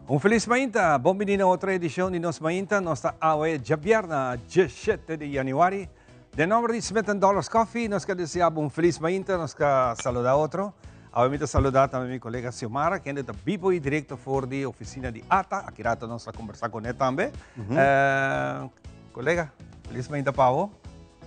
Un felis mainta, bon bini na otro edicion di Nos Mainta. Nos ta awe djabierna 17 di januari. Den nomber di Smith and Dollars Coffee, nos ke desea bo un felis mainta, nos ke saluda otro. Awe mi ta saluda tambe mi colega Xiomara, kende ta bibo y directo for di oficina di ATA. Aki rato nos ta conversa con e tambe. Colega, felis mainta pa bo.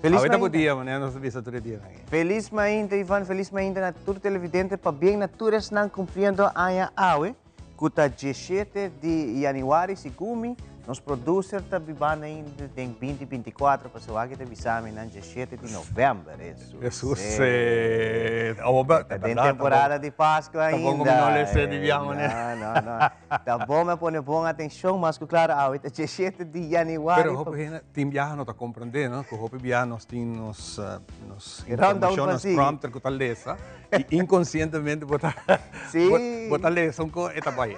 Felis Awe ta bo mainta. dia, manera nos ta bisa tur e dianan ei. Felis mainta, Ivan, felis mainta na tur televidente, pabien na tur esnan cumpliendo aña awe. Ku ta diesshete di yanüari segun mi, nos producer ta bibando ainda den binti 24 pasobra aki ta bisa mi nan diesshete di novèmber. Hesus eh. Awor ba Ta den temporada di Pasku ainda. Ta bon ku mi no lese di biaha manera. No, no, no. Ta bon mi a pone bon atenshon, mas ku klaro awe ta diesshete di yanüari. Pero hopi hende tin biaha no ta komprendé, no? Ku hopi biaha nos tin nos nos Rundown informashon, pa nos sigui. prompter ku ta lesa. I inkonsientemente bo ta bo ta lesa un ko e ta bai.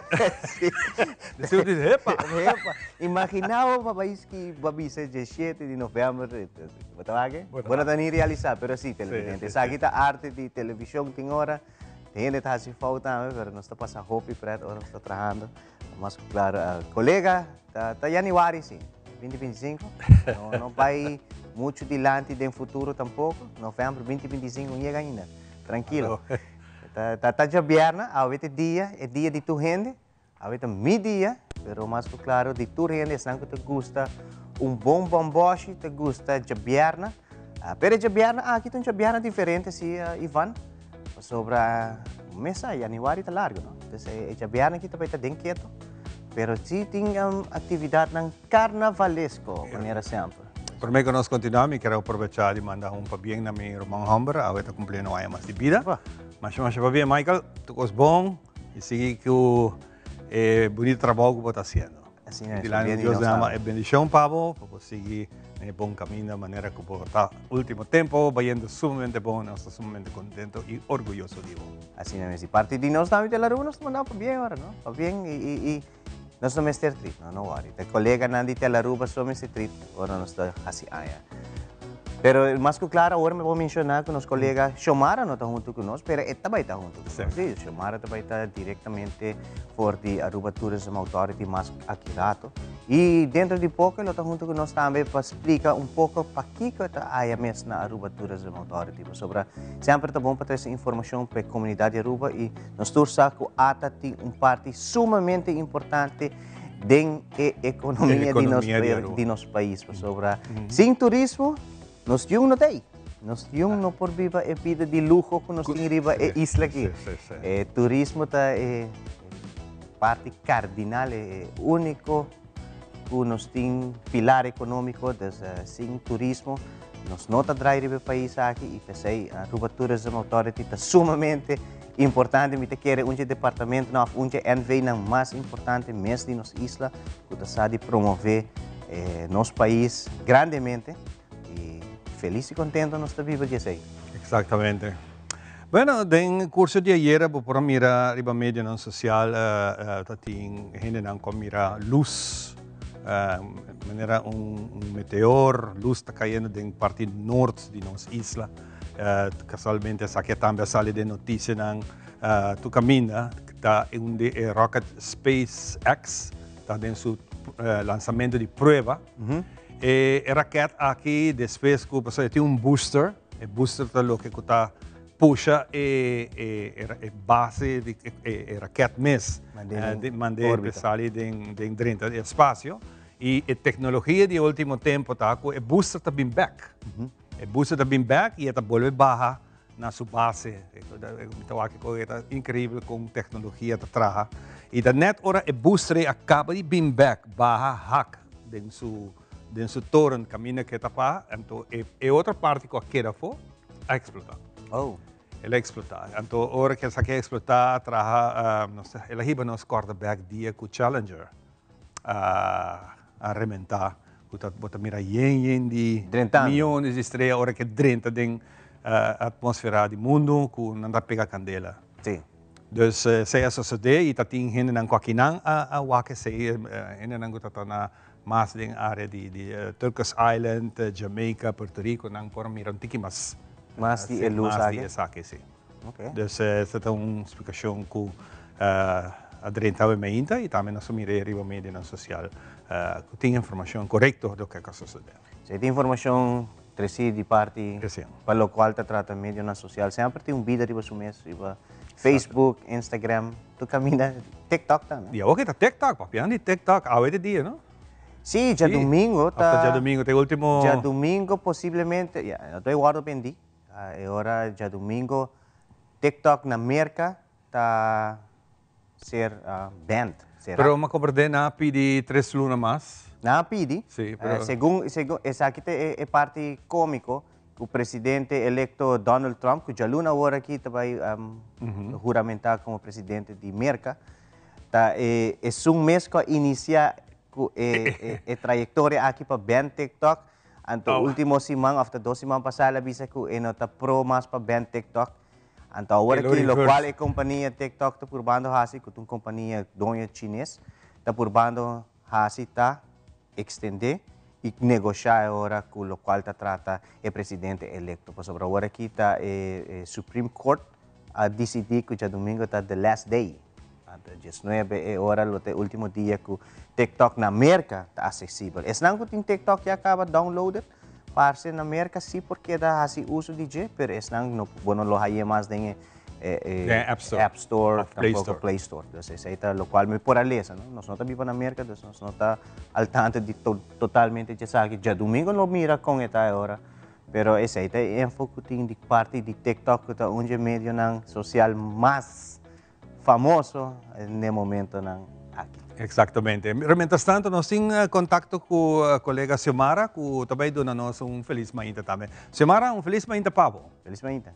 Despues bo dice, hepa! Hepa! Imagina bo pa pais ki bo a bisa diesshete di novèmber, bo ta wak? Bo no ta ni realisá, pero si televidente. Esaki ta arte di televishon tin ora hende ta hasi fout tambe, pero nos ta pasa hopi pret ora nos ta trahando. Mas ku klaro, kolega, ta yanüari si, binti 25. No, no bai muchu dilanti den futuro tampoko. Novèmber binti 25 no yega ainda. Trankilo. Ta, ta, ta djabièrnè, awe ta e dia, e dia di tur hende. Awe ta mi dia, pero mas ku klaro di tur hende, esnan ku ta gusta un bon bòmbòshi, ta gusta djabièrnè. Pero e djabièrnè aki ta un djabièrnè diferente si, Ivan. Pasobra mesa yanüari ta largu, no? Entonces e djabièrnè aki ta bai ta den keto, pero si tin aktividatnan karnavalesko, manera semper. Promé ku nos kontinuá, mi kere aprovechá di manda un pabien na mi ruman hòmber, awe ta kumpliendo un aña mas di bida. Masha masha pabien, Michael, tur kos bon i sigui ku e bunito trabou ku bo ta hasiendo. Asina es, Dilanti di Dios derama e bendishon pa bo, pa bo sigui na e bon kaminda manera ku bo ta ultimo tempo bayendo sumamente bon, nos ta sumamente kontento i orguyoso di bo. Asina mes, di parti di nos tambe Telaruba nos ta manda pabien ora, no? Pabien i i i nos no mester trip, no, no worry. Ta koleganan di Telaruba so mester trip ora nos ta hasi aña. Pero mas ku klaro awor mi por menshoná ku nos kolega Xiomara no ta huntu ku nos, pero e ta bai ta huntu ku nos. Sí, Xiomara ta bai ta direktamente for di Aruba Tourism Authority mas aki rato. I dentro di poko e lo ta huntu ku nos tambe pa splika un poko pakiko e ta haya mes na Aruba Tourism Authority. Pasobra semper ta bon pa trese informashon pa e komunidat di Aruba i nos tur sa ku ata tin un parti sumamente importante den e economia di nos, di nos pais. Pasobra sin turismo, nos yun no ta ei. Nos yun no por biba e bida di luho ku nos tin riba e isla aki. E turismo ta e parti kardinal, e úniko ku nos tin pilar ekonómiko. Dus sin turismo nos no ta drai riba e pais aki i p'esei Aruba Tourism Authority ta sumamente Importante, mi ta kere un dje departamentonan of un dje NVnan mas importante mes di nos isla ku ta sa di promove nos pais grandemente i felis i kontento nos ta biba di esei. Exactamente. Bueno, den curso di ayera bo por a mira riba medionan social ta tin hendenan cu a mira luz manera un meteor, luz ta cayendo den parti noord di nos isla. Casualmente esaki tambe a sali den noticianan tur caminda ta un di e rocket SpaceX ta den su lansamento di prueba. E raket aki despues cu pasobra e tin un booster, e booster ta loke cu ta pusha e e base di e raket mes mande pe sali den drenta e espacio y e tecnologia di e ultimo tempo ta cu e booster ta bin bek. E buso ta bin bek y e ta bolbe baha na su base. Mi ta wak cu e ta increibel con tecnologia ta traha. Y ta net ora e bus rei a caba di bin bek, baha hak den su den su toren caminda cu e ta pa, anto e e otro parti cu a keda afo a explota. Oh. El a explota. Anto ora cu esaki a explota a traha, nos el a hiba nos corda bek dia cu Challenger a a rementa ku ta bo ta mira yen yen di Drentando. miyones di strea ora ke drenta den atmosfera di mundu ku nan ta pega kandela. Sí. Dus esei a sosodé i ta tin hendenan ku akinan a wak esei, hendenan ku ta ta na mas den área di Turkers Island, Jamaica, Puerto Rico, nan por a mira un tiki mas. Mas di e lus aki? Mas di esaki, si. Dus esta ta un splikashon ku a drenta awe meinta i tambe nos a mira e riba medionan sosial ku tin informashon korekto loke a sosodé. Si tin informashon Tresi di parti pa locual ta trata medionan social semper tin un bida riba su mes, riba Facebook, Instagram, tur caminda, TikTok tambe. Y awor ke ta TikTok, papiando di TikTok, awe ta e dia no? Si, djadumingo ta. Hasta djadumingo ta e ultimo. Djadumingo posiblemente, ya, no ta e wordo bendi, e ora djadumingo TikTok na Merca ta ser banned, sera. Pero mi a comprende nan a pidi tres luna mas. Nan a pidi. Sí, pero. Segun, segun, esaki ta e parti comico cu presidente electo Donald Trump, cu djaluna awor aki ta bay huramenta como presidente di Merca, ta e esun mes cu a inicia cu e trayectoria aki pa ban TikTok. Anto ultimo siman of ta dos siman pasa el a bisa cu e no ta pro mas pa ban TikTok. Anto awor aki locual e compania TikTok ta purbando haci, cu ta un compania doño chines, ta purbando haci ta extende y negosha e ora cu locual ta trata e presidente electo. Pasobra awor aki ta e Supreme Court a dicidi cu djadomingo ta the last day. Anto diesnuebe e ora lo ta e ultimo dia cu TikTok na Merca ta accesibel. Esnan cu tin TikTok ya caba downloaded. Parce na Merca si por keda haci uso di dje, pero esnan no, bo no lo haye mas den e Den App Store. App Store, Of Play tampoco Store. Play Store. Dus esey ta locual mi por a lesa, no? Nos no ta biba na Merca, dus nos no ta al tanto di totalmente dje esaki. Djadumingo lo mira con e ta e ora, pero esey ta e info cu tin di parti di TikTok cu ta un dje medionan social mas famoso n'e momentonan aki. Exactamente. Pero mientras tanto nos tin contacto cu colega Xiomara cu ta bay duna nos un feliz mainta tambe. Xiomara, un feliz mainta pa bo. Feliz mainta.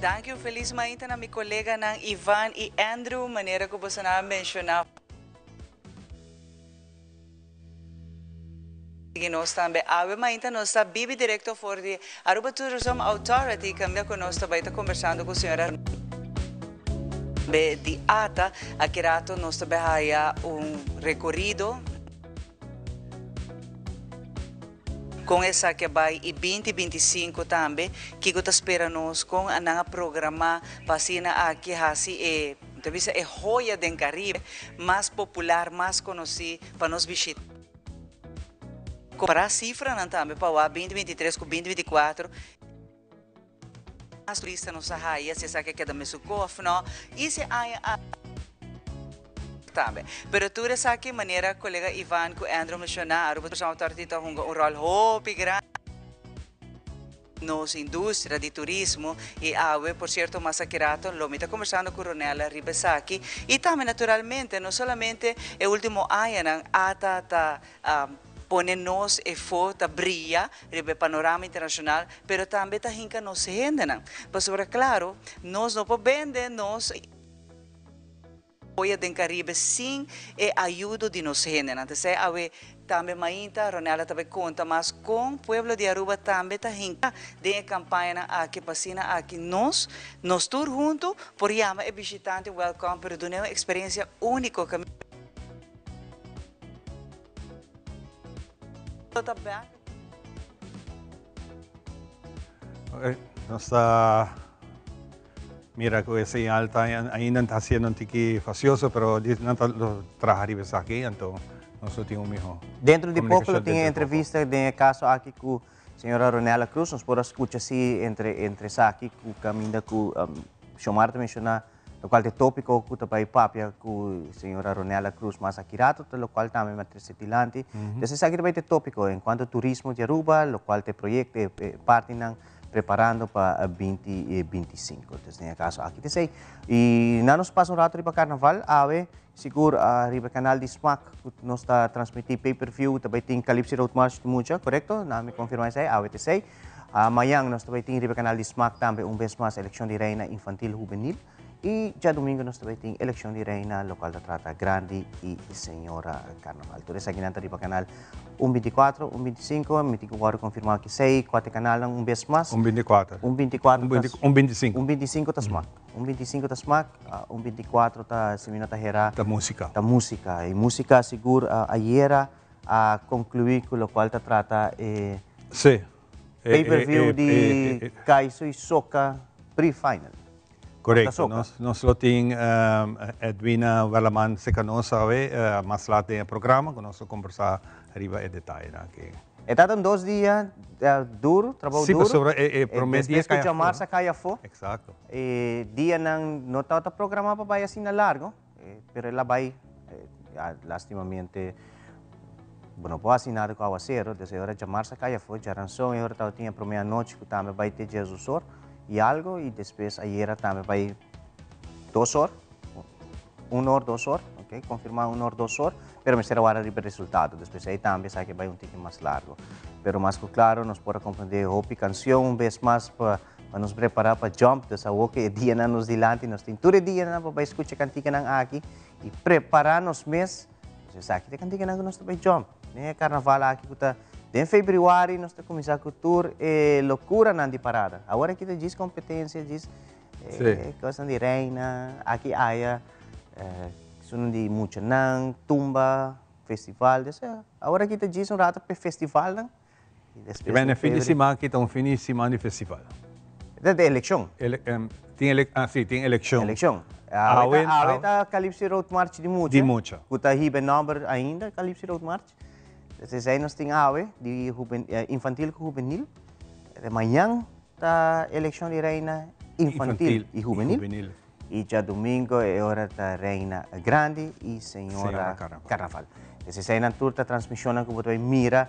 Danki un felis mainta na mi koleganan Ivan i Andrew, manera ku boso nan a menshoná. Sigui nos tambe. Awe mainta nos ta bibi direkto for di Aruba Tourism Authority kaminda ku nos ta bai ta kombersando ku señora di ata. Aki rato nos ta bai haya un rekorido kon esaki a bai i binti 25 tambe kiko ta spera nos kon nan a programa pa asina aki hasi e ta bisa e hoya den Caribe mas popular mas konosí pa nos bishita. Kompará sifranan tambe pa wak 2023 ku 2024, mas turista nos a haya, si esaki a keda mesun kof no, i si aña a tambe. Pero tur esaki manera kolega Ivan ku Andrew menshoná, Aruba Tourism Authority ta hunga un ròl hopi grandi. Nos industria di turismo y awe por cierto mas aki rato lo mi ta conversando cu Ronella riba esaki y tambe naturalmente no solamente e ultimo añanan ata ta pone nos efo ta briya riba e panorama internacional pero tambe ta hinca nos hendenan pasobra claro nos no por bende nos Oya den Caribe sin e ayudo di nos hendenan. Ta esei awe tambe mainta Ronella ta bay conta mas con pueblo di Aruba tambe ta hinca den e campañanan aki pa asina aki nos, nos tur hunto por yama e bishitante welcome pero dun'e un experiencia unico caminda ta bek. Nos ta Mira cu e señal ta ainda ta haciendo un tiki facioso, pero nan ta lo traha riba esaki, anto nos lo tin un miho. Dentro di poco lo tin e entrevista den e caso aki cu señora Ronella Cruz, nos por a scucha si entre entre esaki cu caminda cu Xiomara ta menciona locual ta e topico cu ta bay papia cu señora Ronella Cruz mas aki rato, ta locual tambe mi a trece dilanti. Entonces esaki ta bay ta e topico en cuanto turismo di Aruba, locual ta e proyecto, e partinan preparando pa 2025. Entonces, den e caso aki ta esey. Y na nos pasa un rato riba carnaval, awe sigur riba e canal di Smaak cu nos ta transmiti pay per view, ta bay tin Calypso Road March di mucha, correcto? Na mi confirma esey, awe ta esey. Mañan nos ta bay tin riba canal di Smaak tambe un bes mas eleccion di Reina Infantil Hubenil y djadomingo nos ta bay tin eleccion di Reina locual ta trata Grandi y Señora Carnaval. Tur esakinan ta riba canal un 24, un 25, mi tin cu worde confirma aki sei cua ta e canalnan un bes mas. Un 24. Un 24 ta. Un 25. Un 25 ta Smaak. Un 25 ta Smaak, un 24 ta si mi no ta hera. Ta musica. Ta musica y musica sigur ayera a conclui cu locual ta trata e. Si. Pay per view di Kaiso y Soca pre-final. Correcto. Nos lo tin Edwina Werleman cerca nos awe mas laat den e programa cu nos lo conversa riba e detayenan aki. E ta un dos dia duro, trabou duro. Si, pasobra e prome dia Despues cu djamarsa a cay afo. Exacto. E dianan no tabata programa pa bay asina largo. Pero el a bai, lastimamente, bo no por hasi nada ku awasero, des e ora djamarsa a kai afó, djaranson e ora tabatin e promé anochi ku tambe bai te diesdos or i algo i despues ayera tambe bai dos or, un or, dos or, ok, konfirmá un or, dos or, pero mester a wara riba e resultado, despues ei tambe esaki a bai un tiki mas largo. Pero mas ku klaro nos por a komprendé hopi kansion un bes mas pa. Pa nos prepara pa jump, dus awor ku e dianan nos dilanti, nos tin tur e dianan pa bai skucha kantikanan aki i prepara nos mes. Dus esaki ta e kantikanan ku nos ta bai jump. Den e karnaval aki ku ta den februari nos ta kuminsá ku tur e lokuranan di parada. Awor aki ta djis kompetensia, djis e kosnan di reina, aki aya, esunnan di muchanan, tumba, festival. Dus awor aki ta djis un rato pa e festivalnan. E bene fin di siman aki ta un fin di siman di festival. Ta di elekshon. Tin ele, ah si, tin elekshon. Elekshon. Awe ta, awe ta Calypso Road March di mucha. Di mucha. Ku ta hiba e nòmber ainda, Calypso Road March. Entonces esei nos tin awe, di huben, infantil ku hubenil. Mañan ta elekshon di reina infantil i hubenil. I djadumingo e ora ta Reina Grandi i Señora Carnaval. Des eseinan tur ta transmisionnan ku bo ta bai mira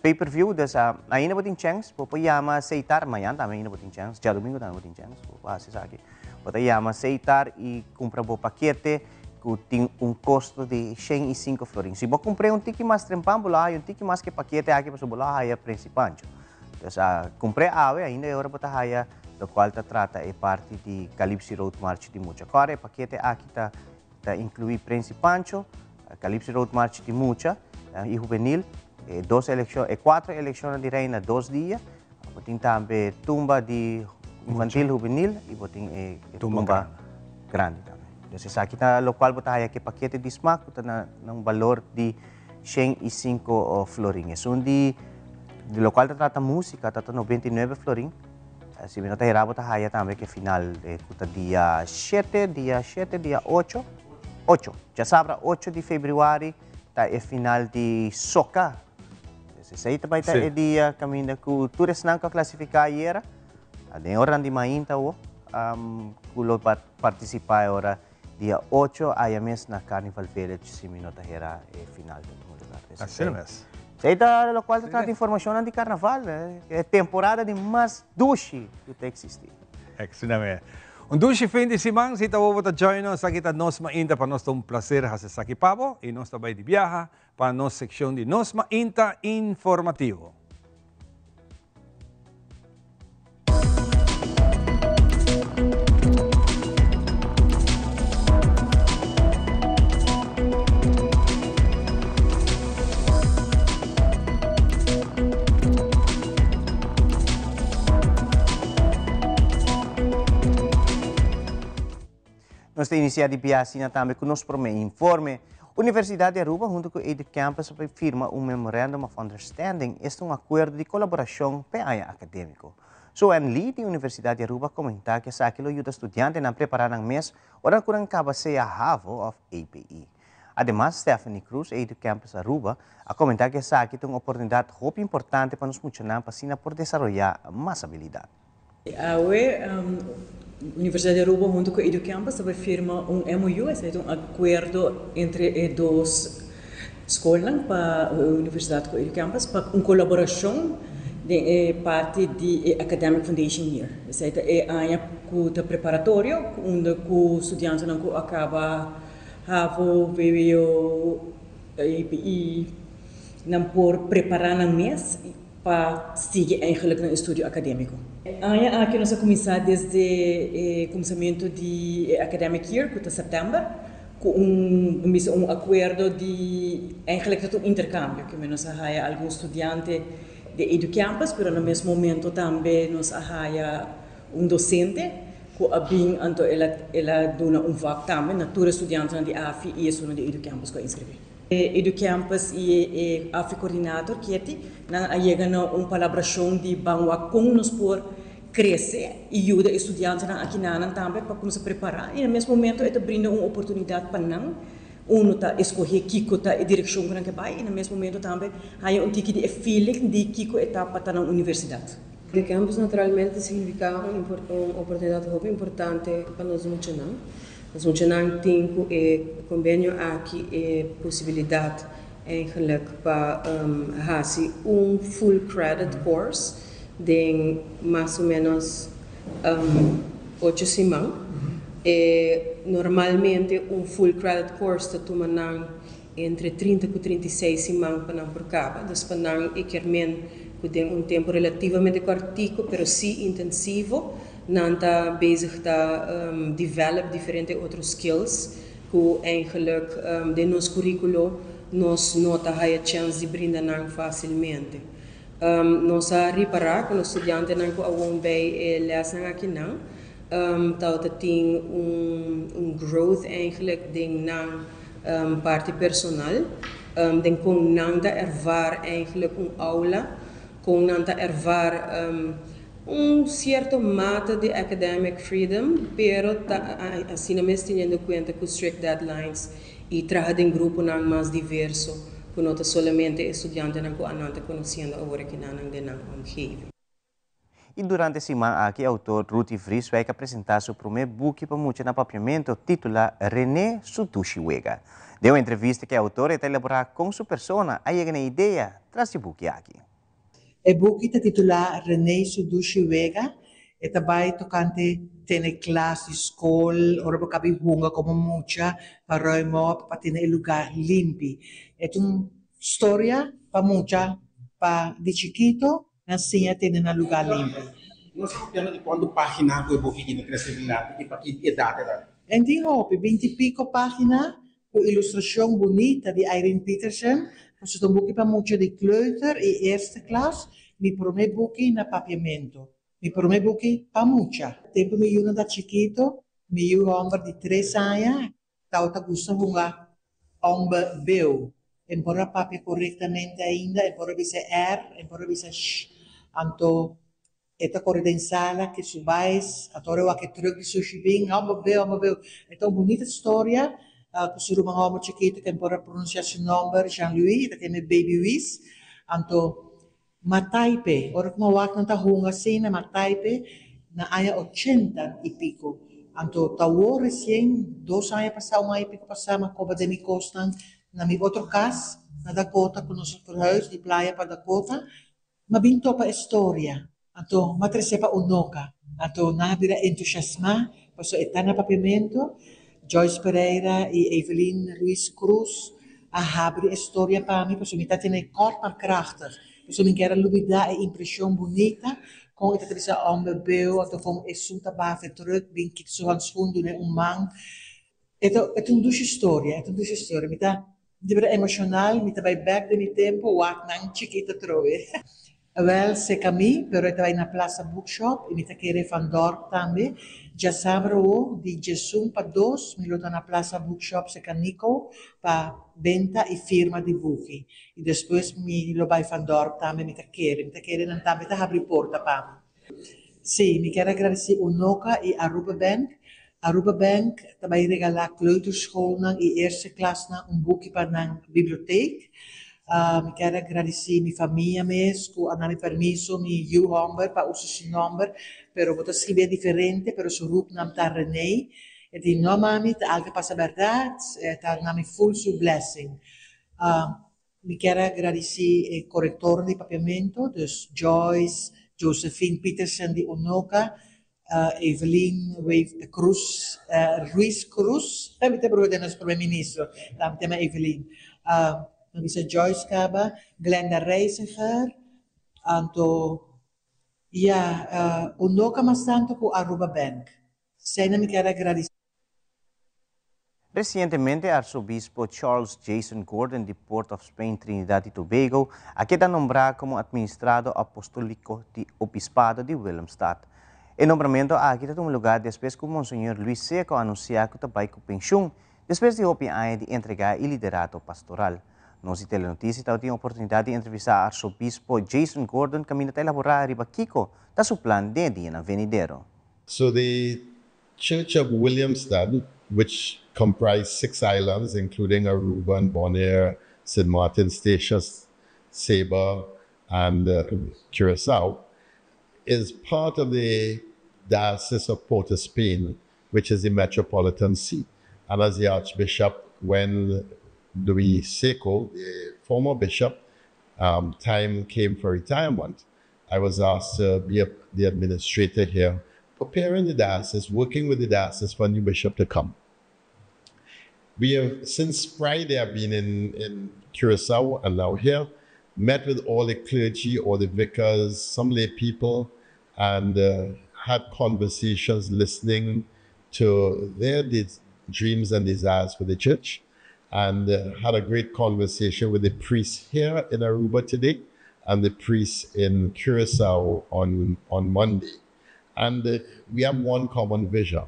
pay per view. Des ainda bo tin chèns, bo por yama Seitar, mañan tambe ainda bo tin chèns, djadumingo tambe bo tin chèns, bo por hasi esaki. Bo ta yama Seitar i kumpra bo pakete ku tin un kosto di 105 florin. Si bo kumpr'é un tiki mas trempan, bo lo haya un tiki mas ku e pakete aki pasobra bo lo haya Prinsipancho. Dus a cumpr'é awe, ainda e ora bo ta haya locual ta trata e parti di Calypso Road March di mucha. Cora e pakete aki ta ta inclui Prins y Pancho, Calypso Road March di mucha y hubenil, e dos eleccion, e cuatro eleccionnan di Reina dos dia, bo tin tambe tumba di infantil hubenil y bo tin e tumba grandi tambe. Dus esaki ta locual bo ta haya cu e pakete di smaak cu ta na un balor di 105 florin. Esun di di locual ta trata musica ta ta 99 florin. Si mi no ta hera bo ta haya tambe ke final cu ta dia shete, dia shete, dia ocho, ocho. Djasabra ocho di februari ta e final di soca. Pues esey ta bay ta e dia caminda cu tur esnan cu a clasifica ayera, den oranan di mainta awo, cu lo participa e ora. Dia ocho aya mes na Carnival Village si mi no ta hera e final ta tuma lugar. Asina mes. Esei ta locual ta trata informacionnan di Carnaval, e temporada di mas dushi cu ta existi. Asina mes. Un dushi fin di siman, si ta bo ta join nos, aki ta Nos Mainta, pa nos ta un placer haci esaki pa bo y nos ta bay di biaha pa nos seccion di Nos Mainta Informativo. Nos ta inicia di bia asina tambe cu nos prome informe. Universidad di Aruba hunto cu EduCampus a firma un Memorandum of Understanding, esta un acuerdo di colaboracion p'e aña academico. Sue-Ann Lee di Universidad di Aruba a comenta cu esaki lo yuda studiantenan prepara nan mes ora cu nan caba sea havo of APE. Ademas, Stephanie Cruz, EduCampus Aruba, a comenta cu esaki ta un oportunidad hopi importante pa nos muchanan pa asina por desaroya mas habilidad. Awe, Universidad di Aruba hunto cu EduCampus ta bay firma un MOU, esaki ta un acuerdo entre e dos scolnan pa Universidad cu EduCampus pa un colaboracion den e parti di e Academic Foundation Year. Esaki ta e aña cu ta preparatorio unda cu studiantenan cu a caba havo, vwo, APE, nan por prepara nan mes. pa sigui eigenlijk nan estudio academico. E aña aki nos a cuminsa desde e cuminsamento di e academic year cu ta september cu un bo bisa un acuerdo di eigenlijk ta un intercambio cu nos a haya algun studiante di Educampus pero na mes momento tambe nos a haya un docente cu a bin anto el a el a duna un vak tambe na tur e studiantenan di afi y esunnan di Educampus cu a inscribi. E Educampus y e afi coordinator Ketty nan a yega na un palabracion di ban wak con nos por crece y yuda e studiantenan aki nanan tambe pa cuminsa prepara y na mes momento e ta brinda un oportunidad pa nan uno ta escoge kico ta e direccion cu nan ke bay y na mes momento tambe haya un tiki di e feeling di kico e ta pa ta na un universidad. Educampus naturalmente ta significa un oportunidad hopi importante pa nos muchanan. Nos muchanan tin cu e convenio aki e posibilidad eigenlijk pa haci un full credit course den mas o menos ocho siman. E normalmente un full credit course ta tuma nan entre 30 cu 36 siman pa nan por caba. Dus pa nan e kier men cu den un tempo relativamente cortico pero si intensivo nan ta bezig ta develop diferente otro skills cu eigenlijk den nos curiculo nos no ta haya chance di brinda nan facilmente. Nos a ripara cu nos studiantenan cu awor bay e lesnan aki nan tawata tin un growth eigenlijk den nan parti personal, den con nan ta ervaar eigenlijk un aula, con nan ta ervaar un cierto mate di academic freedom, pero ta asina mes teniendo cuenta cu strict deadlines y traha den gruponan mas diverso, cu no ta solamente e studiantenan cu nan ta conociendo awor aki nan den nan omgeving. Y durante e siman aki, autor Ruthie Vrieswijk a presenta su prome buki pa mucha na Papiamento, titula René su Dushi Wega. Den un entrevista cu e autor ta elabora con su persona a yega na e idea tras di buki aki. E buki ta titula René su Dushi Wega. E ta bay tocante tene klas di scol, ora bo cabi hunga como mucha, pa ruim op, pa tene e lugar limpi. E ta un storia pa mucha, pa di chikito, nan siña tene nan lugar limpi. Nos ta papiando di cuanto pagina cu e buki tin trece dilanti y pa ki edad e ta? En tin hopi, 20 y pico pagina cu ilustracion bunita di Irene Peterson. Pasobra ta un buki pa mucha di kleuter y eerste klas. Mi prome buki na Papiamento. Mi prome buki pa mucha. Tempo mi yiunan ta chikito, mi yiu homber di 3 aña, tawata gusta hunga homber beu. E por a papia corectamente ainda, e por a bisa R, e por a bisa sh. Anto, e ta core den sala cu su bais, anto ora wak e truck di sushi bin, homber beu, homber beu. E ta un bunita storia, cu su ruman homber chikito, cu e por a pronuncia su nomber, Jean-Louis, e ta tene Baby Wies. Anto, m'a type, ora cu m'a wak nan ta hunga asina, m'a type na aña 80 y pico. Anto, ta awor recien, 2 aña pasa, un aña y pico pasa, m'a coba den mi cosnan na mi otro cas, na Dakota, cu nos verhuis di Playa pa Dakota. M'a bin topa e storia. Anto, m'a trece pa Unoca. Anto, nan a bira entusiasma, pasobra e ta na Papiamento. Joyce Pereira y Evelyn Ruiz Cruz a habri e storia pa mi, pasobra mi ta tene kort maar krachtig. Pasobra mi kier a lubida e impresion bunita, con e ta bisa homber beu, anto con esun ta baha fe truck, bin kita su handschoen, duna un man. E ta e ta un dushi storia, e ta un dushi storia. Mi ta di bira emocional, mi ta bay bek den mi tempo, wak nan chikito atrobe. Wel, seca mi, pero e ta bay na Plaza Bookshop y mi ta kere Van Dorp tambe. Djasabra awo, di 11 pa 2, mi lo ta na Plaza Bookshop seca Nico pa benta y firma di buki. Y despues mi lo bay Van Dorp tambe, mi ta kere. Mi ta kere nan tambe ta habri porta pa mi. Si, mi kier a gradeci Unoca y Aruba Bank. Aruba Bank ta bay regala kleuterschoolnan y eerste klasnan un buki pa nan bibliotheek. Mi kier a gradeci mi famia mes cu a duna mi permiso, mi yiu homber pa usa su nomber, pero bo ta scribie diferente, pero su roepnaam ta René. E di, no mami, ta algo pasa berdad, e ta duna mi full su blessing. Mi kier a gradeci e corrector di Papiamento, dus Joyce, Josephine Petersen di Unoca, Evelyn Wave Cruz, Ruiz Cruz, mi ta broer den nos primer ministro, ta tema Evelyn. Mi bisa Joyce caba, Glenda Reisiger, Anto ya Unoca mas tanto cu Aruba Bank. Eseynan mi kier a gradici. Resientemente Arsobispo Charles Jason Gordon di Port of Spain, Trinidad y Tobago, a keda nombrá komo Administrado Apostoliko di Obispado di Willemstad. E nombramentu aki ta tuma lugá despues ku Monseñor Luis Seco a anunsiá ku ta bai ku penshun despues di hopi aña di entregá e liderato pastoral. Nos di Telenotisia tabatin oportunidat di entrevistá Arsobispo Jason Gordon kaminda ta elaborá riba kiko ta su plan den e dianan venidero. So the Church of Williamstad, which comprised six islands, including Aruba and Bonaire, St. Martin Station, Saba, and uh, Curacao, is part of the Diocese of Port of Spain, which is the metropolitan see. And as the Archbishop, when Louis Seco, the former bishop, um, time came for retirement, I was asked to be a, the administrator here, preparing the diocese, working with the diocese for a new bishop to come. We have, since Friday, I've been in, in Curacao and now here, met with all the clergy, all the vicars, some lay people, and uh, had conversations listening to their dreams and desires for the church and uh, had a great conversation with the priests here in Aruba today and the priests in Curacao on, on Monday. And uh, we have one common vision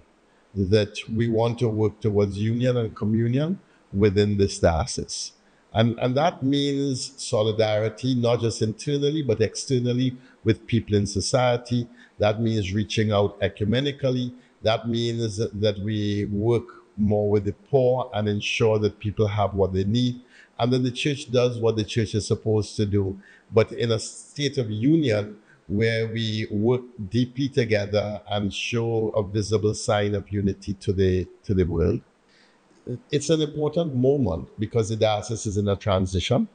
that we want to work towards union and communion within this diocese. And, and that means solidarity, not just internally, but externally with people in society. That means reaching out ecumenically. That means that we work more with the poor and ensure that people have what they need. And then the church does what the church is supposed to do, but in a state of union where we work deeply together and show a visible sign of unity to the, to the world. It's an important moment because the diocese is in a transition.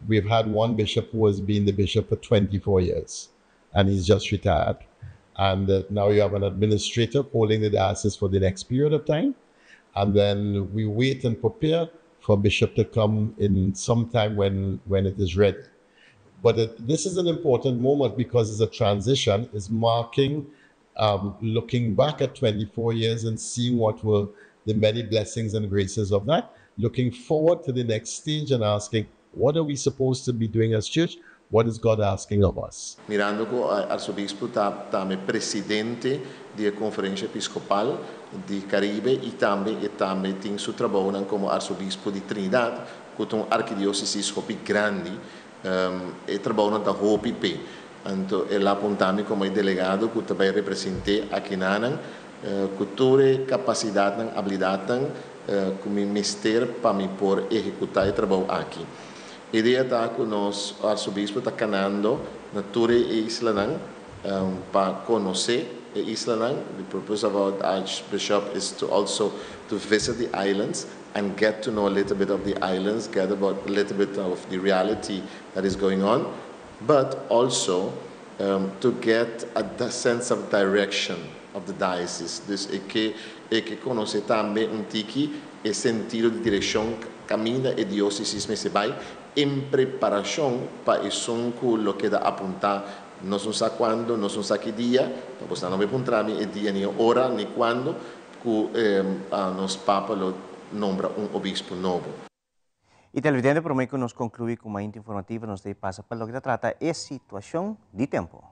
We've had one bishop who has been the bishop for 24 years, and he's just retired. And uh, now you have an administrator holding the diocese for the next period of time. And then we wait and prepare for bishop to come in some time when, when it is ready. But it, this is an important moment because it's a transition, it's marking um, looking back at 24 years and seeing what were the many blessings and graces of that, looking forward to the next stage and asking, what are we supposed to be doing as church? What is God asking of us? Mirando ku Arsobispu ta tambe presidente di e Konferensha Episkopal di Karibe i tambe e tambe tin su trabounan komo Arsobispu di Trinidad, ku ta un arkidiósesis hopi grandi, e trabounan ta hopi p'e. Anto el a apuntá mi komo e delegado ku ta bai represent'é akinanan ku tur e kapasidatnan, abilidatnan ku mi mester pa mi por ehekutá e trabou aki. Idea ta ku nos Arsobispo ta kanando na tur e islanan pa konosé e islanan. The purpose of our Archbishop is to also to visit the islands and get to know a little bit of the islands, get about a little bit of the reality that is going on, but also to get a sense of direction of the diocese. Dus e ke e ke konosé tambe un tiki e sentido di direkshon kaminda e diósesis mester bai en preparashon pa esun ku lo keda apuntá nos no sa kuando, nos no sa ki dia, pa boso nan no bai puntra mi e dia ni e ora ni kuando ku nos Papa lo nombra un obispo nobo. Y televidente prome cu nos conclui cu Mainta Informativo nos ta pasa pa loke ta trata e situacion di tempo.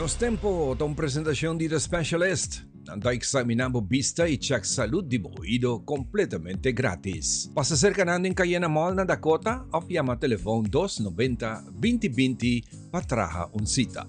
Nos Tempo ta un presentacion di The Specialist. Nan ta examina bo bista y check salud di bo oido completamente gratis. Pasa cerca nan den Cayena Mall na Dakota of yama telefon 290 2020 pa traha un cita.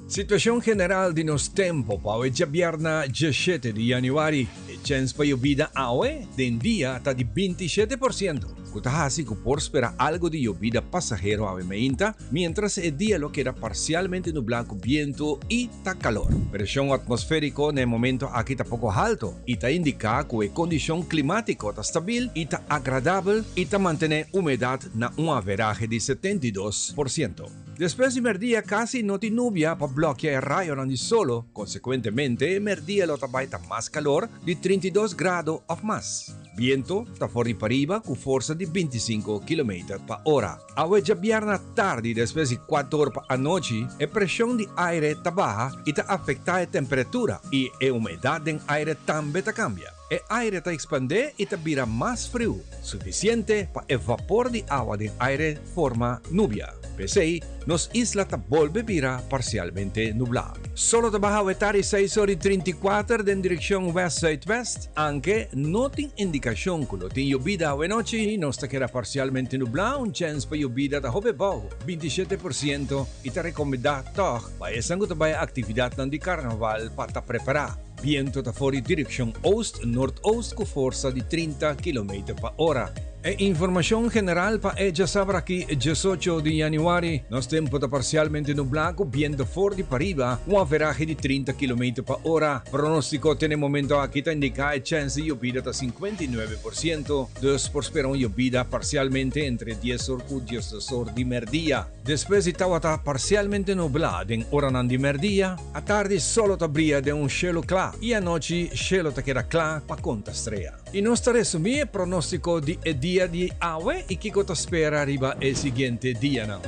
Situacion general di nos tempo pa awe djabièrna 17 di januari. chèns pa yobida awe den dia ta di 27%, ku ta hasi ku por spera algu di yobida pasahero awe meinta, miéntras e dia lo keda parsialmente nublá ku bientu i ta kalor. Preshon atmosfériko na e momento aki ta poko haltu i ta indiká ku e kondishon klimátiko ta stabil i ta agradabel i ta mantené humedat na un averahe di 72%. Despues di merdia kasi no tin nubia pa blòkia e rayonan di solo, konsekuentemente e merdia lo ta bai ta mas kalor di 32 grado òf mas. Biento ta for di pariba ku forsa di 25 kilometer pa ora. Awe djabièrnè tardi despues di kuater or pa anochi e preshon di aire ta baha i ta afektá e temperatura i e humedat den aire tambe ta kambia. E aire ta ekspandé i ta bira mas friu, sufisiente pa e vapor di awa den aire forma nubia. P'esei, nos isla ta bolbe bira parsialmente nublá. Solo ta baha wetar i seis or i 34 den direkshon west-zuidwest, anke no tin indikashon ku lo tin yobida awenochi. Nos ta keda parsialmente nublá, un chèns pa yobida ta hopi abou, 27%, i ta rekomendá tòg pa esnan ku ta bai aktividatnan di karnaval pa ta prepará. Biento ta for di direkshon oost-noordoost ku forsa di 30 kilometer pa ora. E informashon general pa e djasabra aki 18 di yanüari, nos tempu ta parsialmente nublá ku biento for di pariba ku un averahe di 30 kilometer pa ora. Pronóstiko te na e momento aki ta indiká e chèns di yobida ta 59%, dus por spera un yobida parsialmente entre 10 or ku 12 or di mèrdia. Despues di tawata parsialmente nublá den oranan di mèrdia, atardi solo ta bria den un shelu kla i anochi shelu ta keda kla pa konta strea. I nos ta resumí e pronóstiko di e dia di awe i kiko ta spera riba e siguiente dianan.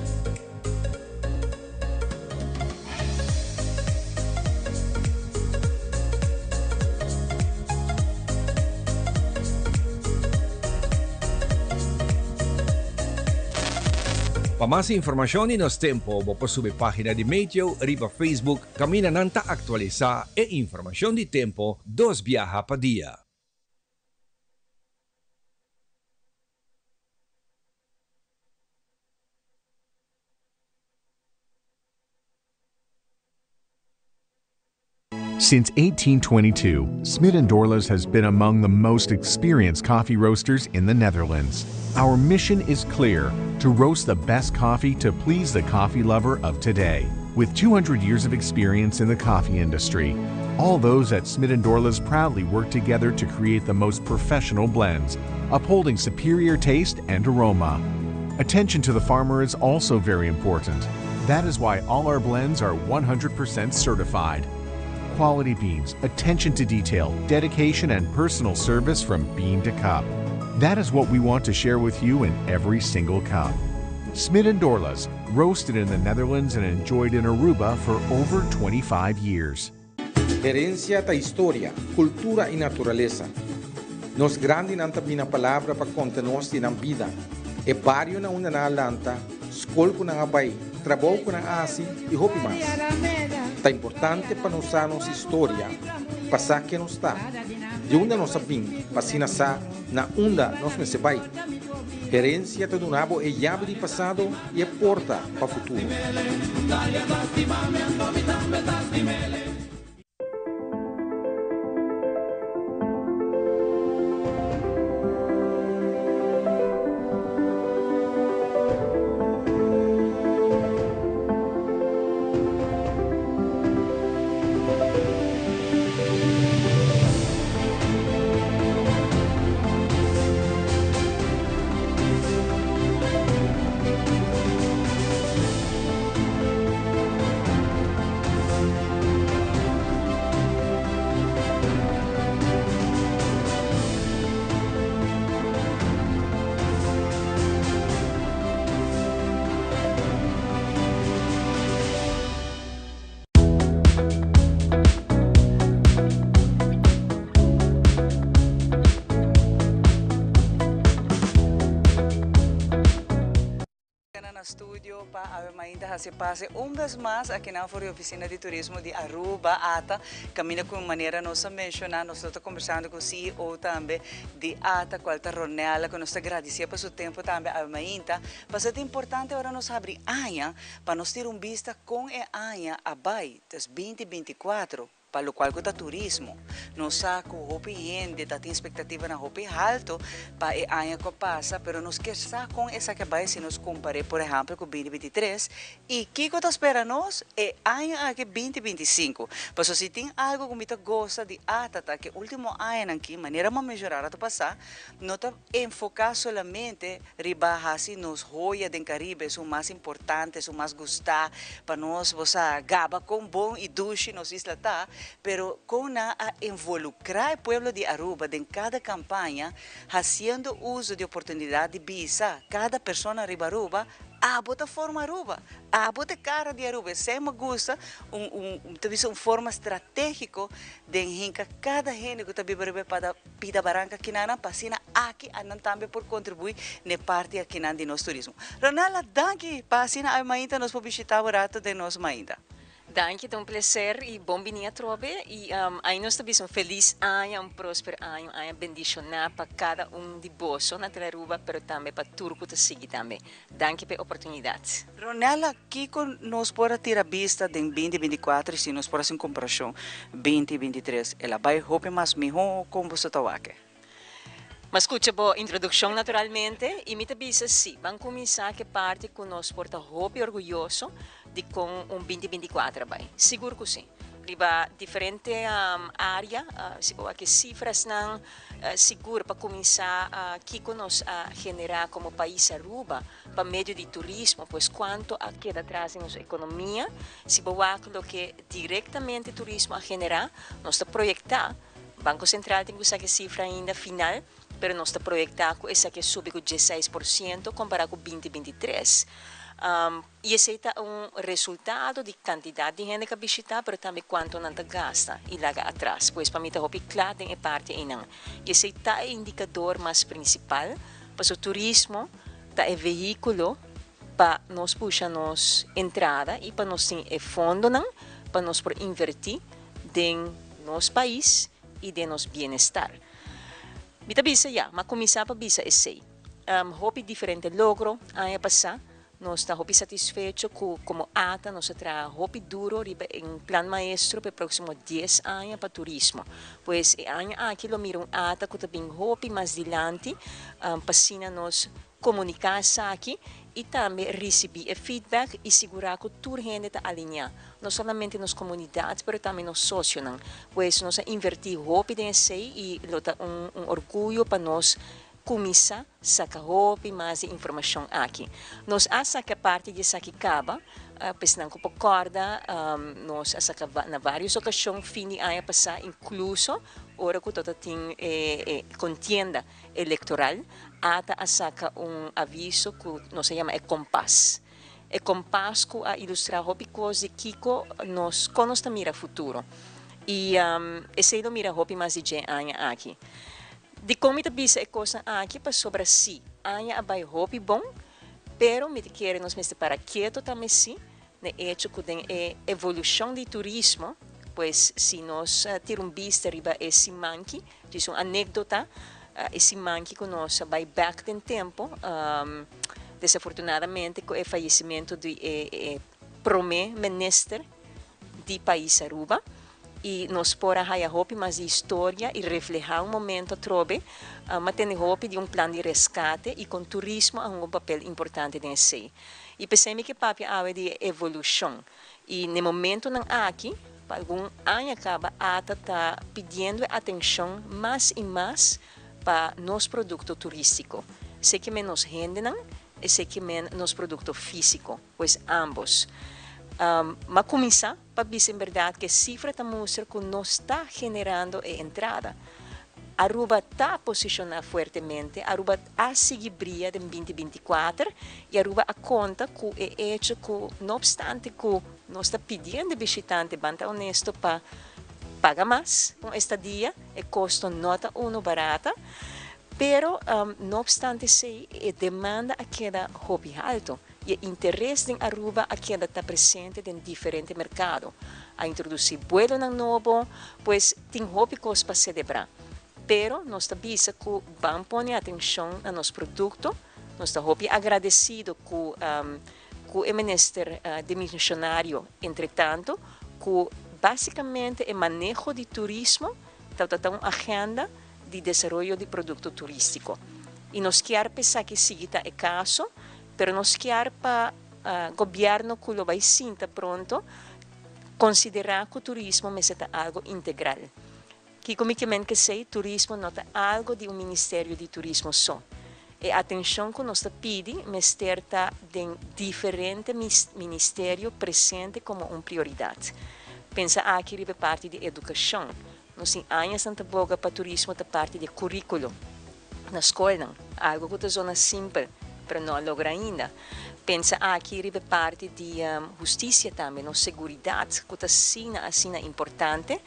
Pa mas informashon di nos tempo bo por subi página di Meteo riba Facebook kaminda nan ta aktualisá e informashon di tempo dos biaha pa dia. Since 1822, Smit & Dorlas has been among the most experienced coffee roasters in the Netherlands. Our mission is clear: to roast the best coffee to please the coffee lover of today. With 200 years of experience in the coffee industry, all those at Smit & Dorlas proudly work together to create the most professional blends, upholding superior taste and aroma. Attention to the farmer is also very important. That is why all our blends are 100% certified. Quality beans, attention to detail, dedication, and personal service from bean to cup. That is what we want to share with you in every single cup. Smit & Dorlas, roasted in the Netherlands and enjoyed in Aruba for over 25 years. Herencia ta historia, cultura y naturalesa. Nos grandinan ta bini na palabra pa conta nos di nan bida, e bario na unda nan a lanta, scol cu nan a bay, trabou cu nan a haci y hopi mas. Ta importante pa nos sa nos historia pa sa ken nos ta, di unda nos a bin pa asina sa na unda nos mester bay. Herencia ta duna bo e yabi di pasado y e porta pa futuro. Na studio pa awe mainta haci pase un bes mas akinan for di oficina di turismo di Aruba, ATA, caminda cu manera nos a menciona nos lo ta conversando cu CEO tambe di ATA cual ta Ronella cu nos ta gradicia pa su tempo tambe awe mainta. Pasobra ta importante ora nos habri aña pa nos tira un bista con e aña a bay, dus 2024. Pa locual cu ta turismo, nos sa cu hopi hende ta tin expectativanan hopi halto pa e aña cu a pasa, pero nos kier sa con esaki a bay si nos compare por ehempel cu 2023 y kico ta spera nos e aña aki 2025. Pasobra si tin algo cu mi ta goza di ata ta cu e ultimo añanan aki, manera mi a menciona rato pasa, no ta enfoca solamente riba haci nos joya den Caribe esun mas importante, esun mas gusta pa nos, bo sa gaba con bon y dushi nos isla ta, pero con nan a involucra e pueblo di Aruba den cada campaña, haciendo uso di oportunidad di bisa cada persona riba Aruba, abo ta forma Aruba, abo ta e cara di Aruba, esey mi gusta, un un ta bisa un forma strategico den hinca cada hende cu ta biba riba e pada. Pida baranka kinanan pa asina aki anan tambe por kontribuí n'e parti akinan di nos turismo. Ronella, danki pa asina awe mainta nos por bishitá bo rato den nos mainta. Danki, ta un placer y bon bini atrobe y ahi nos ta bisa un feliz aña, un prosper aña, un aña bendiciona pa cada un di boso na Telaruba pero tambe pa tur cu ta sigui tambe. Danki pa e oportunidad. Ronella, kiko nos por a tira bista den 2024 y si nos por haci un comparacion 2023, el a bay hopi mas miho con boso ta wak? M'a scucha bo introduccion naturalmente y mi ta bisa si, ban cuminsa cu e parti cu nos por ta hopi orguyoso di con un 2024 a bay. Sigur cu si. Riba diferente area, si bo wak e cifrasnan, Sigur pa cuminsa kico nos a genera como pais Aruba pa medio di turismo, pues cuanto a keda atras den nos economia. Si bo wak loke directamente turismo a genera, nos ta proyecta, Banco Central tin cu saca e cifra ainda final, pero nos ta proyecta cu esaki a subi cu 16% compara cu 2023. I esei ta un resultado di kantidat di hende ku a bishitá, pero tambe kuantu nan ta gasta i laga atras. Pues pa mi ta hopi kla den e parti einan. I esei ta e indikador mas prinsipal, pasobra turismo ta e vehíkulo pa nos pusha nos entrada i pa nos tin e fondonan pa nos por invertí den nos pais i den nos bienestar. Mi ta bisa ya, m'a kuminsá pa bisa esei. Hopi diferente logro aña pasá. Nos ta hopi satisfecho cu como ata nos a traha hopi duro riba e un plan maestro pa e proximo dies aña pa turismo. Pues e aña aki lo mira un ata cu ta bin hopi mas dilanti pa asina nos comunica esaki y tambe ricibi e feedback y sigura cu tur hende ta alinea, no solamente nos comunidad pero tambe nos socionan. Pues nos a inverti hopi den esey y lo ta un un orguyo pa nos Kuminsá saka hopi mas di informashon aki. Nos a saka parti di esaki kaba, pa esnan ku por kòrda, nos a saka na vários okashon fin di aña pasá, inkluso ora ku tabata tin e kontienda elektoral, ata a saka un aviso ku nos a yama e kompas. E kompas ku a ilustrá hopi kos di kiko nos, kon nos ta mira futuro. I esei lo mira hopi mas di dje aña aki. Dikon mi ta bisa e kosnan aki? Pasobra sí, aña a bai hopi bon, pero mi ta kere nos mester para keto tambe sí na e echo ku den e evolushon di turismo, pues si nos tira un bista riba e simanki, djis un anekdota, e simanki ku nos a bai bèk den tempu, desafortunadamente ku e fayesimentu di e promé minister di pais Aruba, y nos por a haya hopi mas di historia y refleha un momento atrobe, ma tene hopi di un plan di rescate y con turismo a hunga un papel importante den esey. Y p'esey mi ke papia awe di e evolucion y n'e momentonan aki, pa algun aña caba ata ta pidiendo e atencion mas y mas pa nos producto turistico, esey ke men nos hendenan, esey ke men nos producto fisico, pues ambos. Ma cuminsa. Pa bisa en berdad cu e cifra ta mustra cu nos ta generando e entrada. Aruba ta posiciona fuertemente, Aruba a sigui bria den 2024 y Aruba a conta cu e hecho cu no obstante cu nos ta pidiendo e bishitante ban ta honesto pa paga mas pa un estadia, e costo no ta uno barata, pero no obstante esey e demanda a keda hopi halto. I e interes den Aruba a keda ta presente den diferente merkado. A introdusí buelonan nobo, pues tin hopi kos pa selebrá. Pero nos ta bisa ku ban pone atenshon na nos produkto. Nos ta hopi agradesido ku ku e minister demisionario entretanto ku. Básicamente e maneho di turismo tabata un agenda di desaroyo di producto turistico. Y nos kier pa esaki sigui ta e caso, pero nos kier pa gobierno cu lo bay sinta pronto considera cu turismo mester ta algo integral. Kico mi kiemen cu esey? Turismo no ta algo di un ministerio di turismo so. E atencion cu nos ta pidi mester ta den diferente ministerio presente como un prioridad. Pensa aki riba e parti di educacion. Nos tin añanan ta boga pa turismo ta parti di curiculo na scolnan, algo cu ta zona simpel, pero no a logra ainda. Pensa aki riba e parti di husticia tambe, nos seguridad, cu ta asina, asina importante.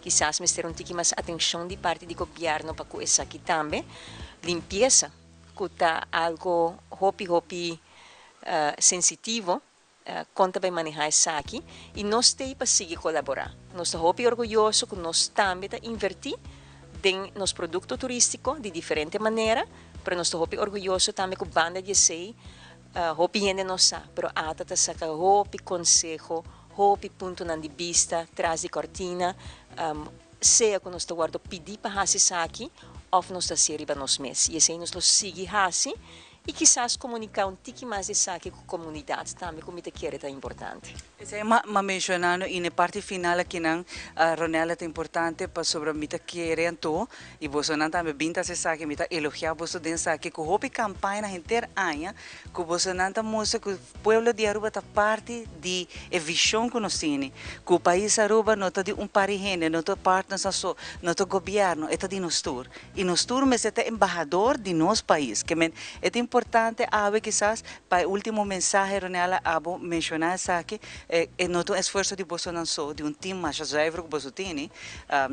Kisas mester un tiki mas atencion di parti di gobierno pa cu esaki tambe. Limpieza, cu ta algo hopi, hopi sensitivo, con ta bay maneha esaki. Y nos t'ey pa sigui colabora. Nos ta hopi orguyoso cu nos tambe ta inverti den nos producto turistico di diferente manera, pero nos ta hopi orguyoso tambe cu banda di esey, hopi hende no sa, pero ATA ta saca hopi conseho, hopi puntonan di bista tras di cortina, sea cu nos ta wordo pidi pa haci esaki of nos ta haci riba nos mes. Y esey nos lo sigui haci y kisas comunica un tiki mas esaki cu comunidad tambe, cu mi ta kere ta importante. Esey m'a menciona na e parti final aki nan, Ronella, ta importante pasobra mi ta kere anto y bosonan tambe bin ta esaki, mi ta elogia boso den esaki cu hopi campaña henter aña cu bosonan ta mustra cu pueblo di Aruba ta parti di e vision cu nos tin, cu pais Aruba no ta di un par di hende, no ta partners so, no ta gobierno, e ta di nos tur. Y nos tur mester ta embahador di nos pais. Kiermen, ta importante awe kisas pa e ultimo mensahe, Ronella, abo menciona esaki, e no ta un esfuerso di bosonan so, di un team mas zuiver cu boso tin,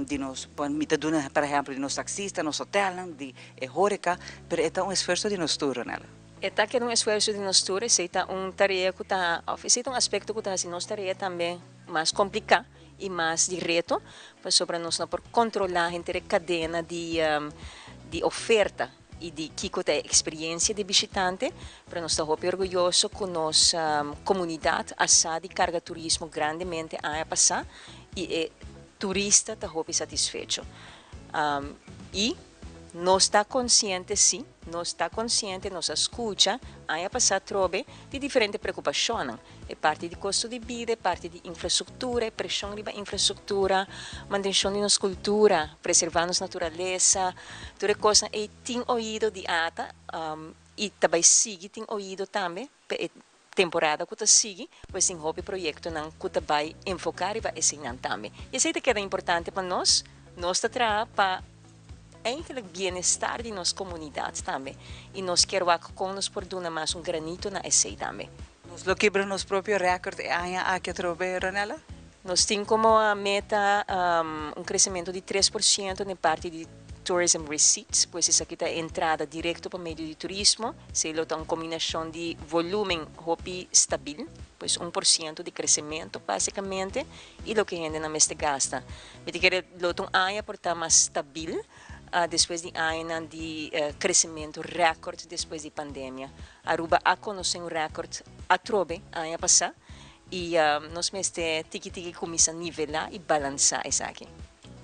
di nos, mi ta duna, por ehempel, di nos taxista, nos hotelnan, di e horeca, pero e ta un esfuerso di nos tur, Ronella. E ta keda un esfuerso di nos tur. Esey ta un tarea cu ta, of esey ta un aspecto cu ta haci nos tarea tambe mas complica y mas di reto, pasobra nos no por controla henter e cadena di oferta y di kico ta e experiencia di bishitante, pero nos ta hopi orguyoso cu nos comunidad a sa di carga turismo grandemente aña pasa y e turista ta hopi satisfecho. Y nos ta consciente, si, nos ta consciente, nos a scucha aña pasa trobe di diferente preocupacion. E parti di costo di bida, e parti di infrastructura, e presion riba infrastructura, mantencion di nos cultura, preserva nos naturalesa, tur cos ey tin oido di ATA y tambe sigui tin oido tambe, e temporada cu ta sigui, pues tin hopi proyectonan cu ta bay enfoca riba eseynan tambe. Y esey ta keda importante pa nos, nos ta traha pa eigenlijk bienestar di nos comunidad tambe. Y nos kier wak con nos por duna mas un granito na esey tambe. Nos lo kibra nos propio record e aña aki atrobe, Ronella? Nos tin como meta un crecemento di 3% na parti di tourism receipts, pues esaki ta entrada directo pa medio di turismo, esey lo ta un combinacion di volumen hopi stabil, pues 1% di crecemento basicamente, y loke hendenan mester gasta. Mi ta kere lo ta un aña por ta mas stabil, despues di aña di crecemento record despues di pandemia. Aruba a conoce un record atrobe aña pasa y nos mester tiki tiki cuminsa nivela y balansa esaki.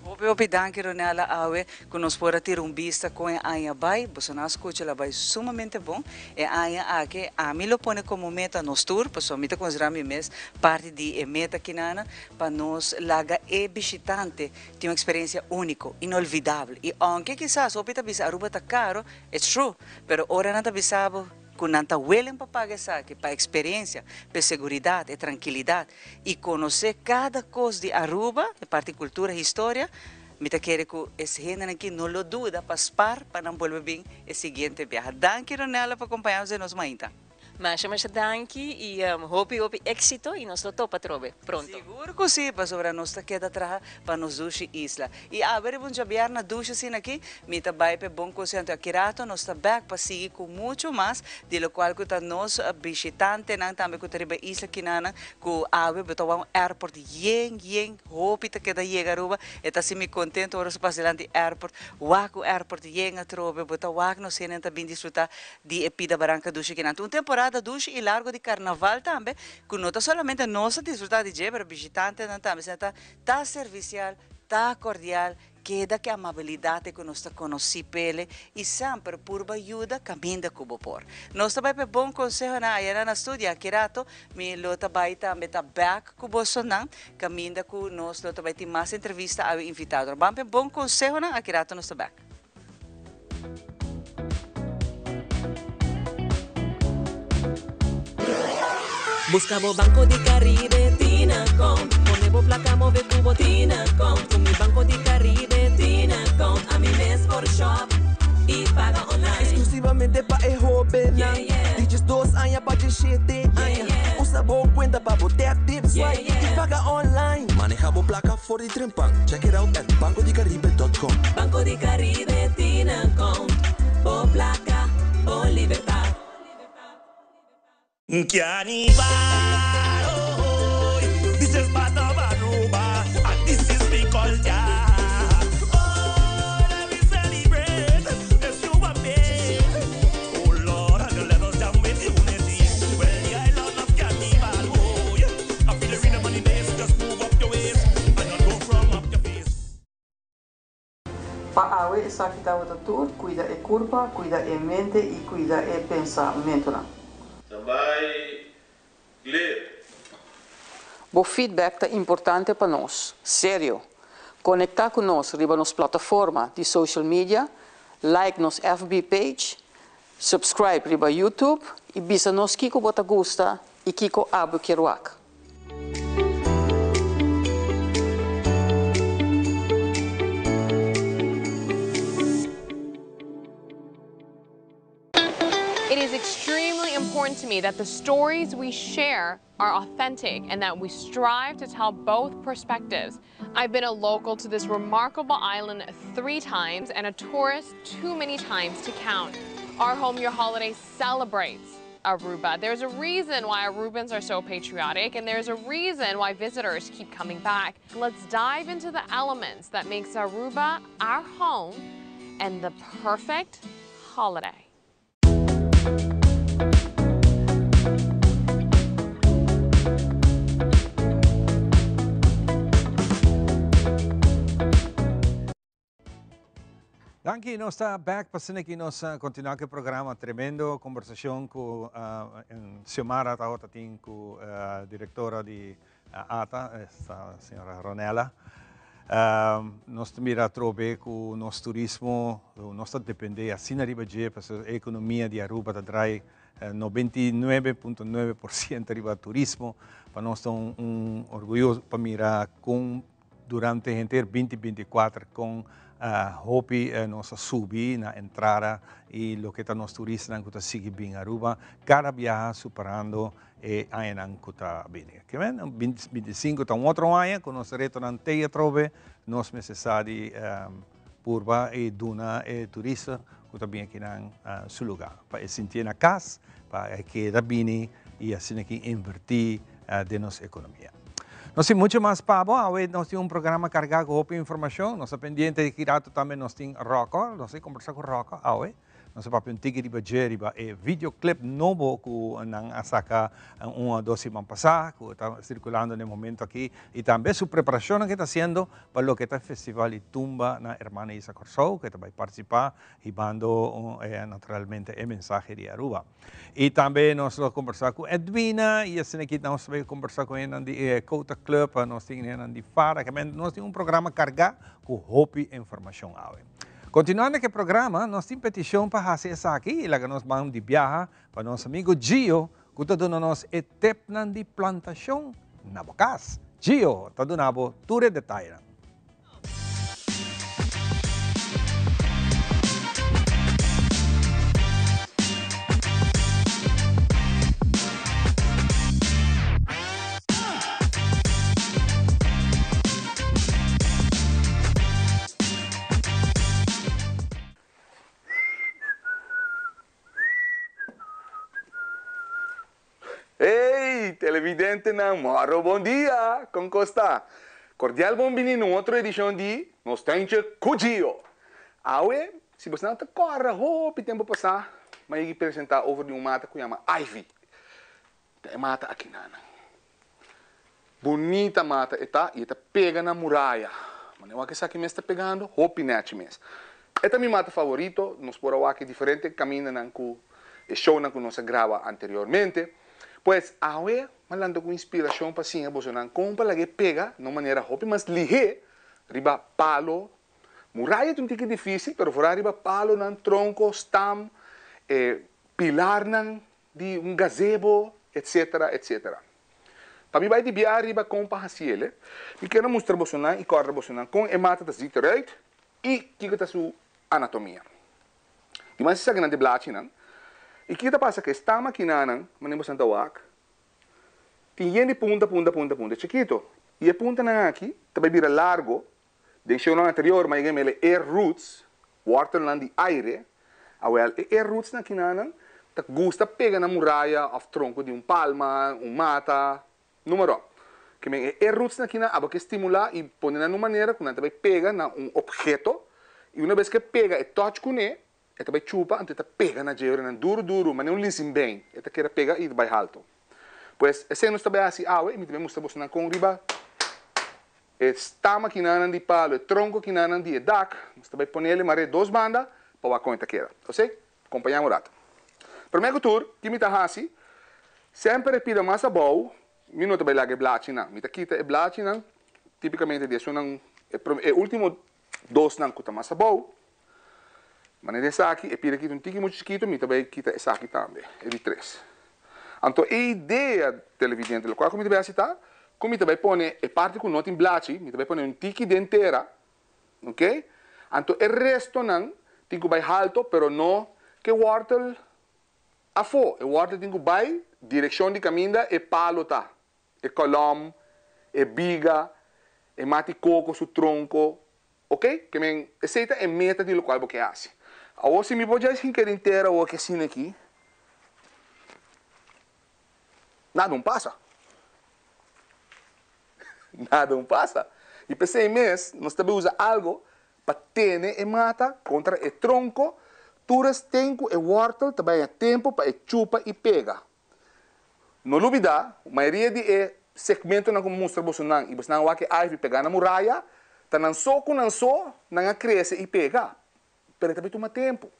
Hopi hopi danki, Ronella, awe cu nos por a tira un bista con e aña a bay. Boso a scucha, el a bay sumamente bon. E aña aki ami lo pone como meta nos tur, pasobra mi ta considera mi mes parti di e meta akinan, pa nos laga e bishitante tin un experiencia unico, inolvidabel. Y aunke kisas hopi ta bisa Aruba ta caro, it's true, pero ora nan ta bisa bo cu nan ta willing pa paga esaki, pa experiencia, pa seguridad y trankilidad y conoce cada cos di Aruba, e parti cultura y historia, mi ta kere cu e hende aki no lo duda pa spaar pa nan bolbe bin e siguiente biahe. Danki, Ronella, pa acompaña nos nos mainta. Masha, masha danki y hopi, hopi exito y nos lo topa trobe pronto. Sigur cu si, pasobra nos ta keda traha pa nos dushi isla. Y awe bon diabierna dushi asina aki, mi ta bay pe bon consciente aki rato, nos ta back pa sigui cu mucho mas, di locual cu ta nos bishitantenan tambe cu ta riba isla akinan, cu awe bo ta un airport yen yen, hopi ta keda yega Aruba, e ta haci mi contento ora su pasa dilanti airport, wak airport yen atrobe, bo ta wak nos hende ta bin disfruta di e pida baranca dushi akinan. Un temporada temporada dushi y largo di carnaval tambe, cu no ta solamente nos ta disfruta di dje, pero bishitantenan tambe. Asina ta, ta servicial, ta cordial, keda cu e amabilidad cu nos ta conoci p'ele y semper purba yuda caminda cu bo por. Nos ta bay pa e bon consehonan ayera na studio. Aki rato mi lo ta bay tambe ta back cu bosonan caminda cu nos lo ta bay tin mas entrevista awe invitadonan. Ban pa e bon consehonan, aki rato nos ta back. Busca bo Banco di Caribe Tinacom Pone bo placa move cu bo Tinacom Cu mi Banco di Caribe Tinacom Ami mes por shop y paga online. Exclusivamente pa e hobennan di diesdos aña pa diesshete aña. Usa bo cuenta pa bo tap, tip, swipe y paga online. Maneha bo placa for di trempan. Check it out at bancodicaribe.com. Banco di Caribe Tinacom Bo placa, bo libertad. Carnival, oh, oh, this is part of Aruba, and this is we culture. Oh, let me celebrate, yes you are made. Oh Lord, and let us jam with unity. Well, the island of Carnival, oh yeah. I feel the rhythm and the bass, just move up your waist and not go from up your face. Pa awe esaki tabata tur, cuida e curpa, cuida e mente y cuida e pensamentonan. Standby, clear. Bo feedback ta importante pa nos. Serio! Conecta cu nos riba nos plataforma di social media, like nos FB page, subscribe riba YouTube y bisa nos kico bo ta gusta y kico abo kier wak. It is extremely important to me that the stories we share are authentic and that we strive to tell both perspectives. I've been a local to this remarkable island three times and a tourist too many times to count. Our Home Your Holiday celebrates Aruba. There's a reason why Arubans are so patriotic and there's a reason why visitors keep coming back. Let's dive into the elements that makes Aruba our home and the perfect holiday. Danki, nos ta back pa asina ki nos continua cu e programa. Tremendo conversacion cu Xiomara tabata tin cu directora di ATA, esta señora Ronella. Nos ta mira atrobe cu nos turismo, nos ta depende asina riba dje, pasobra e economia di Aruba ta draai 99.9% riba turismo. Pa nos ta un orguyo pa mira con Durante henter binti binti kuater kon hopi nos a subi na entrada y loke ta nos turistanan cu ta sigui bin Aruba cada biaha superando e añanan cu ta bini. Kimen binti binti sinku ta un otro aña cu nos retonan tey atrobe, nos mester sa di purba y duna e turista cu ta bin akinan su luga pa e sintié na cas, pa e keda bini y asina ki inverti den nos economia. Nos tin mucho mas pa bo. Awe nos tin un programa carga cu hopi informacion. Nos ta pendiente di ki rato tambe nos tin Rocco. Nos a conversa cu Rocco awe. Nos a papia un tiki riba dje, riba e videoclip nobo cu nan a saca un o dos siman pasa, cu ta circulando na e momento aki. Y tambe su preparacionnan cu e ta haciendo pa loke ta e festival di tumba na Hermana Isa Corsou, cu e ta bay participa hibando naturalmente e mensahe di Aruba. Y tambe nos lo conversa cu Edwina y asina aki nos ta bay conversa cu hendenan di e Cota Club, nos tin hendenan di Fara, nos tin un programa carga cu hopi informacion awe. Continuando cu e programa, nos tin peticion pa haci esaki y laga nos ban di biaha pa nos amigo Gio cu ta duna nos e tipnan di plantacion na bo cas. Gio ta duna bo tur e detayenan. Hey, televidentenan, moro bon dia! Kon kos ta? Kordial bon bini na un otro edishon di Nos Tentje Ku Gio! Awe, si bosnan ta kòrda hopi tempu pasá, m'a yegi presentá over di un mata ku yama ivy. Ta e mata akinanan. Bunita mata e ta i e ta pega na muraya. Manera wak esaki mes ta pegando, hopi nèchi mes. E ta mi mata favorito, nos por a wak e diferente kamindanan ku e shownan ku nos a graba anteriormente. Pues awe m'a lanta ku inspirashon pa siña bosonan kon pa laga e pega na un manera hopi mas lihé riba palo. Muraya ta un tiki difísil, pero foral riba palonan, tronko, stam, e pilarnan di un gazebo, etcetera, etcetera. Pa mi bai di bia riba kon pa hasi el, mi kier a mustra bosonan i kòrda bosonan kon e mata ta zit eruit i kiko ta su anatomia. Di mas esakinan ta e blachinan. I kiko ta pasa ku e stam akinanan, manera bosonan ta wak, tin yen di punta, punta, punta, punta chikito. I e puntanan aki ta bai bira largo Den shownan anterior mi a yega mele e roots, wortelnan di aire, awel e e rootsnan kinanan ta gusta pega na muraya of tronco di un palma, un mata, numa rop. Ke men e e rootsnan kinan abo ke stimula y pone nan un manera ku nan ta bai pega na un obheto y una bes ke pega e touch kune e ta bai chupa anto e ta pega na dje nan duru duru manera un lisinbein e ta keda pega y ta bai halto. Pues esei nos ta bai hasi awe y mi ta bai mustra bosonan kon riba E stama kinanan di palo, e tronko kinanan di e dak, nos ta bai ponele mare dos banda pa wak kon e ta keda. Osei? Kompañá un rato. Promé ku tur, ki mi ta hasi? Semper e pida mas abou, mi no ta bai laga e blachinan. Mi ta kita e blachinan, tipikamente di esunnan, e promé, e último dosnan ku ta mas abou. Manera esaki, e pida kita un tiki muchu chikitu, mi ta bai kita esaki tambe, e di tres. Anto e idea, televidente, lokual ku mi ta bai hasi ta, ku mi ta bai pone e parti ku no tin blachi, mi ta bai pone un tiki den tera, ok? Anto e restonan tin ku bai halto, pero no ke wòrtel afó, e wòrtel tin ku bai direkshon di kaminda e palo ta. E kolom, e biga, e mati koko su tronko, ok? Ke men, esei ta e meta di lokual bo ke hasi. Awor si mi por djais hinka den tera awor ke asina aki, nada un pasa. Nada un pasa. I p'esei mes nos ta bai usa algo pa tene e mata kontra e tronko, tur esten ku e wòrtel ta bai haña tempu pa e chupa i pega. No lubida, mayoria di e segmentonan ku mustra bosonan i bosonan wak e ivy pegá na muraya, ta nan so ku nan so nan a krese i pega. Pero e ta bai tuma tempu.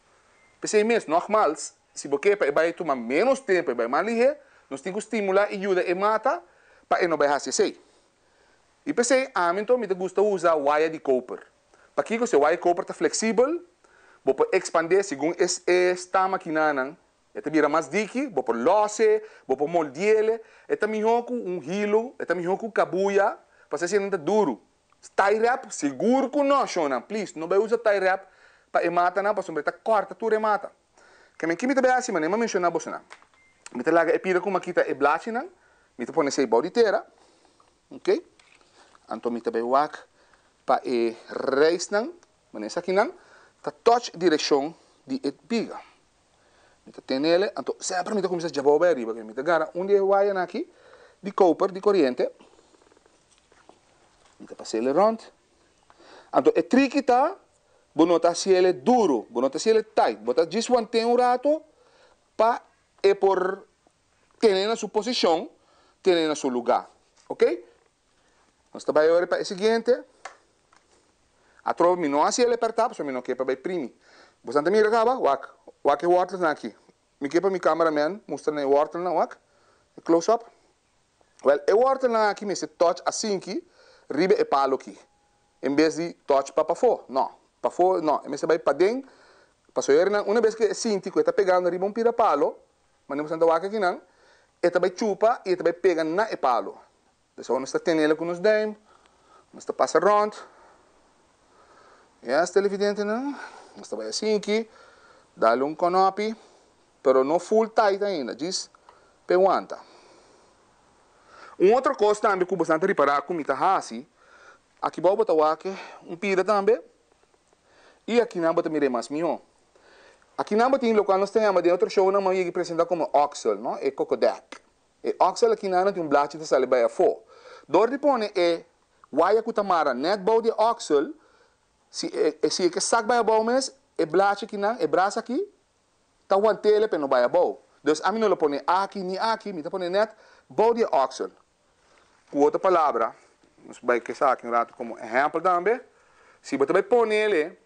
P'esei mes, nogmals, si bo ke pa e bai tuma ménos tempu, e bai mas lihé, nos tin ku stimulá i yuda e mata pa e no bai hasi esei. I p'esei ami anto mi ta gusta usa waya di koper. Pakiko? Si e waya di koper ta fleksibel, bo por ekspandé segun e sta makinanan E ta bira mas diki, bo por lòs'e, bo por moldiel'e. E ta mihó ku un hilu, e ta mihó ku kabuya, pasobra esei nan ta duru. Tie wrap, sigur ku no, shonnan. Please, no bai usa tie wrap pa e matanan pasobra e ta kòrta tur e mata. Ke men ki mi ta bai hasi manera mi a menshoná bosonan. Mi ta laga e pida ku mi a kita e blachinan, mi ta pone esei bou di tera, ok. Anto mi ta bai wak pa e reisnan, manera esakinan, ta touch direkshon di e biga. Mi ta tenele, anto semper mi ta kuminsá djabou bai ariba. Mi ta gara un di e wayanan aki di koper, di koriente. Mi ta pas'ele rònt. Anto e triki ta, bo no ta hasiele duru, bo no ta hasiele tight. Bo ta djis want'é un rato pa e por tene na su posishon, tene na su lugá. Oke? Nos ta bai ora pa e siguiente. Atrobe mi no hasi el e pertá pasobra mi no ke pa bai primi. Bosan ta mira kaba? Wak. Wak e wortelnan aki. Mi ke pa mi cameraman mustra nan e wortelnan, wak. E close up. Wel, e wortelnan aki mester touch asinki riba e palo aki. En bes di touch pa pafó. No. Pafó no. E mester bai paden. Pasobra e nan una bes ku e sinti ku e ta pegando riba un pida palo, manera bosan ta wak akinan, e ta bai chupa i e ta bai pega na e palo. Dus awor nos ta tenela ku nos duim, nos ta pasa rònt. Yes, televidentenan, nos ta bai asinki, dal un kònòpi, pero no full tight ainda, djis p'e wanta. Un otro kos tambe ku bosan ta ripará ku mi ta hasi, aki bou bo ta wak un pida tambe, i akinan bo ta mir'é mas mihó. Akinan bo tin lokual nos ta yama den otro shownan mi a yega presentá komo oksel, no, e kokodèk. E oksel aki nan tin un blachi ta sali bai afó. Dor di pone e waya ku ta mara nèt bou di e oksel, si e si e ke sak bai abou mes, e blachi aki nan, e bras aki, ta want'ele pa e no bai abou. Dus ami no lo pone aki ni aki, mi ta pone nèt bou di e oksel. Ku otro palabra, nos bai ku esaki un ratu komo ehèmpel tambe, si bo ta bai ponele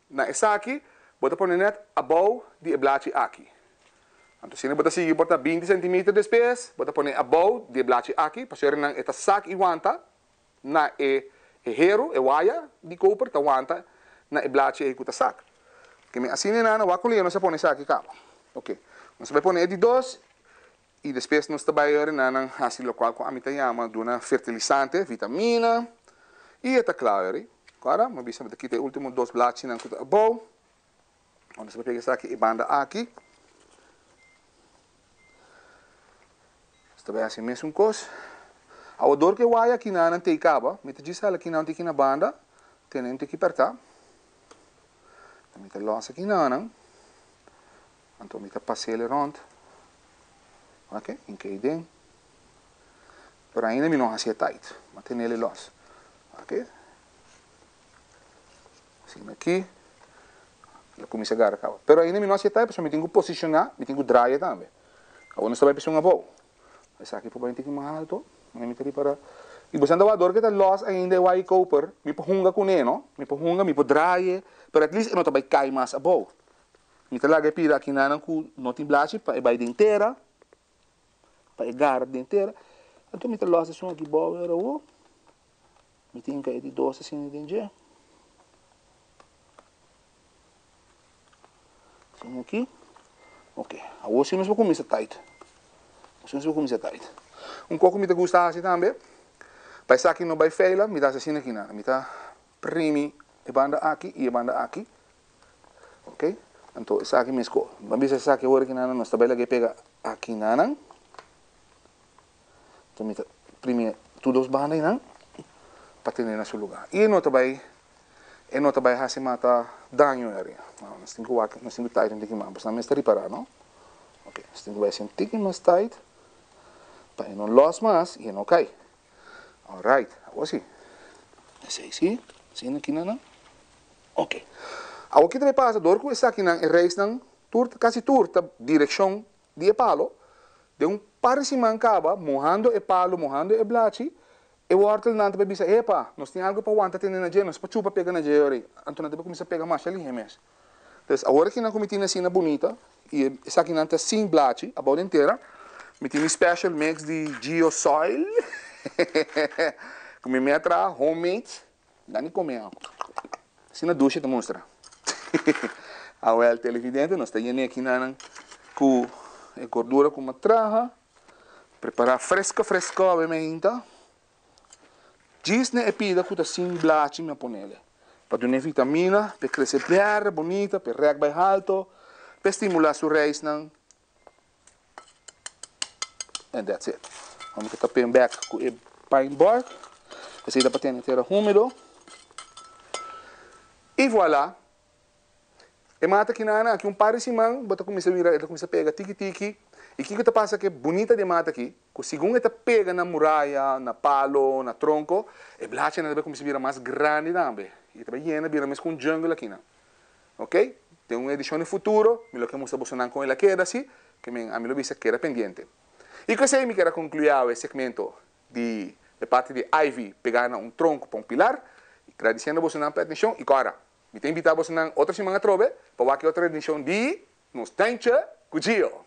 na esaki, bo ta pone nèt abou di e blachi aki. Anto asina bo ta sigui por ta 20 sentimeter despues, bo ta pone abou di e blachi aki, pasobra nan e ta sak i wanta na e e heru, e waya di koper ta wanta na e blachi ei ku ta sak. Ke mi asina e nana wak ku nos a pone esaki kaba. Oke, nos a bai pone e di dos i despues nos ta bai ora nan hasi lokual ku ami ta yama duna fertilisante, vitamina i e ta kla ora. Kòrda, mi a bisa mi ta kita e ultimo dos blachinan ku ta abou. Nos a bai pega esaki e banda aki. Nos ta bai hasi mesun kos. Awor dor ku e waya aki nan tei kaba, mi ta djis hala aki nan tiki na banda, tene un tiki pertá. Mi ta lòs aki nan, anto mi ta pas'el rònt. Ok, hinka ei den. Pero ainda mi no hasi e tight, mi a tenel e lòs. Ok. Asina aki, el a kuminsá gara kaba. Pero ainda mi no hasi e tai pasobra mi tin ku posishoná, mi tin ku draia tambe. Awor nos ta bai p'esun abou. Esaki por bai un tiki mas alto, manera mi ta ripará. I boso ta wak dor ku e ta lòs ainda e waya koper, mi por hunga kuné, no? Mi por hunga, mi por draia, pero at least e no ta bai kai mas abou. Mi ta laga e pida akinanan ku no tin blachi pa e bai den tera, pa e gara den tera. Anto mi ta lòs esun aki bou e ora awor. Mi tin ka e di dos asina den dje. Asina aki. Ok, awor si nos por kuminsa tight. Awor si nos por kuminsa tight. Un kos ku mi ta gusta hasi tambe, pa esaki no bai feila, mi ta hasi asina aki nan. Mi ta primi e banda aki i e banda aki. Ok, anto esaki meskos. Ban bisa esaki awor aki nan, nos ta bai laga e pega aki nan. Enton mi ta primi tur dos banda einan pa tene na su lugar. I e no ta bai, e no ta bai hasi mata daño e aria. Nos tin ku wak, nos tin ku tight un tiki mas, pasobra nan mester ripará, no? Ok, nos tin ku bai hasi un tiki mas tight pa e no lòs mas i e no kai. Alright, awor si. Esei si, asina aki nan. Ok. Awor ki ta bai pasa dor ku esakinan, e reisnan, tur, kasi tur ta direkshon di e palo, den un par di siman kaba, mohando e palo, mohando e blachi, e wortelnan ta bai bisa, Epa, nos tin algu pa wanta tene na dje, nos por chupa pega na dje ora ei. Anto nan ta bai kuminsá pega masha lihe mes. Entonces, awor aki nan ku mi tin asina bunita, i esakinan ta sin blachi, abou den tera, mi tin mi special mix di Geo Soil, ku mi mea traha, homemade, Dan di come awo. Asina dushi ta mustra. Awel televidente nos ta yene aki nanan cu e gordura cu mi a traha. Prepara fresco fresco awe meinta. Djis na e pida cu ta sin blachi mi a ponele. Pa duna e vitamina, pa e crece berde bonita, pa e rek bay halto, pa e stimula su reisnan. And that's it. Vamos que tapem back ku e pine bark. Esei ta pa tene tera húmedo. I voilà. E mata kinana aki un par di siman bo ta kuminsá mira e ta kuminsá pega tiki tiki. I kiko ta pasa ku e bunita di e mata aki? Ku segun e ta pega na muraya, na palo, na tronko, e blachinan ta bai kuminsá bira mas grandi tambe. I ta bai yena bira mes ku un jungle akinan. Ok, den un edishon di futuro mi lo ke mustra bosonan kon el a keda si, ke men ami lo bisa keda pendiente. I ku esei mi kier a konkluí awe e segmento di e parti di ivy pegá na un tronko pa un pilar, i gradisiendo bosonan pa e atenshon i kòrda, mi ta invitá bosonan otro siman atrobe pa wak e otro edishon di nos Tuintje ku Gio.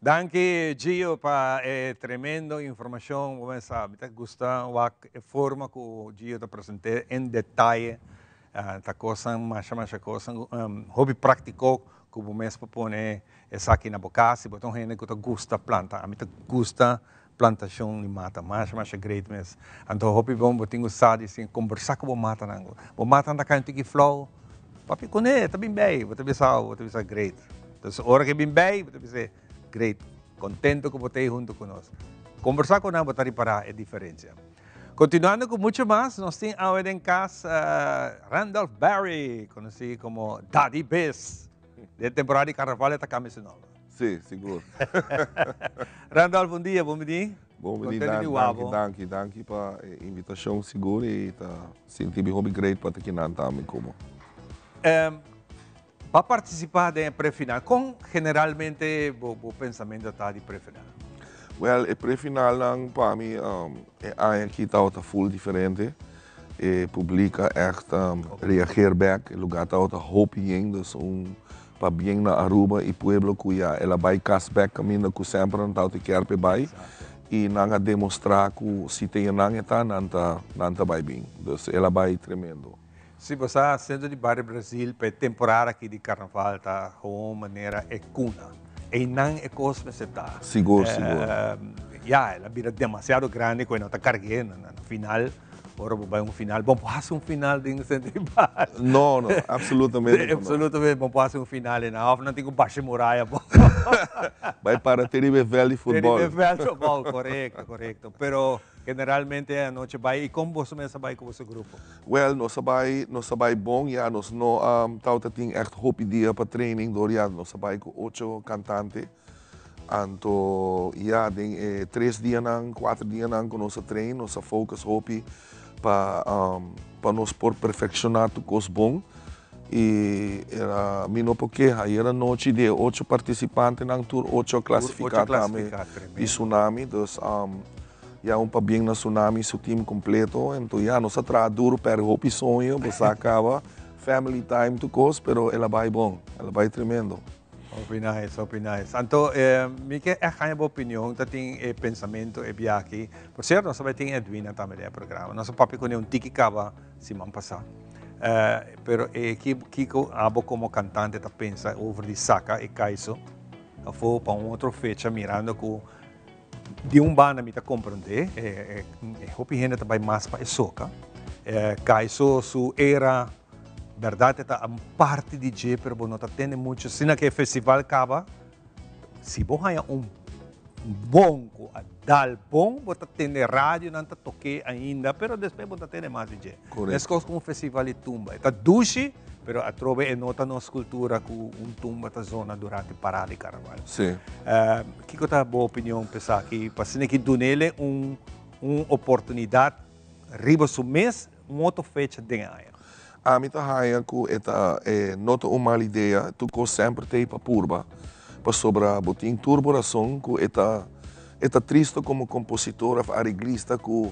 Danki Gio pa e tremendo informacion. Bo mester mi ta gusta wak e forma cu Gio ta presente en detaye. Ta cosnan masha masha cosnan hopi practico cu bo mes por pone esaki na bo cas si bo ta un hende cu ta gusta planta. Ami ta gusta plantacion di mata masha masha great mes. Anto hopi bon bo tin cu sa di sin combersa cu bo matanan. Bo matanan ta cay un tiki flow, papia cune ta bin bay, bo ta bisa bo ta bisa great. Entonces ora ke bin bay bo ta bisa great, contento cu bo ta ey hunto cu nos. Kombersá ku nan bo ta ripará e diferensia. Kontinuando ku mucho mas, nos tin awe den kas Randolph Barry, konosí komo Daddy Biz. Den temporada di karnaval e ta kambia su nòmber. Sí, sigur. Randolph, bon dia, bon bini. Bon bini, danki, danki, danki, danki pa e invitashon sigur i ta sinti mi hopi great pa ta kinan tambe ku bo. Bo a partisipá den e prefinal. Kon generalmente bo bo pensamentu ta di prefinal? Wèl, e prefinalnan pa mi e aña aki tabata ful diferente. E publiek a ègt reageer bèk. E lugá tabata hopi yen, dus un pabien na Aruba i pueblo ku ya el a bai kas bèk kaminda ku semper nan tabata kier p'e bai. I nan a demostrá ku si te nan e ta, nan ta nan ta bai bin. Dus el a bai tremendo. Si bo sa, Centro di Bario Brasil pa e temporada aki di Carnaval ta gewoon manera e cuna. Eynan e cos mester ta. Sigur, sigur. Ya, el a bira demasiado grandi cu e no ta cargu'e na final. Ora bo bay un final, bo no por haci un final den Centro di Bario. No, no, absolutamente no. Absolutamente bo no por haci un final eynan. Of nan tin cu basha e muraya bo. Bay para te riba e veld di futbol. Te riba e veld di futbol, corecto, corecto. Pero generalmente e anochi bay. Y con boso mes a bay cu boso grupo? Wel, nos a bai, nos a bai bon, ya nos no a tabata tin echt hopi dia pa training dor ya nos a bai ku ocho kantante. Anto ya den e tres dianan, kuater dianan ku nos a train nos a focus hopi pa pa nos por perfekshoná tur kos bon. I era, mi no por keha, ayera nochi di e ocho partisipantenan tur ocho a klasifiká tambe di Tsunami, dus Ya un pabien na Tsunami su team completo ento ya nos a traha duro perde hopi soño bo sa caba family time tur cos pero el a bay bon el a bay tremendo. Hopi nice hopi nice anto mi ke echt haña bo opinion ta tin e pensamento e bia aki por cierto nos ta bay tin Edwina tambe den e programa nos a papia cune un tiki caba siman pasa pero e kiko abo como cantante ta pensa over di saca e kaiso afo pa un otro fecha mirando cu Di un banda mi ta comprende, e hopi hende ta bay mas pa e soca. Kaiso su era, berdad e ta un parti di dje, pero bo no ta tende mucho. Asina cu e festival caba, si bo haya un bon cu a dal bon, bo ta tende radionan ta toke ainda, pero despues bo no ta tende mas di dje. Mescos cu un festival di tumba. E ta dushi, pero atrobe e no ta nos cultura cu un tumba ta zona durante parada di carnaval. Kiko ta bo opinion pa esaki? Pa asina ki dunele un un oportunidad riba su mes un otro fecha den e aña. Ami ta haña ku e ta e no ta un mal idea, tur kos semper ta ei pa purba, pasobra bo tin tur bo rason ku e ta e ta tristo komo kompositor òf areglista ku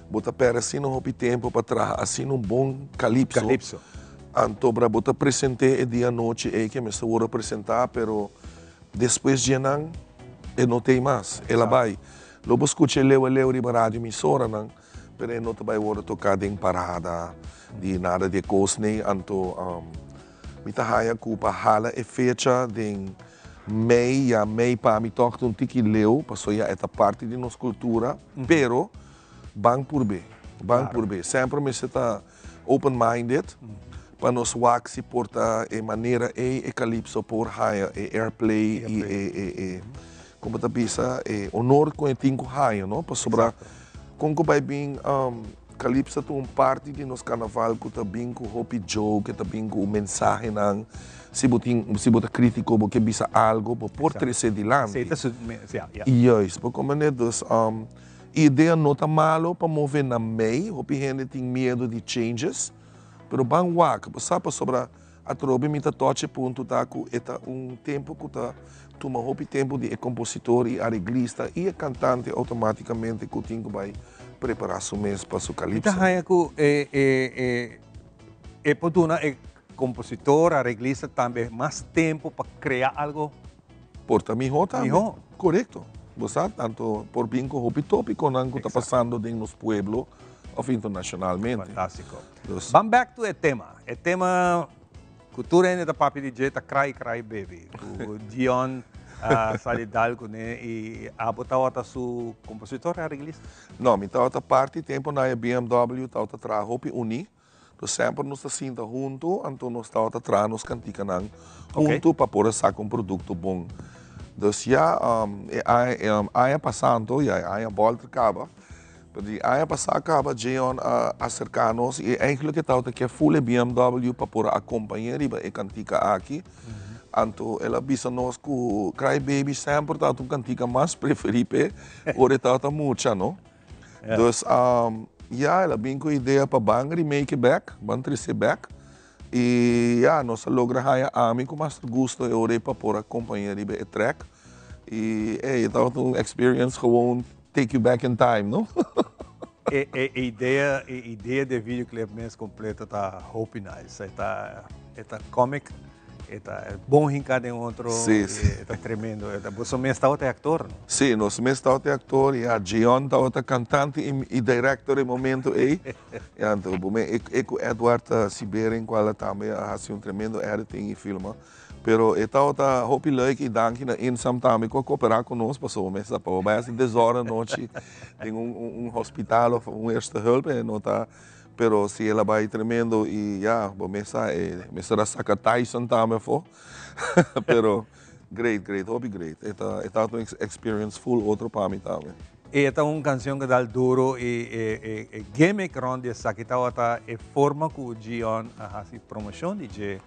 bo ta pèrdè asina hopi tempu pa traha asina un bon kalipso, Kalipso. antobra bo ta present'é e dia anochi ei ke mester wòrdu presentá pero Despues dje nan, e no t'ei mas. El a bai. Lo bo skucha e leu a leu riba radio emisoranan, pero e no ta bai wòrdu toká den parada di nada di e kosnan. Anto mi ta haña ku pa hala e fecha den mei, ya mei pa mi tòg ta un tiki leu, pasobra ya e ta parti di nos kultura, pero ban purb'é, ban purb'é. Semper mester ta. Open minded pa nos wak si por ta e manera ey e calypso por haya e airplay y e e e como ta bisa e honor cu e tin cu haya no pasobra con cu bay bin calypso ta un parti di nos carnaval cu ta bin cu hopi joke e ta bin cu mensahenan si bo tin si bo ta critico bo ke bisa algo bo por trece dilanti juist bo comprende dus. Idea no ta malo pa move na mei, hopi hende tin miedo di changes, pero ban wak, bo sa pasobra atrobe mi ta touch e punto ta cu e ta un tempo cu ta tuma hopi tempo di e compositor y areglista y e cantante automaticamente cu tin cu bay prepara su mes pa su Mi calypso. ta haña cu e e e e por duna e compositor, areglista tambe mas tempo pa crea algo. Por ta mihó tambe. Mihó. Korekto. Bo sa, tanto por bin ku hopi tópikonan ku ta pasando den nos pueblo òf internashonalmente. Fantástiko. Ban bèk to e tema. E tema ku tur hende ta papia di dje ta Cry Cry Baby. Ku Dion a sali dal kuné i abo tabata su kompositor, areglista? No, mi tabata parti tempu na e BMW tabata traha hopi uní. Nos semper nos ta sinta huntu, anto nos tabata traha nos kantikanan huntu pa por a saka un produkto bon. Dus ya e aña pasa anto, ya e aña bolter caba, pero di aña pasa caba Jeon a acerca nos y eigenlijk e tabata kier full e BMW pa por a acompañe riba e cantica aki. Anto el a bisa nos cu Cry Baby semper tabata un cantica mas preferi p'e ora e tabata mucha, no? Dus ya el a bin cu e idea pa ban remake e bek, ban trece bek. Y ya, nos a logra haya ami cu Master Gusto e ora ey pa por a compaña riba e track. Y ey, e tabata un experience gewoon take you back in time, no? E e idea, e idea di e videoclip mes completo ta hopi nice. E ta, e ta comic, e ta bon hinca den otro, Sí, sí. e ta tremendo. E ta, boso mes tabata e actor, no? Sí, nos mes tabata e actor y ya, Jeon tabata cantante y, y director e momento ey. Ya, anto bo me e ku Edward Sibering kual a tambe a hasi un tremendo editing i filma. Pero e tabata hopi leuk i danki na Insam tambe ku a koperá ku nos pasobra bo mes sa pa bo bai hasi desòrden anochi den un un hospital òf un eerste hulp e no ta pero si el a bai tremendo i ya bo mes sa e mester a saka Tyson tambe afó pero great great hopi great e ta e tabata un experience full otro pa mi tambe. E ta un cancion cu dal duro y e gimmick rond di esaki tabata e forma cu Gion a haci promocion di dje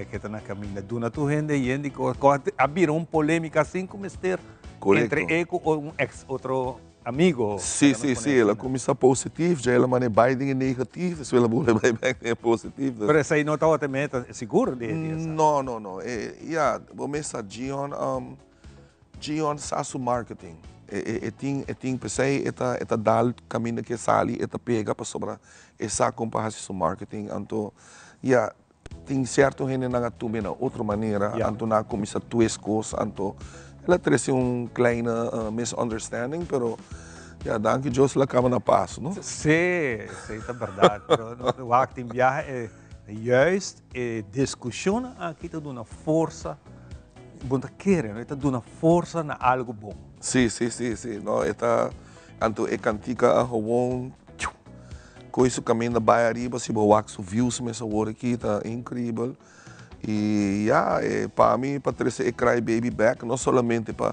ke ta na caminda duna tur hende yen di cos cu a bira un polemica sin cu mester entre e cu un ex otro amigo. Si, si, si, el a cuminsa positief, dje el a manda e bay den e negatief, despues el a bolbe bay bek den e positief. Pero esey no tabata e meta sigur di esaki. No, no, no, ya, bo mes sa Gion. Gion sa su marketing. E tin e tin p'esei e ta e ta dal kaminda ke sali e ta pega pasobra e sa kon pa hasi su marketing. Anto ya tin sierto hendenan a tum'e na otro manera anto nan a kuminsá twist kos anto el a trese un kleine misunderstanding pero ya danki Dios el a kaba na pas no. Sí, esei ta bèrdat pero wak tin biaha e juist e diskushonnan aki ta duna forsa. Bo ta kere, no? E ta duna forsa na algo bon. Sí, sí, sí, sí. No, e ta, anto e kantika a gewoon, tjiu, koe su kaminda bai ariba, si bo wak su views mes awor aki ta inkribel. I ya, e pa mi pa trese e Cry Baby bek, no solamente pa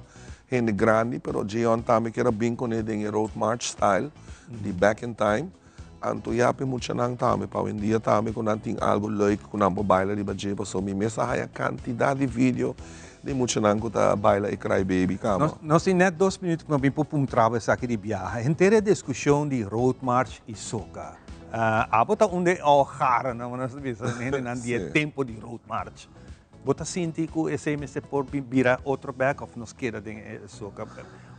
hende grandi, pero Jeon tambe kier a bin kuné den e Road March style di Back in Time. Anto ya p'e muchanan tambe, pa awendia tambe ku nan tin algu leuk ku nan por baila riba dje, pasobra mi mes a haya kantidat di video di muchanan ku ta baila e Cry Baby kaba. Nos tin nèt dos minuut ku no bin por puntra bo esaki di biaha. Henter e diskushon di Road March i Soca. Abo ta un den ojaranan, nos ta bisa, hendenan di e tempu di Road March. Bo ta sinti ku esei mester por bin bira otro bek òf nos keda den e soka?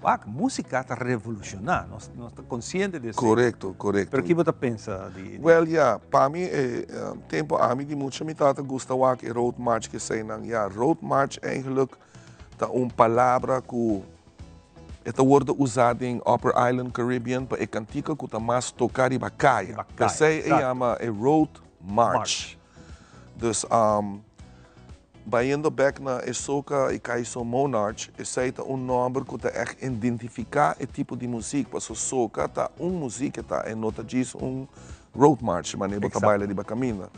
Wak, músika ta revolushoná, nos nos ta konsiente di esei. Korekto, korekto. Pero ki bo ta pensa di. Wèl ya, pa mi e tempu ami di mucha mi tabata gusta wak e road march ku eseinan. Ya, road march eigenlijk ta un palabra ku e ta wòrdu usá den Upper Island Caribbean pa e kantika ku ta mas toká riba kaya. Riba kaya, P'esei e eksakto. yama e road march. Dus bayendo bek na e soca y Kaiso Monarch, esey ta un nomber cu ta echt identifica e tipo di muziek, paso soca ta un muziek e ta, e no ta djis un road march manera bo ta baila riba caminda.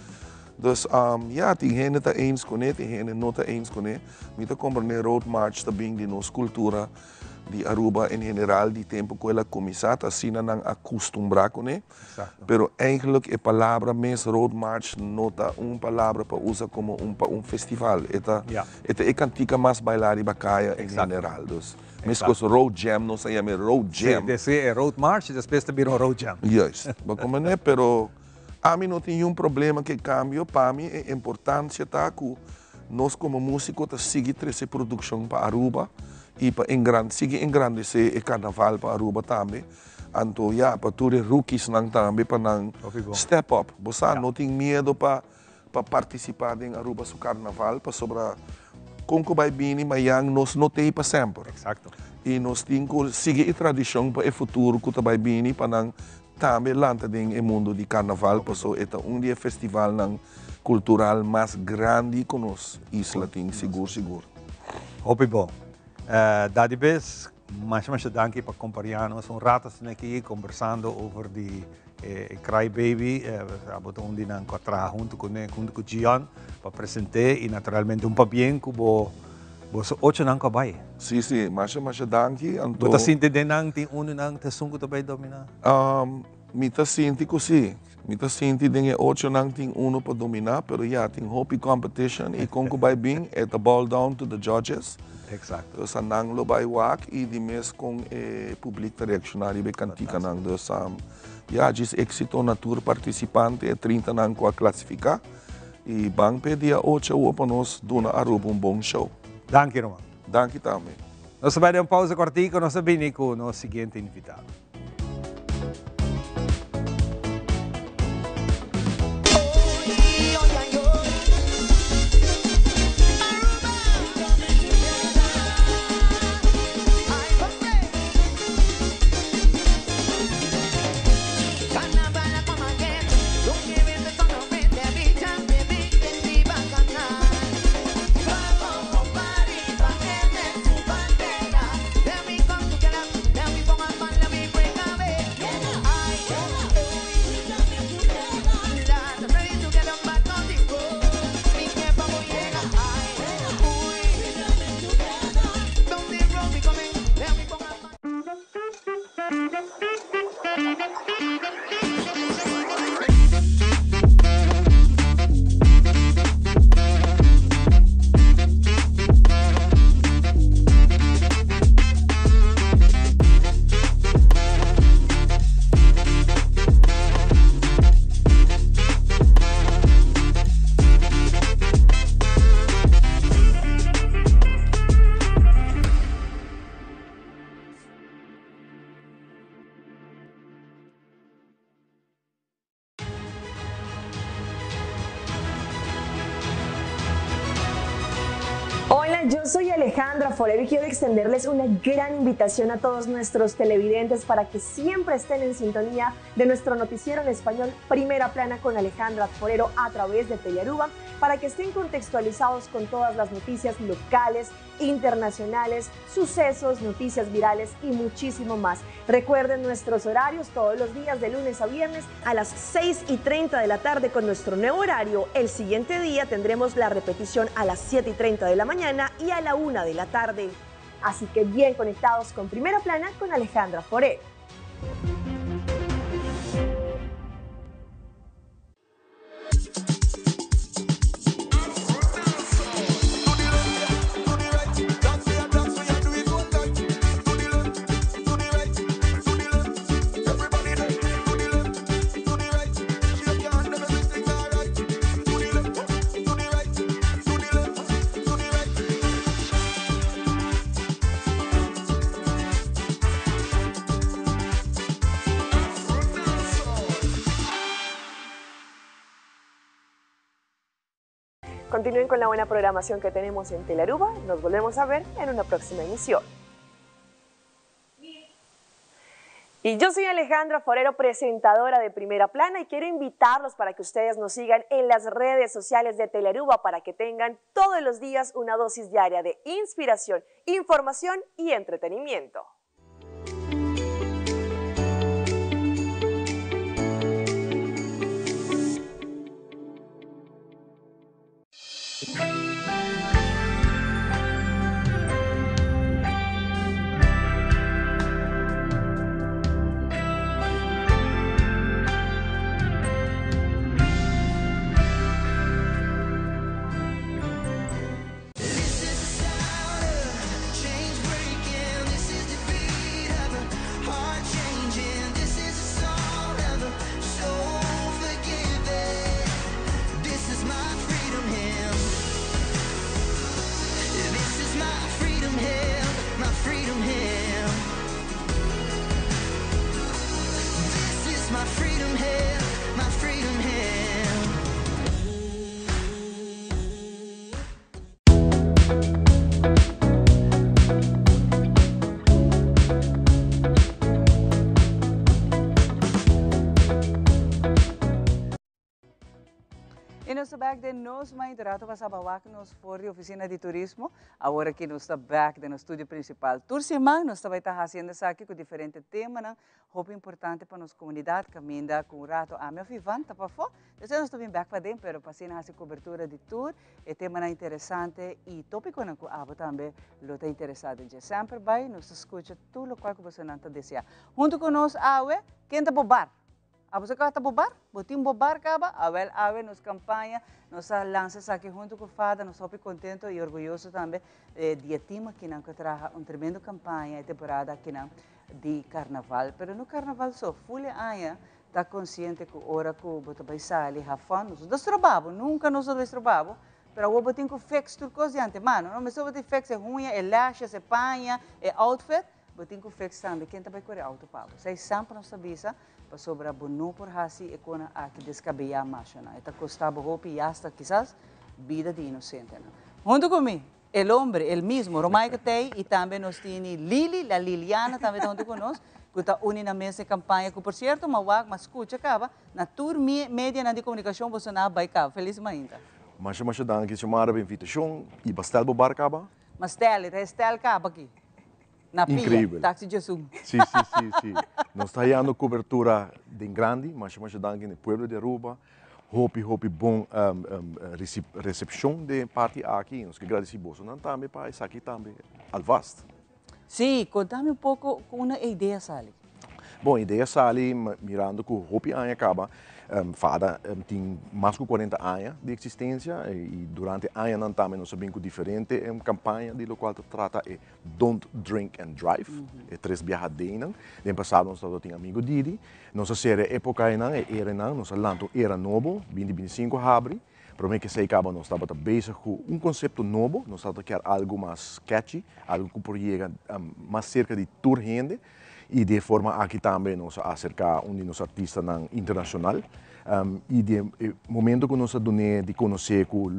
Dus ya, tin hende ta eens cune, tin hende no ta eens cune. Mi ta comprende road march ta bin di nos cultura di Aruba en general di tempo cu el a cuminsa, ta asina nan a custumbra cune. Pero eigenlijk e palabra mes road march no ta un palabra pa usa como un pa un festival. E ta e ta e cantica mas baila riba caya en general. Dus mescos road jam nos a yama e road jam. Sí, desde e road march despues ta bira un road jam. Juist. Bo comprende? Pero ami no tin niun problema cu e cambio. Pa mi e importancia ta cu nos como musico ta sigui trece produccion pa Aruba y pa sigui engrandece e carnaval pa Aruba tambe. Anto ya, pa tur e rookiesnan tambe pa nan step up. Bo sa, no tin miedo pa pa participa den Aruba su carnaval pasobra con cu bay bini mayan nos no t'ey pa semper. Y nos tin cu sigui e tradicion pa e futuro cu ta bay bini pa nan tambe lanta den e mundo di carnaval paso e ta un di e festivalnan cultural mas grandi cu nos isla tin sigur sigur. Hopi bon. Dadi bes Masha masha danki pa compaña nos un rato asina aki conversando over di e Cry Baby. Abo ta un di nan cu a traha hunto cu ne, hunto cu Gion pa presente y naturalmente un pabien cu bo Boso ochonan ku a bai. Si, si, masha masha danki. Anto. Bo ta sinti den nan tin unu nan ta esun ku ta bai dominá? Mi ta sinti ku si. Mi ta sinti den e ochonan tin unu pa dominá, pero ya, tin hopi competition i kon ku bai bin e ta boil down to the judges. Exacto. Dus nan lo bai wak i di mes kon e publik ta reakshoná riba e kantikanan. Dus ya, djis éksito na tur partisipante, e trintanan ku a klasifiká. I ban p'e dia ocho awor pa nos duna Aruba un bon show. Danki ruman. Danki tambe. Nos ta bai den un pausa kortico, nos ta bini ku nos siguiente invitado. Hola, yo soy Alejandra Forero y quiero extenderles una gran invitación a todos nuestros televidentes para que siempre estén en sintonía de nuestro noticiero en español Primera Plana con Alejandra Forero a través de Telearuba, para que estén contextualizados con todas las noticias locales, internacionales, sucesos, noticias virales y muchísimo más. Recuerden nuestros horarios todos los días de lunes a viernes a las 6:30 de la tarde con nuestro nuevo horario. El siguiente día tendremos la repetición a las 7:30 de la mañana y a la 1 de la tarde. Así que bien conectados con Primera Plana con Alejandra Forero. Continúen con la buena programación que tenemos en Telearuba. Nos volvemos a ver en una próxima emisión. Y yo soy Alejandra Forero, presentadora de Primera Plana, y quiero invitarlos para que ustedes nos sigan en las redes sociales de Telearuba para que tengan todos los días una dosis diaria de inspiración, información y entretenimiento. nos ta bek den nos Mainta Rato pa saba wak nos for di oficina di turismo. Awor aki nos ta bek den nos studio principal. Tur siman nos ta bay ta haciendo esaki cu diferente temanan hopi importante pa nos comunidad. Caminda cu un rato ami of Ivan ta pafo. Despues nos ta bin bek paden pero pa asina haci cobertura di tur e temanan interesante y topiconan cu abo tambe lo ta interesa den dje. Semper bay nos ta scucha tur locual cu bosonan ta desea. Hunto cu nos awe, ken ta bo bar? Abo sa kaba ta bo bar? Bo tin bo bar kaba? Awel awe nos kampaña, nos a lansa esaki huntu ku fada, nos hopi kontento i orguyoso tambe di e tim akinan ku a traha un tremendo kampaña e temporada akinan di karnaval. Pero no karnaval so, ful e aña ta konsiente ku ora ku bo ta bai sali have fun, nos no ta stroba bo, nunka nos no ta bai stroba bo, pero awor bo tin ku fix tur kos di antemano, no? Mester bo tin fix e huña, e lashes, e paña, e outfit. Bo tin ku fix tambe ken ta bai kore auto pa bo. Esei samper nos ta bisa pasobra bo no por hasi e kona aki deskabeyá mashonan. E ta kosta bo hopi i asta kisas bida di inosentenan. Huntu ku mi, el hombre, el mismo, Romaico Tey i tambe nos tini Lili, la Liliana tambe ta huntu ku nos, ku ta uni nan mes e kampaña ku por sierto m'a wak, m'a skucha kaba na tur medianan di komunikashon boso nan a bai kaba. Felis mainta. Masha masha danki Xiomara pa e invitashon i pa stel bo bar kaba. Ma stel, e ta e stel kaba aki. Na pia, Increíbel. taxi djesun. Sí, sí, sí, sí. Nos ta hayando cobertura den grandi, masha masha danki na e pueblo di Aruba. Hopi, hopi bon recepcion den e parti aki y nos ke gradici bosonan tambe pa esaki tambe alvast. Sí, contami un poco con una e idea sali. Bon, idea sali mirando cu hopi aña caba, Fada tin mas cu cuarenta aña di existencia y durante añanan tambe nos a bin cu diferente campaña di locual ta trata e Don't Drink and Drive, e tres biaha Dnan. Den pasado nos tabata tin amigo Didi. Nos a cera e epoca eynan, e era eynan, nos a lanta un era nobo, binti binti sinku a habri. Prome ke esei kaba nos tabata bezig ku un konsepto nobo, nos tabata kier algu mas catchy, algu ku por yega mas serka di tur hende i di e forma aki tambe nos a aserká un di nos artistanan internashonal i di e momento ku nos a dun'é di konosé ku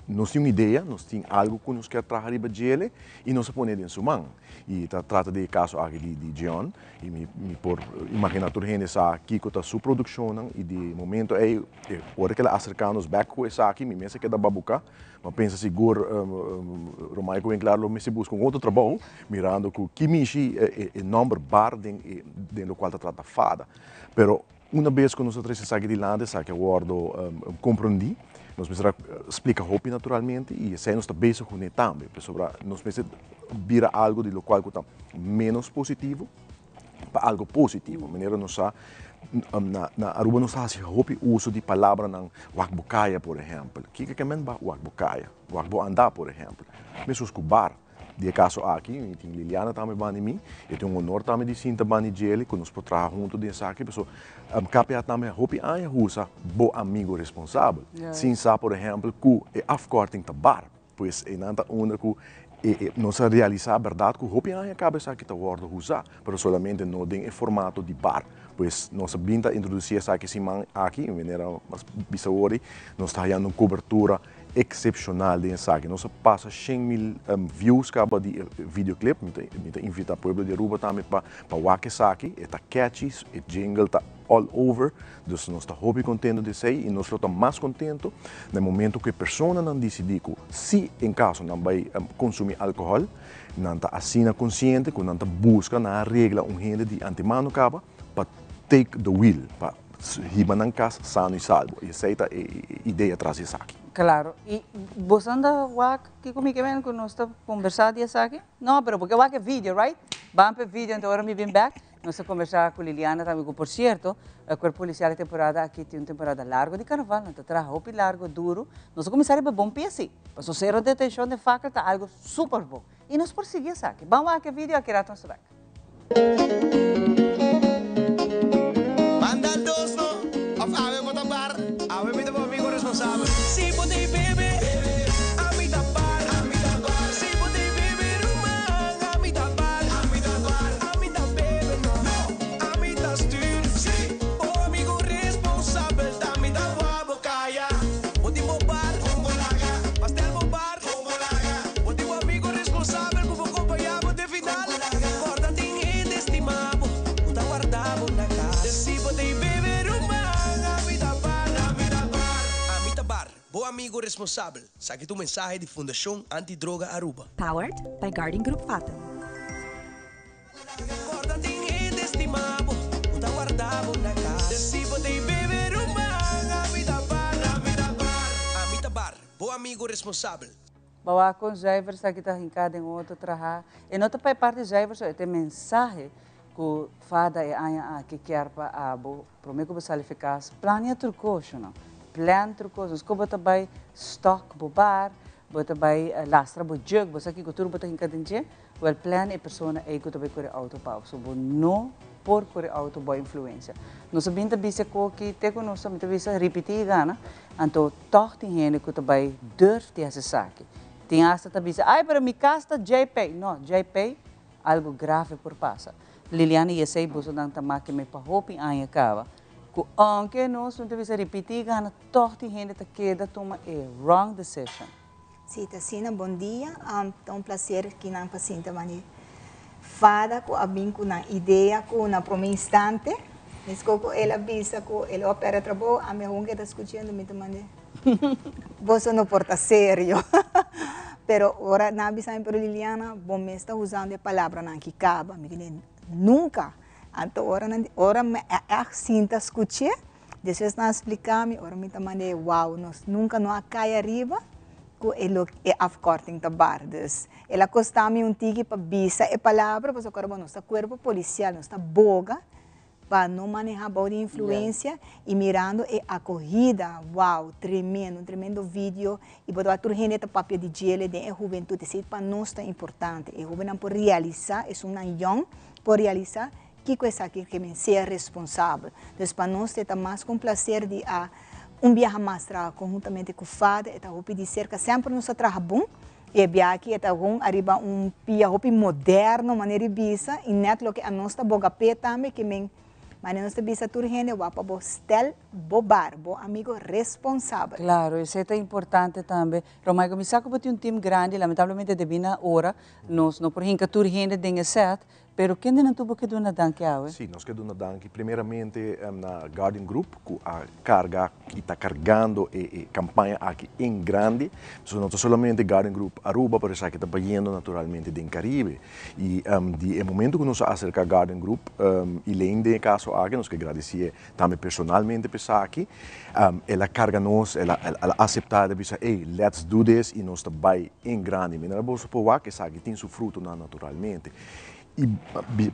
nos tin un idea, nos tin algu ku nos kier traha riba djele i nos a pone den su man i ta trata di e kaso aki di Jeon. I mi mi por imaginá tur hende sa kiko ta su produkshonnan i di momento ei e ora ku el a aserká nos bèk ku esaki mi mes a keda babuká. Mi a pensa sigur Romaico Winklaar lo mester buska un otro trabou mirando ku ki mishi e nòmber bar den e den lokual ta trata fada. Pero una bes ku nos a trese esaki dilanti esaki a wòrdu komprondí. Nos mester a splika hopi naturalmente i esei nos ta bezig kuné tambe pasobra nos mester bira algu di lokual ku ta ménos positivo pa algu positivo. Manera nos sa na na Aruba nos ta hasi hopi uso di palabranan wak bo kaya por ehèmpel. Kiko ke men wak bo kaya? Wak bo anda por ehèmpel. Meskos ku bar. Di e kaso aki mi tin Liliana tambe banda di mi. E tin un honor tambe di sinta banda di djele ku nos por traha huntu den esaki pasobra KPA tambe hopi aña usa bo amigo responsabel. Sin sa por ehèmpel ku e afkorting ta bar. Pues einan ta unda ku nos a realisá bèrdat ku hopi aña kaba esaki ta wòrdu usá, pero solamente no den e formato di bar. Pues nos a bin ta introdusí esaki siman aki, manera mas bisa wòrdu, nos ta hayando un kobertura eksepshonal den esaki. Nos a pasa 100.000 views kaba di e videoclip. Mi ta mi ta invitá pueblo di Aruba tambe pa pa wak esaki. E ta catchy, e jingle ta all over. Dus nos ta hopi kontento di esei i nos lo ta mas kontento na e momento ku e personanan disidí ku si en kaso nan bai konsumí alkohòl, nan ta asina konsiente ku nan ta buska, nan a regla un hende di antemano kaba pa take the wheel, pa hiba nan kas sano i salbo. I esei ta e idea tras di esaki. Klaro. I boso anda wak kiko mi ke men ku nos ta kombersá di esaki? No, pero bo ke wak e video, right? Ban pa e video anto ora mi bin bèk. Nos ta kombersá ku Liliana tambe ku por sierto e kuerpo polisial e temporada aki tin un temporada largo di karnaval, nan ta traha hopi largo, duru. Nos a kuminsá riba bon pia si, pasobra sero detenshon den fakkel ta algo super bon i nos por sigui esaki. Ban wak e video aki rato nos ta bek. Manda dos no, of awe bo ta bar. Awe mi ta bo amigo responsabel. Si bo t'ey bebe, ami ta bar. Si bo t'ey bebe ruman, ami ta bar. Ami ta bebe no, ami ta stuur. Bo amigo responsabel ta mi ta wou bo caya. Bo tin bo bar, pastel bo bar. Bo tin bo amigo responsabel cu bo compaña bo te final. Corda tin hende estima. amigo responsabel. Esaki ta un mensahe di Fundacion Anti Droga Aruba. Powered by Guardian Group Fatum. Corda tin hende stima bo cu ta warda bo na cas. Si bo t'ey bebe ruman, ami ta bar, ami ta bar. Ami ta bar, bo amigo responsabel. Bo a kon zuiver sa ki ta hinká den otro traha. E no ta pa e parti zuiver so, e ta e mensahe ku fada e aña aki kier pa abo promé ku bo sali fi kas, plania tur kos, you know. Plan tur kos. Nos ku bo ta bai stock bo bar, bo ta bai lastra bo jug, bo sa kiko tur bo ta hinka den dje, wèl plan e persona ei ku ta bai kore outo pa bo. So bo no por kore outo bo influensia. Nos a bin ta bisa koki te ku nos ta, mi ta bisa ripití i gana, anto tòg tin hende ku ta bai durf di hasi esaki. Tin asta ta bisa, ai pero mi kas ta JP. No, JP algo grave por pasa. Liliana i esei bosonan ta maki mi pa hopi aña kaba, ku ounke nos no ta bisa ripití i gana, tòg tin hende ta keda tuma e wrong decision. Si ta asina, bon dia. Ta un placer ki nan pa sinta bandi fada cu a bin cu nan idea cu na prome instante. Mesco cu el a bisa cu el a perde trabou, ami aun ke ta scuchendo mi ta mande boso no por ta serio. Pero ora nan a bisa mi, pero Liliana, bo mes ta usando e palabranan ki caba. Mi di, nunca. Anto ora nan, ora mi a echt sinta scuche, Despues nan a splica mi, ora mi ta manda e wow, nos nunca no a cay ariba cu e lo e afkorting ta bar. Dus el a costa mi un tiki pa bisa e palabra, pasobra ora bo nos ta cuerpo policial, nos ta boga pa no maneha bao di influencia y mirando e acogida, wow, tremendo, un tremendo video y bo ta wak tur hende ta papia di djele den e hubentud, esey pa nos ta importante, e hobennan por realisa, esunnan yong por realisa Kiko esaki ke men sea responsabel. Dus pa nos e ta mas ku un plaser di a un biaha mas traha konhuntamente ku fada, e ta hopi di serka, semper nos a traha bon, i e biaha aki e ta gon ariba un pia hopi moderno manera di bisa, i nèt loke anos ta boga p'e tambe ke men manera nos ta bisa tur hende wak pa bo stel bo bar, bo amigo responsabel. Claro, esei ta importante tambe. Romaico, mi sa ku bo tin un team grandi, lamentablemente debí na ora nos no por hinka tur hende den e set, Pero kende nan tur bo ke duna danki awe? Sí, nos ke duna danki primeramente na Guardian Group ku a karga i ta kargando e e kampaña aki en grandi. Pasobra no ta solamente Guardian Group Aruba, pero esaki ta bayendo naturalmente den Caribe. I di e momento ku nos a aserká Guardian Group, Elaine den e kaso aki, nos ke gradisié tambe personalmente pa esaki, el a karga nos, el a el a aseptá, el a bisa, ey, let's do this i nos ta bai en grandi. Manera boso por wak, esaki tin su frutonan naturalmente. Y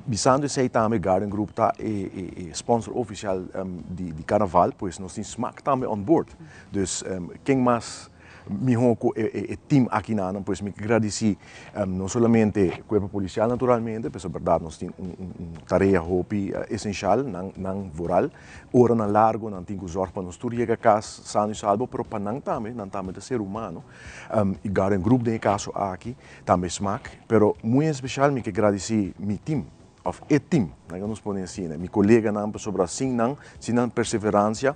bisando esey tambe Garden Group ta e sponsor oficial di Carnaval, pues nos tin Smaak tambe on board. Dus ken mas miho cu e team akinanan, pues mi gradici no solamente Cuerpo Policial naturalmente, pasobra berdad nos tin un tarea hopi esencial, nan vooral oranan largo nan tin cu zorg pa nos tur yega cas sano y salvo, pero pa nan tambe, nan tambe ta ser humano. Y Garden Group den e caso aki Tambe smak, pero muy en special mi ke gradisi mi team, of e team, laga nos pone asina, mi coleganan pasobra sin nan, sin nan perseverancia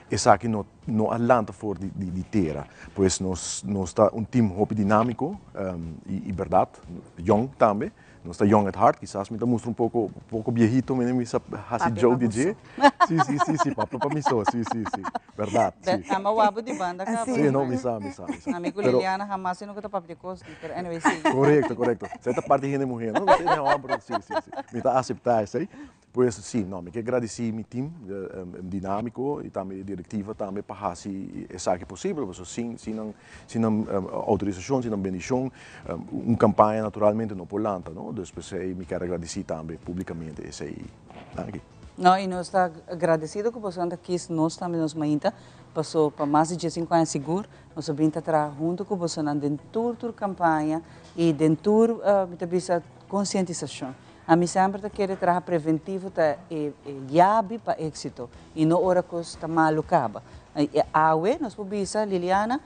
esaki no no a lanta for di di tera. Pues nos nos ta un team hopi dinamico y y berdad young tambe, nos ta young at heart, kisas mi ta mustra un poco poco biehito mene mi sa haci Papia joke pa di dje. boso. Si si si si papia pa mi so, si si si. Berdad, si. Ama wabo di banda caba. Si, no, mi sa, mi sa, mi sa. Ami cu Pero Liliana hamas si no cu ta papia di cos di, pero anyway, sigui. Correcto, correcto. Esey ta parti hende muher, no? Hende homber, si, si, si. Mi ta acepta esey. Pues si, no, mi ke gradici mi team dinamico y tambe e directiva tambe pa haci esaki posibel, pasobra sin, sin nan, sin nan autorisacion, sin nan bendicion, un campaña naturalmente no por lanta, no? Dus p'esey mi kier a gradici tambe publicamente esey. Danki. No, y nos ta agradecido cu boso ta kis nos tambe nos mainta, paso pa mas di diesinco aña sigur nos a bin ta traha hunto cu bosonan den tur tur campaña y den tur, mi ta bisa, concientisacion. Ami semper ta kere traha preventivo ta e yabi pa exito y no ora cos ta malo caba. Awe nos por bisa, Liliana,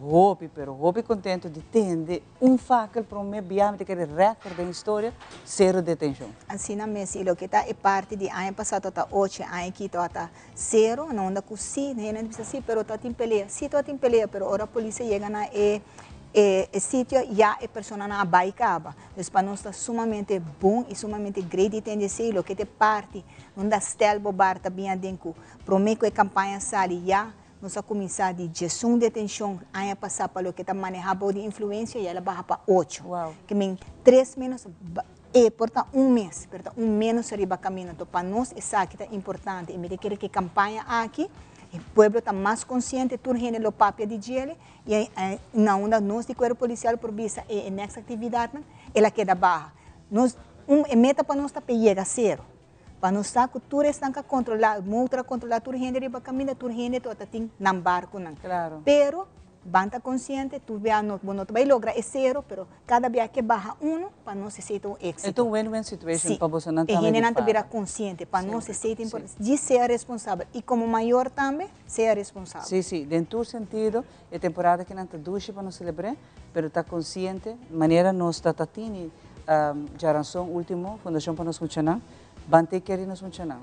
Hopi pero hopi contento di tende un fakkel prome bia mi ta kere record den historia, cero detencion. Asina mes y loke ta e parti di aña pasa tabata ocho e aña aki tabata cero, na unda cu si hende ta bisa si pero tabatin pelea, si tabatin pelea pero ora polis a yega na e e sitio ya e personanan a bay caba. Dus pa nos ta sumamente bon y sumamente great di tende esey loke ta e parti unda stel bo bar ta bin aden cu prome cu e campaña sali ya. Nos a kuminsá di 11 detenshon aña pasá pa loke ta manehá bou di influensia i el a baha pa ocho. Ke men tres ménos, e por ta un mes, pero ta un ménos riba kaminda. Anto pa nos esaki ta importante i mi ta kere ku e kampaña aki e pueblo ta mas konsiente, tur hende lo papia di djele i na unda nos di Kuerpo Polisial por bisa e next aktividatnan el a keda baha. Nos un e meta pa nos ta pa e yega sero. Pa nos sa ku tur esnan ka kontrolá, motor a kontrolá tur hende riba kaminda, tur hende tabata tin nan barkunan. Pero ban ta konsiente, tur bia no, bo no ta bai logra e sero, pero kada bia ke baha unu, pa nos esei ta un éksito. E ta un win-win situation Sí. pa bosonan E tambe di hendenan ta fada. bira konsiente, pa nos esei ta importante. Djis sea responsabel i komo mayor tambe, sea responsabel. Sí, sí, den tur sentido e temporada kinan ta dushi pa nos selebr'é, pero ta konsiente manera nos ta ta tini djaranson ultimo Fundashon pa nos muchanan, ban take care di nos muchanan.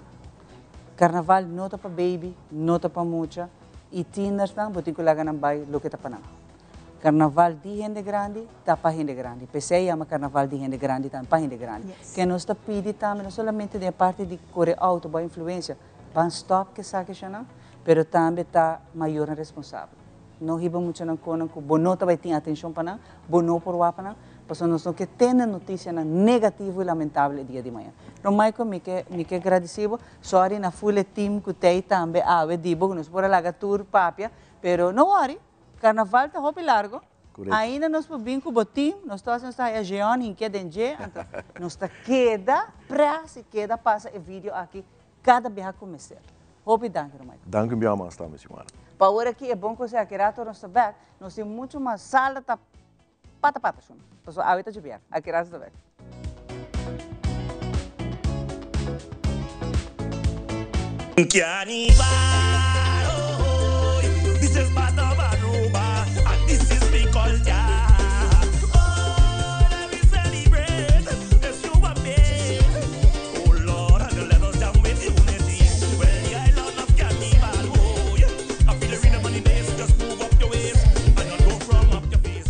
Karnaval no ta pa baby, no ta pa mucha i tienersnan bo tin ku laga nan bai loke ta pa nan. Karnaval di hende grandi ta pa hende grandi, p'esei yama karnaval di hende grandi tambe pa hende grandi. Ke nos ta pidi tambe no solamente den e parti di kore outo bo influensia, ban stòp k'esaki shanan, pero tambe ta mayornan responsabel. No hiba muchanan konan ku bo no ta bai tin atenshon pa nan, bo no por wak pa nan, pasobra nos no ke tende notisianan negativo i lamentabel e dia di maña. No Michael, mi ke mi ke gradisi bo, sorry na full e team ku tei tambe awe di bo ku nos por a laga tur papia, pero no worry, karnaval ta hopi largo, ainda nos por bin ku bo team, nos tur nos ta haya Jeon hinkia den dje, anto nos ta keda pres i keda pasa e video aki Kada biaha ku mester. Hopi danki Romaika. Danki un biaha mas tambe Xiomara. Pa ora aki e bon kos aki rato nos ta bek, nos tin mucho mas sala ta pata pata shon. Pasobra awe ta djobier. Aki rato ta bek. Carnival, oh, oh, this is part of Aruba, and this is mi culture. Oh, let me celebrate, it's you and me. Oh Lord, and the levels down with unity. Well, the island of Carnival, oh, yeah. I feel the rhythm on the bass, just move up your waist and not go from up your face.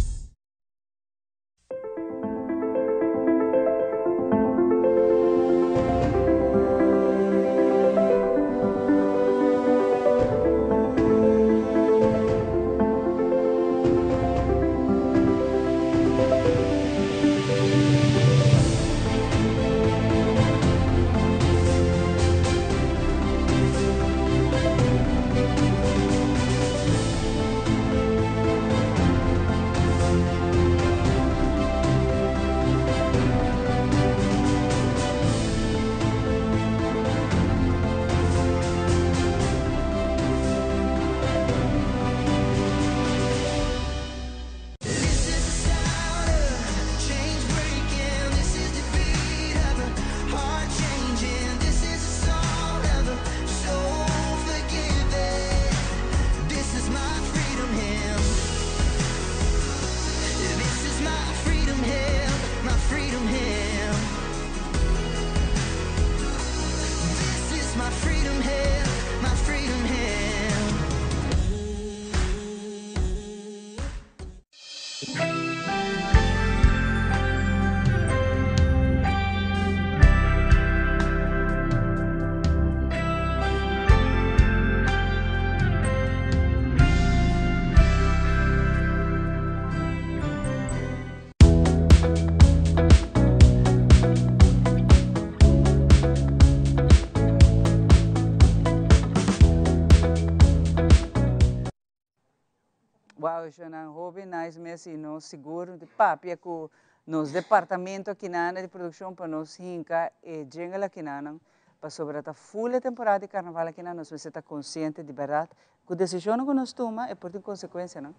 Wow, Shonan, hopi nice mes y nos sigur di papia cu nos departamento akinana di produccion pa nos hinca e jingle akinanan pasobra ta full e temporada di carnaval akinan nos mester ta consciente di berdad cu decisionnan cu nos tuma e por tin consecuencianan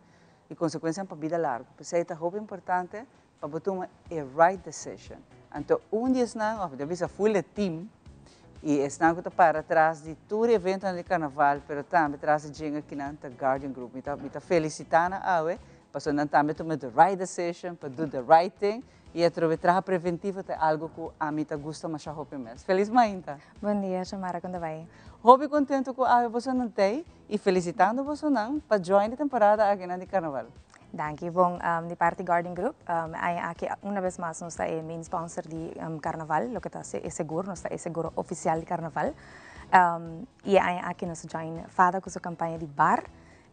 y consecuencianan pa bida largo. P'esey ta hopi importante pa bo tuma e right decision. Anto un di esnan, of mi ta bisa full e team, y esnan cu ta para tras di tur e eventonan di carnaval, pero tambe tras di jingle kinan ta Guardian Group. Mi ta mi ta felicita nan awe, pasobra nan tambe tuma the right decision pa do the right thing, y atrobe traha preventivo ta algo cu ami ta gusta masha hopi mes. Feliz mainta! Bon dia, Xiomara, con ta bay? Hopi contento cu awe bosonan t'ey y felicitando bosonan pa join e temporada akinan di carnaval. Danki. Bon, di parti Guardian Group, e aña aki una bes mas nos ta e main sponsor di Carnaval, loke ta e seguro, nos ta e seguro oficial di Carnaval. Y e aña aki nos a join FADA cu su campaña di bar.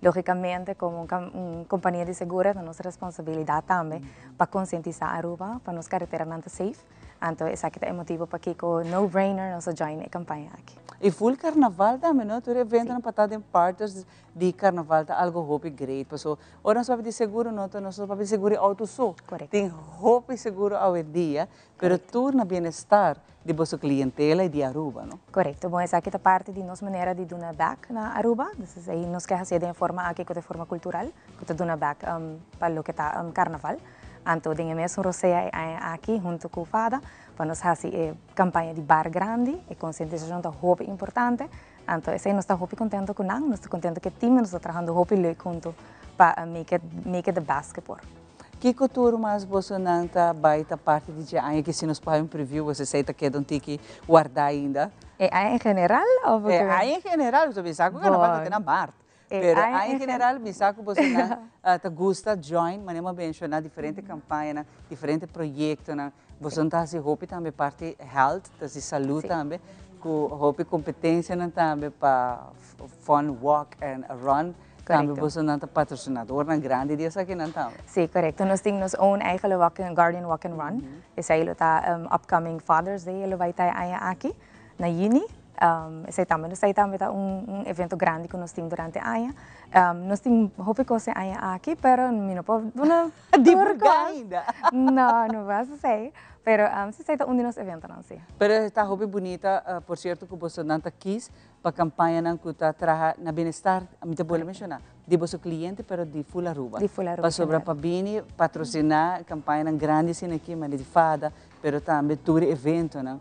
Logicamente, como un compania di seguro, ta nos responsabilidad tambe pa concientisa Aruba, pa nos careteranan ta safe. Anto esaki ta e motibo pakico no brainer nos a join e campaña aki. Y full carnaval tambe, no? Tur eventonan pa ta den partners di carnaval ta algo hopi great. Paso ora nos papia di seguro no ta nos papia di seguro di auto so. Tin hopi seguro awendia, pero tur na bienestar di boso clientela y di Aruba, no? Correcto. Bon, esaki ta parti di nos manera di duna back na Aruba. Dus esey nos ke hacié den e forma aki cu ta e forma cultural, cu ta duna back pa loke ta carnaval. Anto den e mesun rosea e aña aki hunto cu fada pa nos haci e campaña di bar grandi. E concientisacion ta hopi importante. Anto esey nos ta hopi contento cu nan, nos ta contento cu e team y nos ta trahando hopi leuk hunto pa make it make it the best que por. Kico tur mas bosonan ta bay ta parti di dje aña ki si nos por hay un preview boso esey ta keda un tiki warda ainda? E aña en general of? E aña en general, boso bisa cu carnaval ta te na maart. Pero en general mi sa ku bosonan ta gusta join, manera mi a menshoná diferente kampañanan, diferente proyektonan. Bosonan ta hasi hopi tambe parti health, ta hasi salú tambe, ku hopi kompetensianan tambe pa fun walk and run. Tambe bosonan ta patrosinadornan grandi di esakinan tambe. Sí, korekto. Nos tin nos own eigen walk, Guardian Walk and Run. Esei lo ta upcoming Father's Day, e lo bai ta e aña aki. Na juni, esei tambe, esei tambe ta un evento grandi ku nos tin durante aña. Nos tin hopi kos e aña aki, pero mi no por duna tur kos. No, no por hasi esei. Pero si esei ta un di nos eventonan, si. Pero ta hopi bunita, por sierto, ku bosonan ta kis pa kampañanan ku ta traha na bienestar, mi ta bolbe menshoná, di boso kliente pero di ful Aruba. Di ful Aruba. Pasobra pa bini patrosiná kampañanan grandi asina aki, manera di fada, Pero tambe tur e eventonan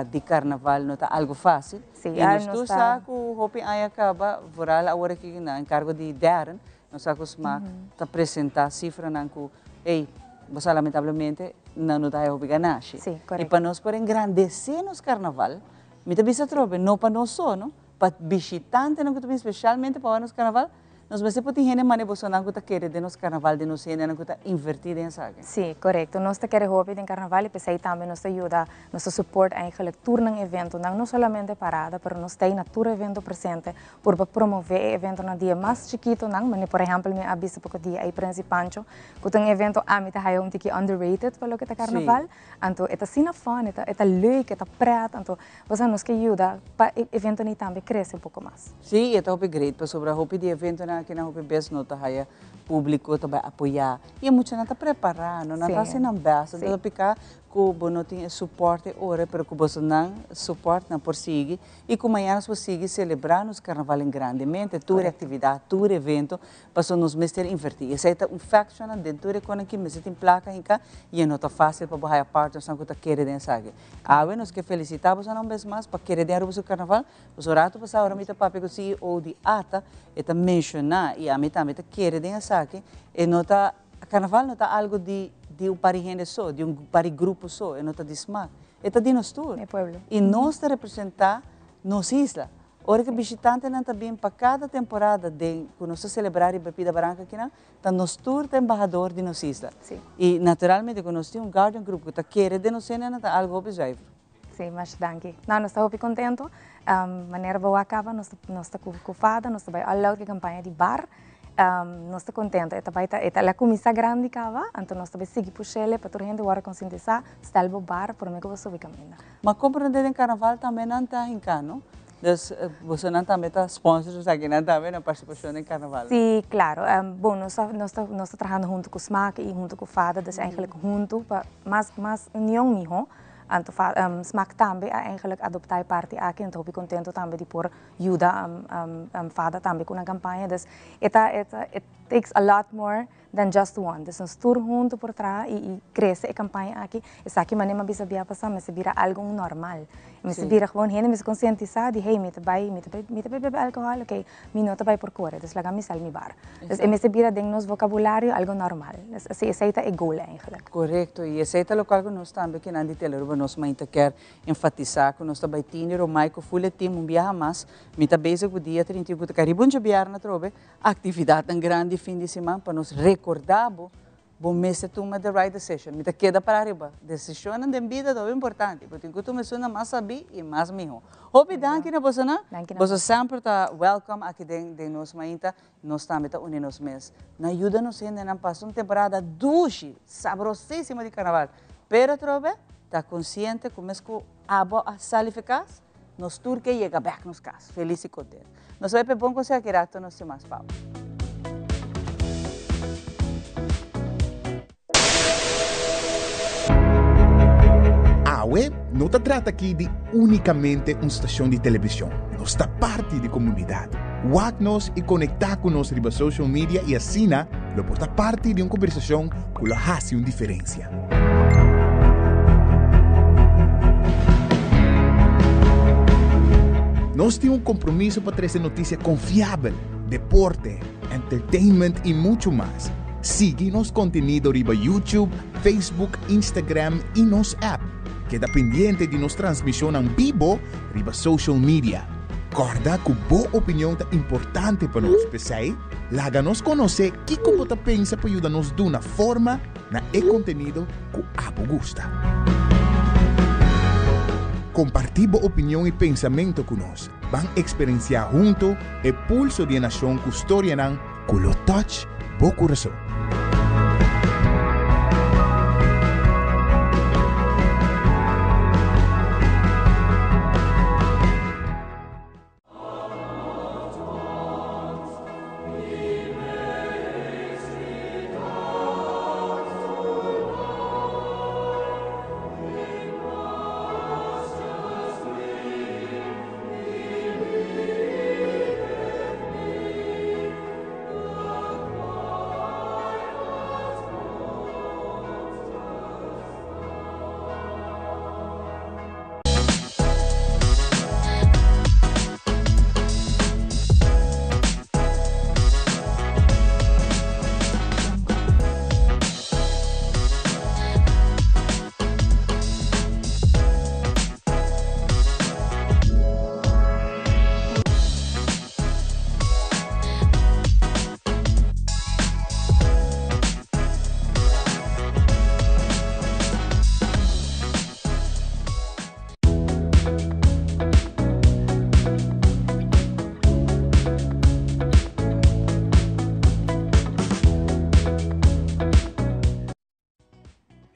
di carnaval no ta algo facil. Sí, y nos tur sa cu hopi aña caba, vooral awor aki na encargo di Darren, nos sa cu Smaak ta presenta cifranan cu, ey, bo sa lamentablemente nan no ta haya hopi ganashi. Sí, correcto. Y pa nos por engrandece nos carnaval, mi ta bisa atrobe, no pa nos so, no, pa bishitantenan cu ta bini specialmente pa wak nos carnaval, Nos mester por tin hende manera bosonan ku ta kere den nos karnaval, den nos hendenan ku ta invertí den esaki. Sí, korekto. Nos ta kere hopi den karnaval i p'esei tambe nos ta yuda, nos ta support eigenlijk tur nan eventonan, no solamente parada, pero nos ta ei na tur evento presente purba promové e eventonan di e mas chikitonan, manera por ehèmpel mi a bisa poko dia ei Prins i Pancho, ku ta un evento ami ta haya un tiki underrated pa loke ta karnaval. Anto e ta asina fun, e ta e ta leuk, e ta pret, anto bo sa nos ke yuda pa e eventonan ei tambe krese un poko mas. Sí, e ta hopi great pasobra hopi di eventonan aki nan hopi bes no ta haya publico ta bai apoya y e muchanan ta prepara no, nan ta haci nan best, nan ta pica cu bo no tin e support e ora pero cu boso nan support nan por sigui y cu mañana nos por sigui celebra nos carnaval en grandemente, tur e actividad, tur evento Pasobra nos mester invertí. Esei ta un factionnan den tur e konan ki mester tin plaka hinká i e no ta fásil pa bo haya partnersnan ku ta kere den esaki. Awe nos ke felisitá bosonan un bes mas pa kere den Aruba su karnaval. Pasobra rato pasá ora mi ta papia ku CEO di ata e ta menshoná i ami tambe ta kere den esaki, e no ta, karnaval no ta algu di di un par di hende so, di un par di grupo so, e no ta di smak. E ta di nos tur. E pueblo. I nos ta representá nos isla. Ora ku bishitantenan ta bin pa kada temporada den ku nos ta selebrá riba e pida baranka akinan, ta nos tur ta embahador di nos isla. I naturalmente ku nos tin un Guardian Group ku ta kere den nos hendenan ta algu hopi zuiver. Sí, masha danki. No, nos ta hopi kontentu. Manera bo a kaba, nos ta nos ta ku ku fada, nos ta bai all out ku e kampaña di bar. Nos ta kontentu. E ta bai ta e ta la kuminsá grandi kaba, anto nos ta bai sigui push'el pa tur hende wòrdu konsientisá, stel bo bar promé ku bo subi kaminda. Ma komprendé den karnaval tambe nan ta hinká, no? Dus bosonan tambe ta sponsors esakinan tambe na partisipashon den karnaval. Sí, klaro. Bon, nos ta nos ta nos ta trahando huntu ku Smaak i huntu ku Fada, dus eigenlijk huntu pa mas mas union mihó. Anto Smaak tambe a eigenlijk adoptá e parti aki, nan ta hopi kontentu tambe di por yuda Fada tambe ku nan kampaña. Dus e ta e ta it takes a lot more than just one. Dus nos tur huntu por traha i i krese e kampaña aki. Esaki manera mi a bisa bia pasá mester bira algu normal. Mester bira gewoon hende mester konsientisá di hey mi ta bai mi ta bai mi ta bai bebe alkohòl oke mi no ta bai por kore dus laga mi sal mi bar. Dus e mester bira den nos vokabulario algu normal. Dus esei esei ta e goal eigenlijk. Korekto i esei ta lokual ku nos tambe kinan di Telearuba nos mainta kier enfatisá ku nos ta bai tini Romay ku ful e tim un biaha mas. Mi ta bezig ku dia 31 ku ta kariba un djabièrnè atrobe. Actividadnan grandi fin di siman pa nos recorda bo Bo mester tuma the right decision. Mi ta keda para riba. Decisionnan den bida ta hopi importante. Bo tin ku tuma esunnan mas sabí i mas mihó. Hopi danki na bosonan. Boso semper ta welcome aki den den nos mainta. Nos tambe ta uni nos mes na yuda nos hendenan pasa un temporada dushi, sabrosísimo di karnaval. Pero atrobe ta konsiente ku mes ku abo a sali fe kas, nos tur ke yega bèk nos kas, felis i kontent. Nos a bai p'e bon konseho aki rato, nos tin mas pa bo. Awe no ta trata aki di únikamente un stashon di televishon, nos ta parti di komunidat. Wak nos i konektá ku nos riba social media i asina lo por ta parti di un kombersashon ku lo hasi un diferensia. Nos tin un kompromiso pa trese notisia konfiabel, deporte, entertainment i muchu mas. Sigui nos kontenido riba YouTube, Facebook, Instagram i nos app. Keda pendiente di nos transmishonnan bibo riba social media. Kòrda ku bo opinion ta importante pa nos, p'esei laga nos konosé kiko bo ta pensa pa yuda nos duna forma na e kontenido ku abo gusta. Kompartí bo opinion i pensamentu ku nos. Ban eksperensiá huntu e pulso di e nashon ku storianan ku lo touch bo kurason.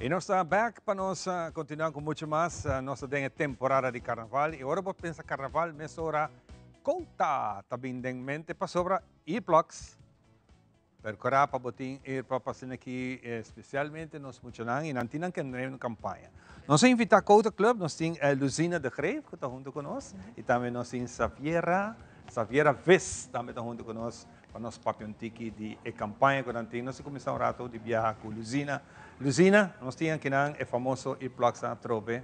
Y nos ta back pa nos continua cu mucho mas. Nos ta den e temporada di carnaval y ora bo pensa carnaval mesora Cota ta bin den mente pasobra earplugs. Percura pa bo tin earplug pa asina aki especialmente nos muchanan y nan tin nan ke un campaña. Nos a invita Cota Club, nos tin Luzina de Greef cu ta hunto cu nos y tambe nos tin Xaviera, Xaviera Vis tambe ta hunto cu nos. Pa nos papia un tiki di e campaña cu nan tin. Nos a cuminsa un rato di biaha cu Luzina. Luzina, nos tin akinan e famoso earplugs atrobe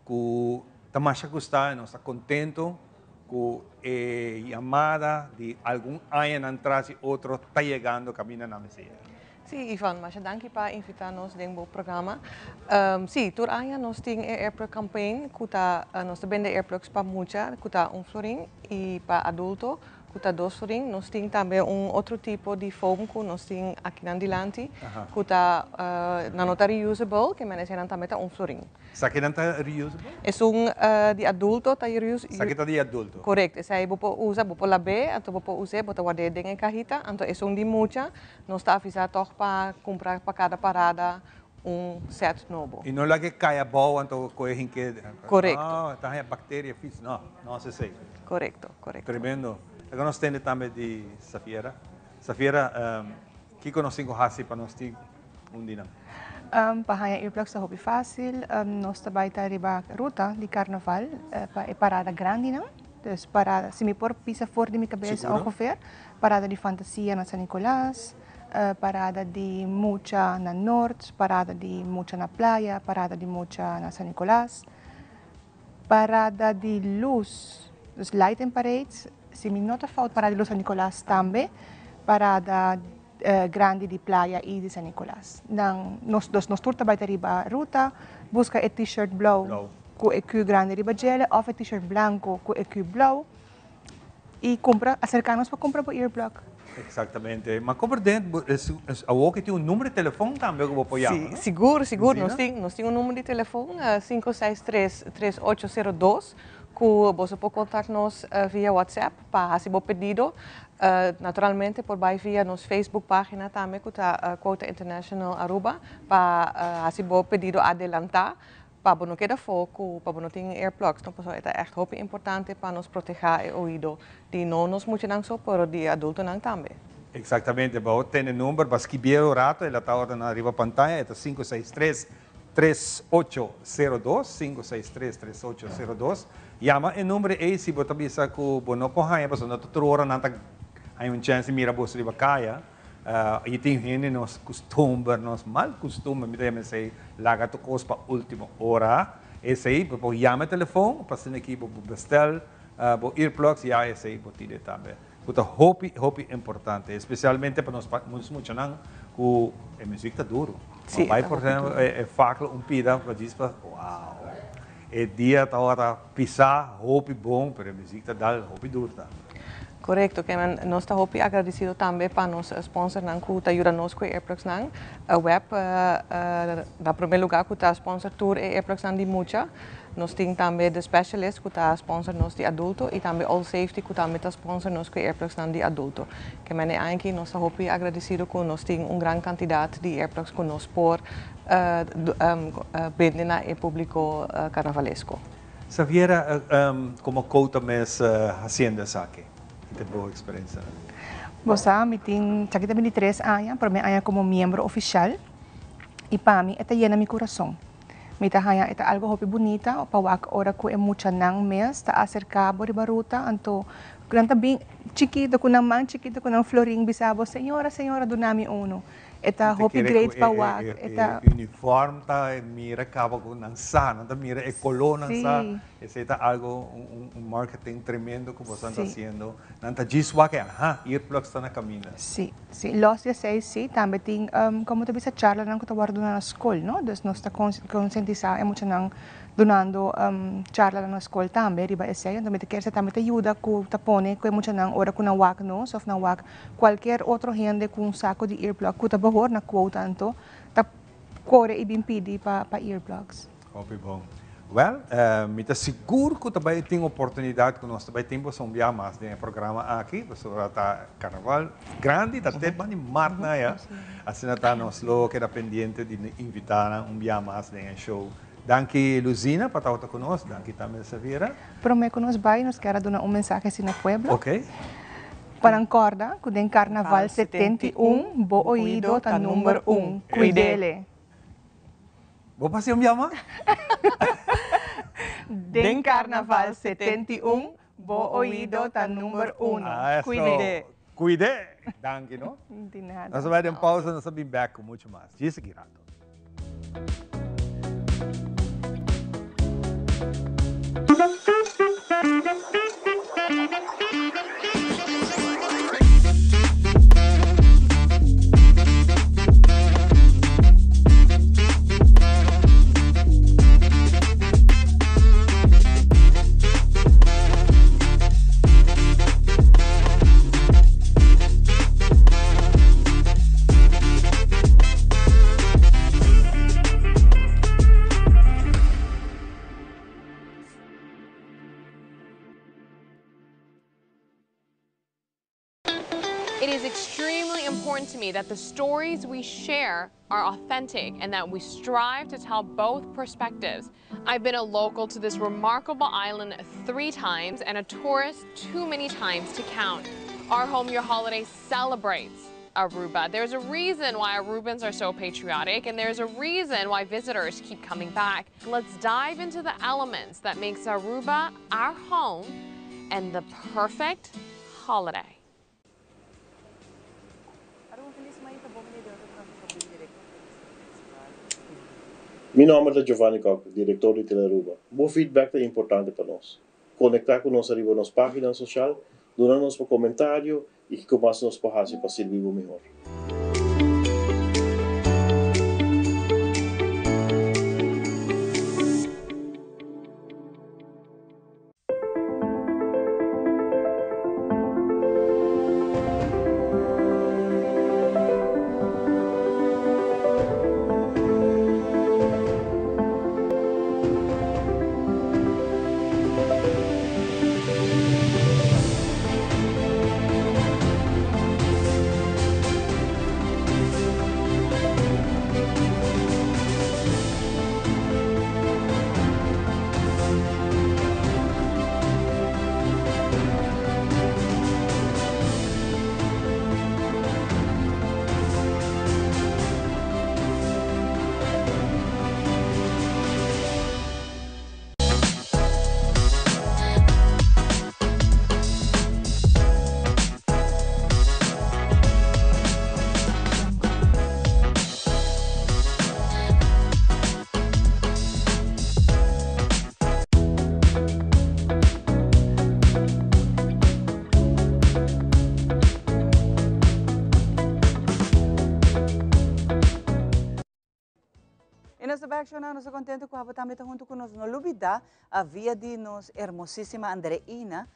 cu ta masha gusta y nos ta contento cu e yamada di algun añanan tras y otro ta yegando caminda nan mester yega. Sí, Ivan, masha danki pa invita nos den bo programa. Sí, tur aña nos tin e earplug campaign cu ta, nos ta bende earplugs pa mucha cu ta un florin y pa adulto Ku ta dos florin. Nos tin tambe un otro tipo di foam ku nos tin akinan dilanti ku ta nan no ta reusable, ke men esenan tambe ta un florin. Esakinan ta reusable? Esun di adulto ta reusable. Esaki ta di adulto? Korekto, esei bo por usa, bo por lab'é, anto bo por us'é, bo ta ward'é den e kahita. Anto esun di mucha nos ta avisá tòg pa kumpra pa kada parada un set nobo. I no laga e kai abou anto koe hinke. Korekto. No, ta haña bakteria fis. No, no hasi esei. Korekto, korekto. Tremendo. Laga nos tende tambe di Safiera. Safiera, kiko nos tin ku hasi pa nos tin un di nan? Pa haña earplugs ta hopi fásil. Nos ta bai ta riba ruta di karnaval pa e parada grandinan. Dus parada, si mi por bisa for di mi kabes ongeveer, parada di Fantasia na San Nicolas, Parada di mucha na Noord, parada di mucha na Playa, parada di mucha na San Nicolas, parada di luz, dus light and parades, si mi no ta fout parada di luz San Nicolas tambe, parada grandi di Playa y di San Nicolas. Nan, nos, dus nos tur ta bai ta riba ruta, busca e t-shirt blauw cu e Q grandi riba djele of e t-shirt blanco cu e Q blauw y cumpra, acerca nos pa cumpra bo earplug. Exactamente. Ma comprende, awor cu tin un numero di telefon tambe cu bo por yama, Si, no? sigur, sigur. Nos Lucina? tin, nos tin un numero di telefon, 563 3802, cu boso por contact nos via WhatsApp pa haci bo pedido. Naturalmente por bay via nos Facebook pagina tambe cu ta Quota International Aruba pa haci bo pedido adelanta pa bo no keda afo cu pa bo no tin earplugs, no? Pasobra e ta echt hopi importante pa nos proteha e oido di no nos muchanan so pero di e adultonan tambe. Exactamente, bo tene number, bo a skibié un rato, el a ta ora na riba pantaya, e ta 563 3802, 563 3802. Yama e number ei si bo ta bisa cu bo no por haña, pasobra no ta tur ora nan ta haña un chance di mira boso riba caya. I tin hende nos custumber, nos mal custumber, mi ta yama esei, laga tur cos pa ultimo ora. Esei, bo por yama e telefon pa asina aki bo por bestel bo earplugs, ya esei bo tine tambe. Cu ta hopi, hopi importante, especialmente pa nos nos muchanan cu e muziek ta duro. Sí, Bai ta por hopi ehempel, duro. e fakkel un pida pa djis pa, wow. E dia tabata pisa hopi bon, pero e muziek ta dal hopi duro tambe. Correcto, ke men nos ta hopi agradecido tambe pa nos sponsornan cu ta yuda nos cu e earplugsnan. Web na prome lugar cu ta sponsor tur e earplugsnan di mucha. Nos tin tambe The Specialist cu ta sponsor nos di adulto y tambe All Safety cu tambe ta sponsor nos cu e earplugsnan di adulto. Ke men e aña aki nos ta hopi agradecido cu nos tin un gran cantidad di earplugs cu nos por bende na e publico carnavalesco. Xaviera, como Quota mes haciendo esaki? Ki ta bo experiencia? Bo sa, mi tin esaki ta 23 aña, prome aña como miembro oficial y pa mi e ta yena mi curason. Mi ta haña e ta algo hopi bunita pa wak ora cu e muchanan mes ta acerca bo riba ruta, anto nan ta bin chikito cu nan man chikito cu nan florin bisa bo, señora, señora duna mi uno. E ta hopi great pa wak. E ta uniform ta mira caba cu nan sa, nan ta mira e color nan sa. Esey ta algo, un marketing tremendo cu boso ta haciendo. Nan ta djis wak e, aha, earplugs ta na caminda. Si, si. Los di esey si, tambe tin, como ta bisa, charlanan cu ta wordo duna na scol, no? Dus nos ta concientisa e muchanan dunando charlanan na scol tambe riba esey. Enton mi ta kere esey tambe ta yuda cu ta pone cu e muchanan ora cu nan wak nos of nan wak Cualkier otro hende cu un saco di earplug cu ta behor na quota anto ta core y bin pidi pa pa earplugs. Hopi bon. Well, mi ta sigur cu ta bay tin oportunidad cu nos ta bay tin boso un bia mas den e programa aki, pasobra ta carnaval grandi, ta te bani mart na ya. Asina ta nos lo keda pendiente di invita nan un bia mas den e show. Danki Luzina pa tabata cu nos, danki tambe Safira. Prome cu nos bay nos kier a duna un mensahe asina pueblo. Ok. Pa nan corda cu den Carnaval 71 bo oido ta number un. Cuidele. Bo pasion biama? Den Carnaval 71 bo oido ta number uno. Cuidele. Cuide. Danki no. Di nada. Nos a bay den pausa, nos a bin back cu mucho mas. Djis aki rato. It is extremely important to me that the stories we share are authentic and that we strive to tell both perspectives. I've been a local to this remarkable island three times and a tourist too many times to count. Our Home Your Holiday celebrates Aruba. There's a reason why Arubans are so patriotic and there's a reason why visitors keep coming back. Let's dive into the elements that makes Aruba our home and the perfect holiday. Mi nomber ta Giovanni Kock, director di Telearuba. Bo feedback ta importante pa nos. Conecta cu nos ariba nos pagina social, duna nos bo comentario y kico mas nos por haci pa sirbi bo mihor. back, Shona. Nos ta contento cu abo tambe ta hunto cu nos. No lubida, a via di nos hermosísima Andreina,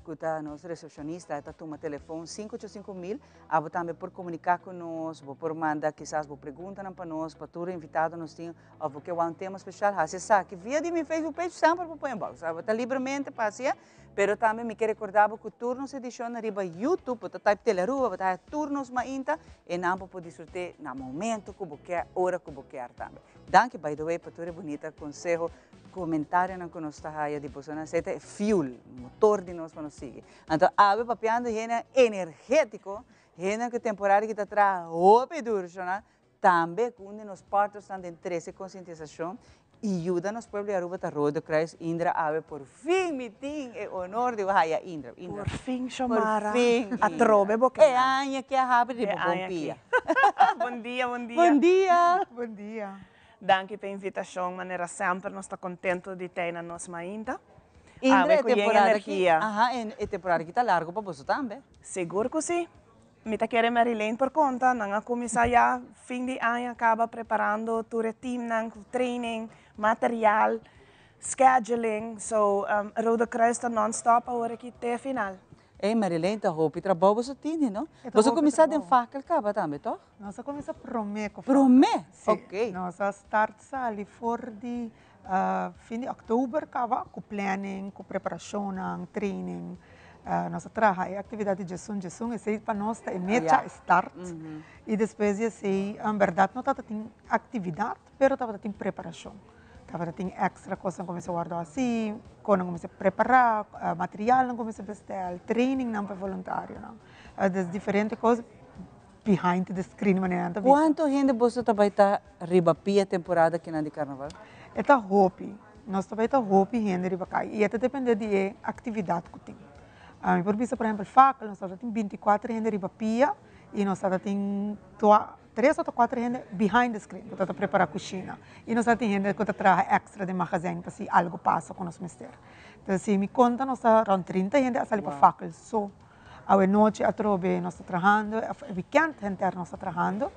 cu ta nos recepcionista, ta tuma telefon 585 mil. Abo tambe por comunica cu nos, bo por manda kisas bo preguntanan pa nos, pa tur invitado nos tin, of bo ke un tema special, haci esaki via di mi Facebook page, semper bo por inbox. Abo ta libremente pa haci, pero tambe mi ke recorda bo cu tur nos edicion riba YouTube, bo ta type Telearuba, bo ta haya tur nos mainta, y nan bo por disfruta na momento cu bo kier, ora cu bo kier tambe. Danki, by the way, pa tur e bunita conseho, comentarionan cu nos ta haya di boso nan ta fuel, motor di nos pa nos sigui. Anto, awe papiando hende energetico, hende cu temporada cu ta traha hopi duro, shona, tambe cu un di nos partners den 13 concientisacion y yuda nos pueblo di Aruba ta Rode Kruis. Indra, awe por fin mi tin e honor di haya Indra. Indra. Por fin, Xiomara. Por fin. Atrobe bo E aña cu a habri di bon pia. Bon dia, bon dia. Bon dia. Bon dia. Danki pa e invitacion, manera semper nos ta contento di ta na Nos Mainta. Indra, e temporada aki, aha, e temporada aki ta largo pa boso tambe. Sigur cu si. Mi ta kere Marilene por conta, nan a cuminsa ya fin di aña caba preparando tur e team nan training, material, scheduling, so Rode Kruis ta non-stop awor aki te final. Ei, Marilene, ta hopi trabou boso tin, no? Boso a cuminsa den fakkel caba tambe, toch? Nos a cuminsa prome cu fakkel. Prome? Si. Nos a start sali for di fin di october caba cu planning, cu preparacionnan, training. Nos a traha e actividad di 11 11, esey pa nos ta e mecha, e start. Y despues di esey, en berdad no tabata tin actividad, pero tabata tin preparacion. Tabata tin extra cosnan cu mester wordo haci, con nan mester prepara, materialnan cu mester bestel, trainingnan pa e voluntarionan. Dus diferente cos behind the screen manera nan ta bisa. Cuanto hende boso ta bay ta riba pia temporada kinan di carnaval? E ta hopi. Nos ta bay ta hopi hende riba caya y e ta depende di e actividad cu tin. Mi por bisa por ehempel fakkel nos tabata tin 24 hende riba pia y nos tabata tin tres o cuatro hende behind the screen cu tabata prepara cushina y nos tabatin hende cu ta traha extra den magazijn pa si algo pasa cu nos mester. Entonces si mi conta nos ta rond 30 hende a sali pa fakkel so. Awe nochi atrobe nos ta trahando, e weekend henter nos ta trahando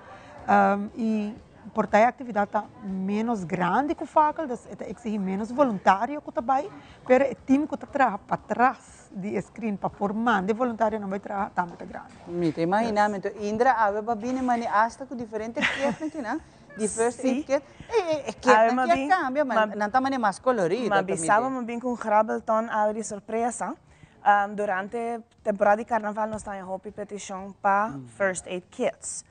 y por ta e actividad ta menos grandi cu fakkel, dus e ta exigi menos voluntario cu ta bay, pero e team cu ta traha patras di e screen pa por manda e voluntarionan bay traha tambe ta grandi. Mi ta imagina mi, Indra awe ba bini mani hasta cu diferente kitnan kinan, di first aid kit, e kitnan ki a cambia, nan ta mani mas colorido. Ma bisaba mi bin cu un grabbelton awe di sorpresa. Durante temporada di carnaval nos ta hopi peticion pa first aid kits.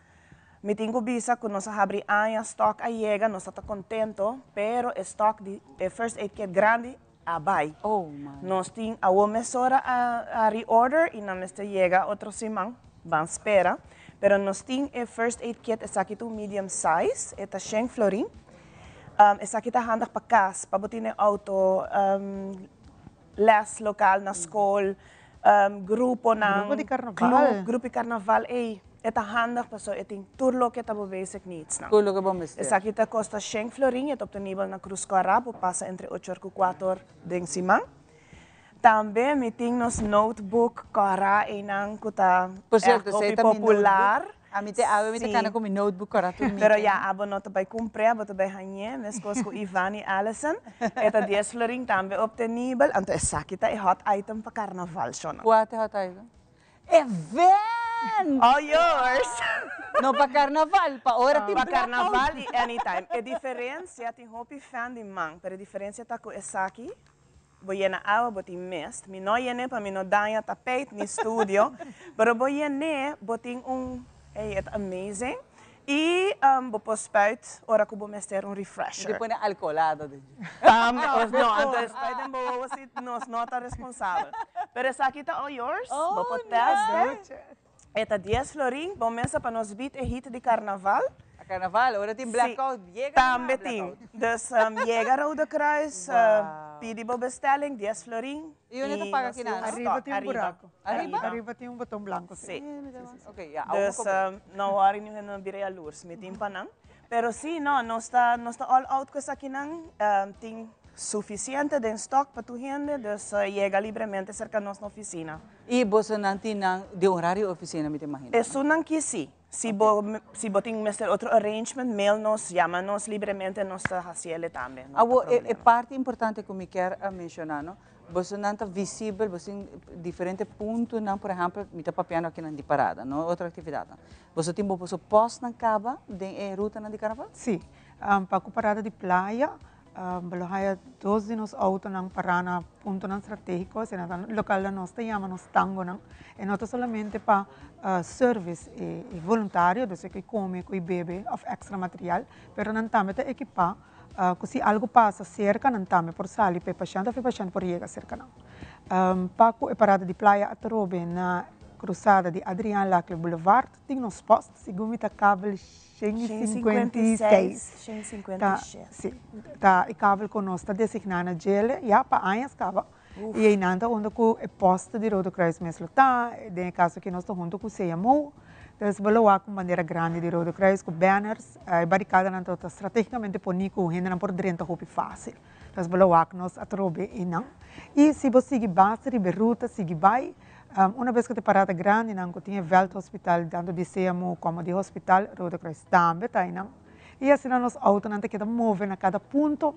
Mi tin cu bisa cu nos a habri aña stock a yega, nos ta contento, pero e stock di e first aid kit grandi a bay. Oh my. Nos tin awo mesora a reorder y nan mester yega otro siman, ban spera. Pero nos tin e first aid kit, esaki ta un medium size, e ta 100 florin. Esaki ta handig pa cas, pa bo tin auto, les local na school, gruponan, Grupo di carnaval. Club, grupo di carnaval, ey, e ta handig paso e tin tur loke ta bo basic needs nan. Tur loke bo mester. Esaki ta costa 100 florin, e ta obtenibel na Cruz Cora, bo pasa entre 8 or cu 4 or den siman. Tambe mi tin nos notebook cora eynan cu ta Por cierto, echt hopi esey ta mi popular. notebook. Ami te awe mi te cana cu mi notebook cora tur mi. Pero ya, abo no ta bay cumpra, abo ta bay hañe, mescos cu Ivan y Allison. E ta 10 florin tambe obtenibel. Anto esaki ta e hot item pa carnaval, shona. Cua ta e hot item? Event! All yours! No pa carnaval, pa ora tin Pa blackout. Carnaval y anytime. E diferencia, tin hopi fan di man, pero e diferencia ta cu esaki, bo yena awa, bo tin mist. Mi no yene pa mi no daña tapijt ni studio, pero bo yene, bo tin un, hey, it's amazing. Y bo por spuit ora cu bo mester un refresher. Bo pone alcoholado den. Tambe, no, anto spuit den bo wowo si nos no ta responsabel. Pero esaki ta all yours, bo por test. E ta 10 florin, bo mesa pa nos beat e hit di carnaval. A carnaval, ora tin blackout, yega Tambe tin. Dus yega Rode Kruis, pidi bo bestelling, 10 florin. Y unda ta paga kinan? Ariba tin un buraco. Ariba? Ariba tin un boton blanco. Si. Ok, ya. Dus no worry, niun hende no bira jaloers, mi tin pa nan. Pero si, no, nos ta, nos ta all out cu esakinan. Tin suficiente den stock pa tur hende, dus yega libremente cerca nos na oficina. Y bosonan tin nan di horario oficina, mi ta imagina? Esunnan ki si. Si bo si bo tin mester otro arrangement, mail nos, yama nos libremente, nos ta haciele tambe, no ta Awo, e problema. parti importante cu mi kier a menciona, no, bosonan ta visibel, boso tin diferente puntonan, por ehempel, mi ta papiando akinan di parada, no otro actividadnan. Boso tin bo boso postnan caba den e rutanan di carnaval? Si, pa cu parada di playa, Bo lo haya dos di nos autonan pará na puntonan stratégiko, asina ta lokal nos ta yama nos tangonan. E no ta solamente pa service e voluntario, dus e ku kome, ku bebe òf èkstra material, pero nan tambe ta ekipá ku si algu pasa serka nan tambe por sali pa e pashènt òf e pashènt por yega serka nan. Pa ku e parada di playa atrobe na krusada di Adriaan Lacle Boulevard tin nos pòst, segun mi ta kabel 156. Ta, si, ta e kabel ku nos ta designá na djele ya pa añas kaba. I einan ta unda ku e post di Rode Kruis mes lo ta, den e kaso aki nos ta huntu ku CMO. Dus bo lo wak un bandera grandi di Rode Kruis ku banners, e barikadanan ta ta stratégikamente poní ku hendenan por drenta hopi fásil. Dus bo lo wak nos atrobe einan. I si bo sigui basta riba e ruta, sigui bai, Una bes ku ta e parada grandinan ku tin e vèldhospital tantu di CMU komo di hospital Rode Kruis tambe ta einan. I asina nos outonan ta keda move na kada punto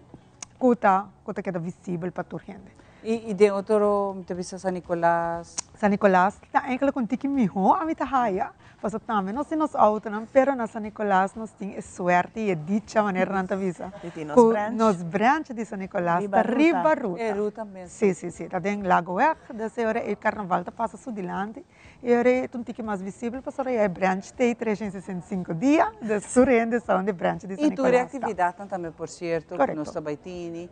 ku ta ku ta keda visibel pa tur hende. I den otro mi ta bisa San Nicolas. San Nicolas ta enkele ku un tiki mihó ami ta haya, pasobra tambe nos tin nos outonan pero na San Nicolas nos tin e suerte i e dicha manera nan ta bisa ku nos branch di San Nicolas ta riba ruta. E ruta mes. Si, si, si. Ta den Lagoweg, dus e ora e karnaval ta pasa su dilanti i e ora e ta un tiki mas visibel pasobra ya e branch ta ei 365 dia, dus tur hende sa unda e branch di San I tur e Nicolas ta. aktividatnan tambe por sierto ku nos ta bai tini,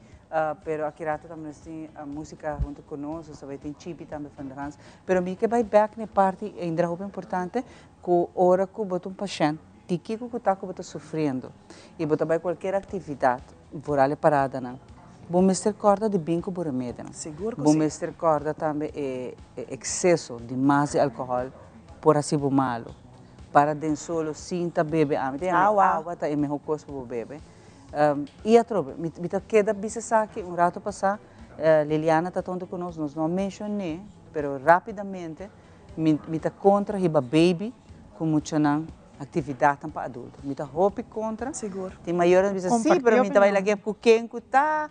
pero aki rato tambe nos tin musika huntu ku nos, nos ta bai tin Chipi tambe van der Hans. Pero mi ke bai bek na e parti ainda hopi importante ku ora ku bo ta un pashènt di kiko ku ta ku bo ta sufriendo i bo ta bai kualkier aktividat, vooral e paradanan, bo mester kòrda di bin ku bo remedinan. Sigur ku Bo si. mester kòrda tambe e ekseso di mas di alkohòl por hasi bo malu. Para den solo sin ta bebe ami ta yama Awa. awa ta e mehor kos pa bo bebe. I atrobe mi ta keda bisa esaki un rato pasá Liliana ta tonto ku nos, nos no a menshon'é pero rápidamente mi ta kontra hiba baby ku muchanan aktividatnan pa adulto. Mi ta hopi kontra. Sigur. Tin mayornan bisa si, pero mi ta bai lag'é ku ken ku ta,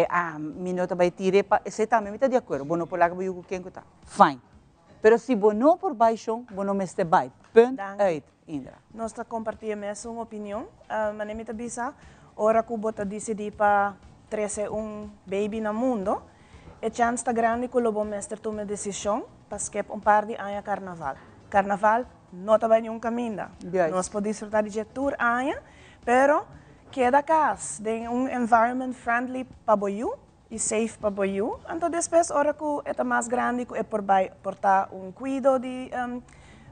ah mi no ta bai tir'é pa, esei tambe mi ta di akuerdo, bo no por laga bo yu ku ken ku ta, fine. Pero si bo no por bai shon, bo no mester bai. Punt uit, Indra. Nos ta kompartí e mesun opinion. Manera mi ta bisa, ora ku bo ta disidí pa trese un baby na mundo, e chèns ta grandi ku lo bo mester tuma e desishon pa skip un par di aña karnaval. Karnaval no ta bai niun kaminda. Nos por disfrutá di dje tur aña, pero keda kas den un environment friendly pa bo yu i safe pa bo yu. Anto despues ora ku e ta mas grandi ku e por bai por ta un kuido di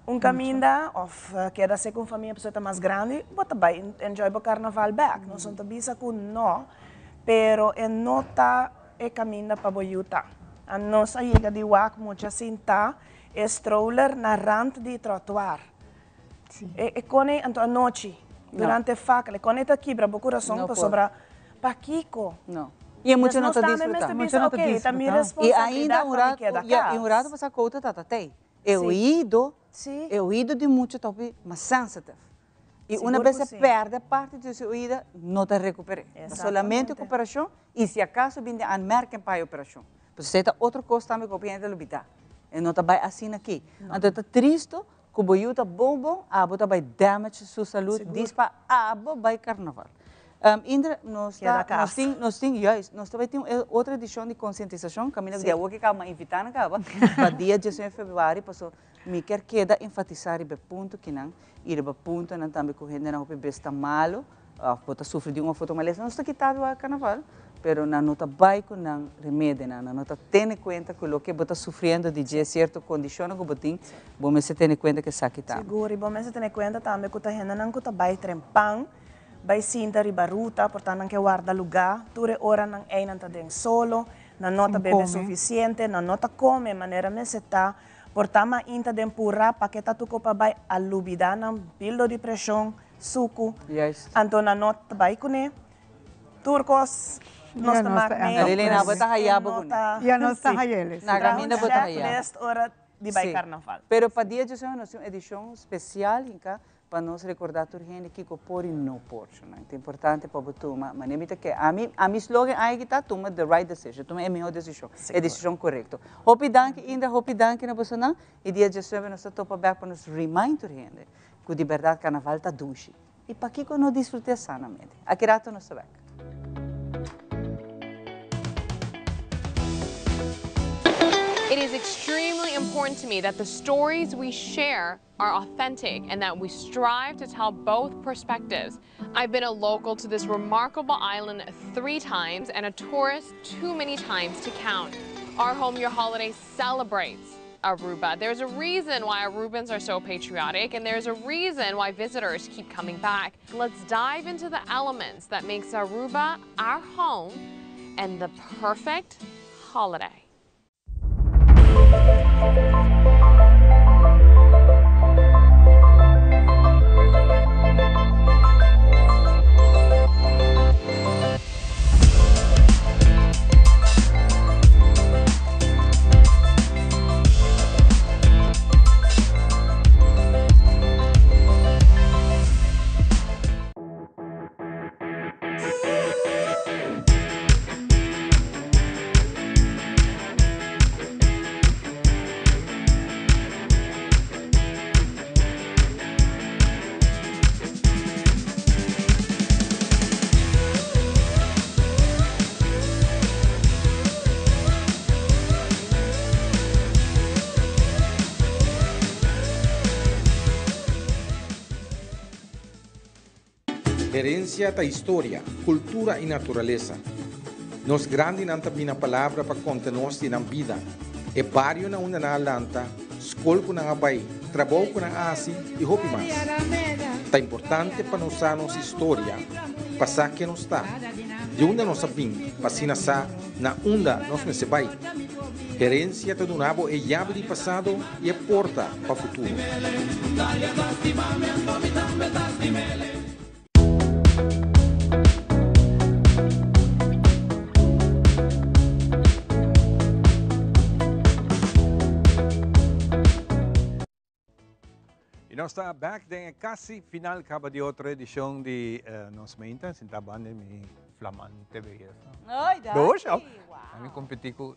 un kaminda òf keda se ku un famia pasobra e ta mas grandi, bo ta bai enjoy bo karnaval bèk. Nos no ta bisa ku no, pero e no ta e kaminda pa bo yu ta. Nos a yega di wak mucha sintá e stroller na rand di trottoir. E kone anto anochi, durante fakkel, e kone ta kibra bo kurason pasobra pakiko? No. I e mucha no ta disfruta. Mucha no ta disfruta. I ainda un rato, ya, i un rato pasá kouta ta ta tei. E oido, e oido di mucha ta hopi mas sensitive. I una bes e pèrdè parti di su oido, no ta rekuper'é. Ta solamente ku operashon i si akaso bin den aanmerking pa e operashon. Pasobra esei ta otro kos tambe ku hopi hende ta lubidá. E no ta bai asina aki. Anto e ta tristu ku bo yu ta bon bon, abo ta bai damage su salud dis pa abo bai karnaval. Indra, nos ta, nos tin, nos tin, juist, nos ta bai tin un otro edishon di konsientisashon kaminda ku di awor ke kaba, m'a invitá nan kaba pa dia diesnuebe februari pasobra Mi kier keda enfatisá riba e punto kinan i riba puntonan tambe ku hendenan hopi bes ta malu òf bo ta sufri di un òf otro malesa. Nos ta kita dua karnaval, pero nan no ta bai ku nan remedinan, nan no ta tene kuenta ku loke bo ta sufriendo di dje sierto kondishonnan ku bo tin, bo mester tene kuenta ku esaki tambe. Sigur, i bo mester tene kuenta tambe ku ta hendenan ku ta bai tren pan, bai sinta riba ruta, por ta nan ke warda lugá, tur e oranan ei nan ta den solo, nan no ta bebe sufisiente, nan no ta kome manera mester ta. Por ta mainta den purá pa ke ta tuko pa bai a lubidá nan bildo di preshon, suku, anto nan no ta bai kuné. Tur kos nos ta mak mee. Liliana, bo ta hayá bo kuné. Ya nos ta hay'el. Na kaminda bo ta hayá. Checklist ora di bai karnaval. Pero pa dia djosé nos tin un edishon spesial hinká. Pa nos recorda tur hende kico por y no por. Ta importante pa bo tuma, mane mi ta ke, ami, ami slogan ai ki ta tuma the right decision, tuma e miho decision, e decision corecto. Hopi danki Indra, hopi danki na bosonan y dia diesnuebe nos ta topa bek pa nos remind tur hende cu di berdad carnaval ta dushi y pakico no disfrute sanamente. Aki rato nos ta bek. It is extremely important to me that the stories we share are authentic and that we strive to tell both perspectives. I've been a local to this remarkable island three times and a tourist too many times to count. Our Home Your Holiday celebrates Aruba. There's a reason why Arubans are so patriotic and there's a reason why visitors keep coming back. Let's dive into the elements that makes Aruba our home and the perfect holiday. Herencia ta historia, cultura y naturalesa. Nos grandinan ta bina palabra pa conta nos di nan bida, e bario na unda nan a lanta, scol cu nan a bay, trabou cu nan a haci y hopi mas. Ta importante pa nos sa nos historia, pa sa ken nos ta, di unda nos a bin, pa asina sa na unda nos mester bay. Herencia ta duna bo e yabi di pasado y e porta pa futuro. Y nos ta back den e casi final caba di otro edicion di Nos Mainta. Sinta banda mi flamante belleza. Ay, danki. Doos, oh. Wow. A mi competi cu,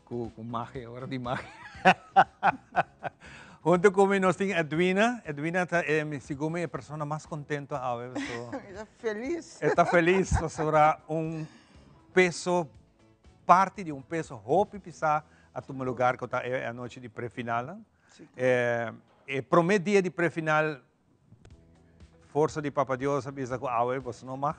cu, cu magia, ora di magia. Hunto cu mi nos tin Edwina. Edwina ta, eh, mi, segun mi, e persona mas contento awe. So. E ta feliz. E ta feliz pasobra un peso, parti di un peso hopi pisa a tuma lugar cu ta e anochi di prefinalnan. Eh, e prome dia di prefinal, forsa di Papa Dios a bisa cu awe boso no mag.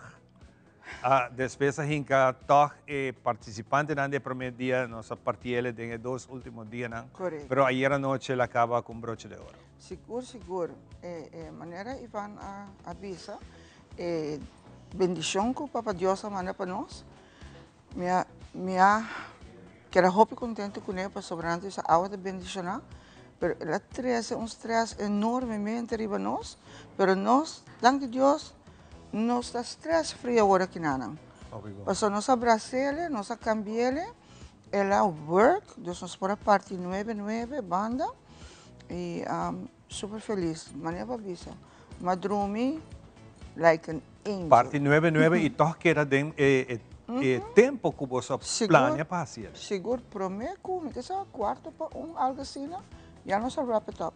A despues a hinca toch e participantenan di e prome dia, nos a partiele den e dos ultimo dianan. Correcto. Pero ayer anochi el a caba cu un broche de oro. Sigur, sigur. E, e manera Ivan a, a bisa, e bendicion cu Papa Dios a manda pa nos, Mi a mi a keda hopi contento cune pasobra nan ta bisa awa ta bendiciona pero el a trece un stress enormemente riba nos pero nos danki Dios nos ta stress free awor aki nanan pasobra nos a brasele nos a cambiele el a work dus nos por a parti nuebe nuebe banda y super feliz manera bo a bisa mi a drumi like an angel. Parti nuebe nuebe y toch keda den e e tempo cu boso a plania pa haci el. Sigur prome cu mi ta sa cuarto pa un algo asina ya nos a wrap it up.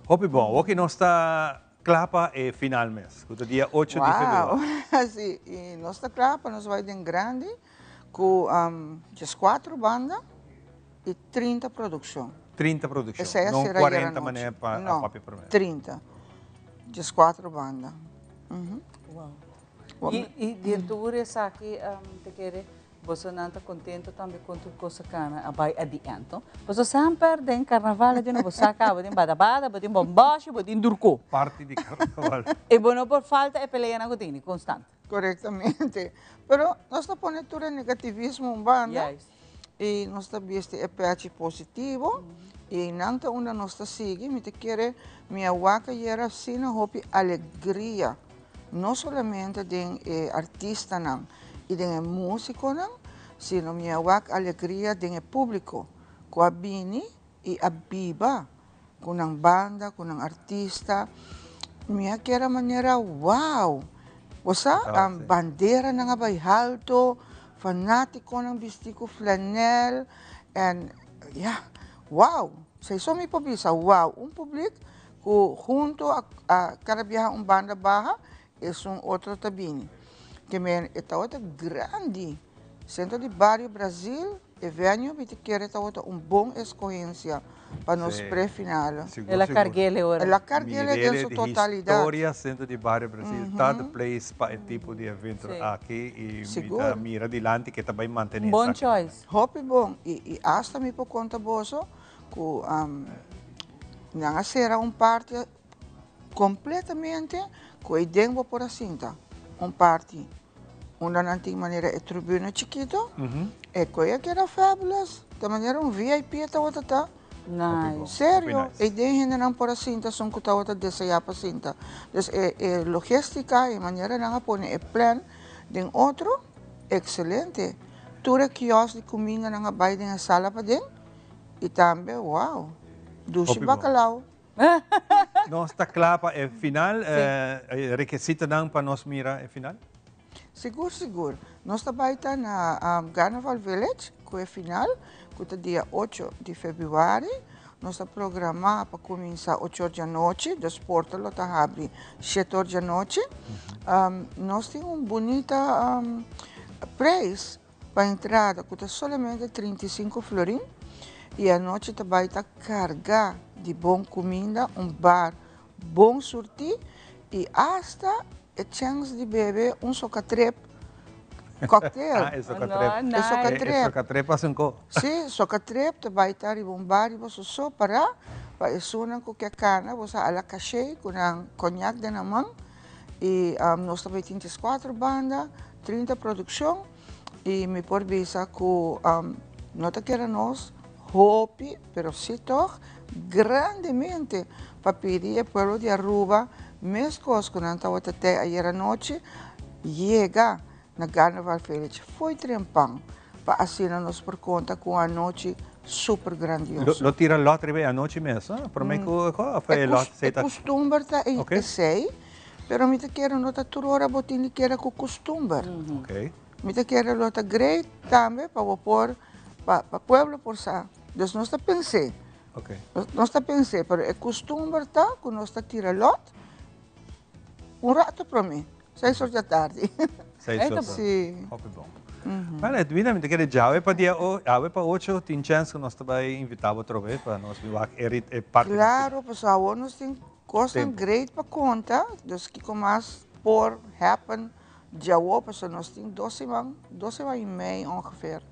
Hopi bon, awoki nos ta cla pa e final mes cu ta dia ocho di februari. Wow, si y nos ta cla pa nos bay den grandi cu diescuatro banda y 30 produccion. 30 produccion, Esei a no ser ayer 40 anochi. manera pa a No, papia promé. 30. 14 banda. Mhm. Wow. Wa- I, i den tur esaki, um, te kere, bosonan ta contento tambe con tur cosa cana a bai at the end, no? Boso semper den carnaval den bo sa caba den bada bada, bo tin bombashi, bo tin durco. Parti di carnaval. E bo no por falta e peleanan cu tini, constant. Correctamente. Pero nos ta pone tur e negativismo un banda. Juist. Y nos ta bisti e pechi positivo. Y nan ta unda nos ta sigui. Mi ta kere mi a wak ayer asina hopi alegria. No solamente den e artistanan y den e musiconan, sino mi a wak alegria den e publico cu a bini y a biba cu nan banda, cu nan artista. Mi a keda manera wow! Bo sa, banderanan a bai halto, fanaticonan bisti cu flanel en ya, wow! Esei so mi por bisa, wow! Un publiek cu hunto a cada biaha un banda baha, esun otro ta bini. Te men e tabata grandi. Centro di Bario Brazil, e venue mi ta kere tabata un bon escogencia pa nos pre-finale. Sigur, El a sigur. carguele ora. El a carguele den su Mirele di totalidad. historia Centro di Bario Brazil ta the place pa e tipo di evento aki y mi ta mira dilanti ke ta bay mantene Un bon esaki. choice. Hopi bon y y hasta mi por conta boso cu nan a cera un parti completamente cu ey den bo por a sinta un parti. Unda nan tin manera e tribuna chikito, e koe a keda fabulous. Ta manera un VIP e tabata ta. Nice. Serio, e den hendenan por a sinta esun ku tabata deseá pa sinta. Dus e e logistica, e manera nan a pone e plan den otro, excelente. Tur e kiosk di kuminda nan a bai den e sala paden i tambe, wow, dushi bacalao. Nos ta kla pa e final. E rekesitonan pa nos mira e final? Sigur, sigur. Nos ta bai ta na Carnaval Village ku e final, ku ta dia ocho di februari. Nos ta programá pa kuminsá ocho or djanochi, dus porta lo ta habri shete or djanochi. Nos tin un bunita prijs Pa entrada ku ta solamente 35 florin i anochi ta bai ta kargá di bon kuminda, un bar bon surtí i asta e chèns di bebe un sokatrep kòktel. Ah, e sokatrep. E sokatrep. E sokatrep a sunko. Sí, sokatrep ta bai ta riba un bar riba su so pará pa esunnan ku ke kana bo sa ala kashé ku nan kòñak den nan man i nos ta bai tin dieskuater banda. 30 produccion y mi por bisa cu no ta kere nos hopi pero si toch grandemente pa pidi e pueblo di Aruba mescos cu nan tabata te ayer anochi yega na Carnaval Village fo'i trempan pa asina nos por conta cu un anochi super grandioso. Lo tira lot riba e anochi mes, no? Prome cu of e lot E custumber ta esey. Pero mi ta kere no ta tur ora bo tin di kere ku kustumber. Mi ta kere lo ta great tambe pa bo por, pa pa pueblo por sa. Dus nos ta pens'é. Nos ta pens'é, pero e kustumber ta ku nos ta tira lòt un rato promé, seis or djatardi. Seis or. Sí. Hopi bon. Bueno, Edwina, mi ta kere djawe pa dia awe pa ocho tin chèns ku nos ta bai invitá bo atrobe pa nos bin wak e parti. Klaro, pasobra awor nos tin Cosnan great pa conta, dus kico mas por happen djawo pasobra nos tin dos siman, dos siman y mei ongeveer.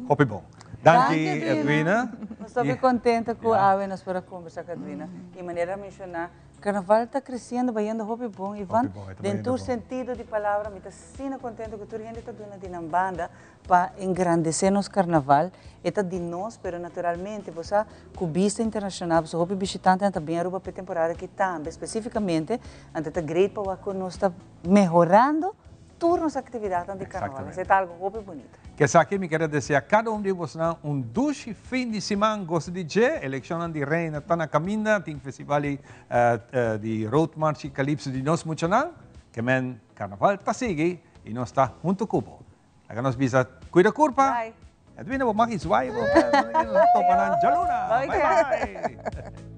Hopi bon. Danki Edwina. Nos ta hopi contento cu awe nos por a conversa cu Edwina. Y manera a menciona, carnaval ta creciendo, bayendo hopi bon Ivan. Den tur sentido di palabra mi ta asina contento cu tur hende ta duna di nan banda Pa engrandesé nos karnaval, e ta di nos, pero naturalmente bo sa ku bista internashonal, pasobra hopi bishitantenan ta bin Aruba p'e temporada aki tambe, spesífikamente, anto ta great pa wak ku nos ta mehorando tur nos aktividatnan di karnaval. Esei ta algu hopi bunita. Ku esaki mi kere desea kada un di bosnan un dushi fin di siman, gosa di dje, elekshonnan di Reina ta na kaminda, tin festival di Road March i Calypso di nos muchanan, ke men karnaval ta sigui i nos ta huntu ku bo. Laga nos bisa cuida curpa. Bye. Edwina bo mag i zwaai bo. Topa nan djaluna. Bye bye.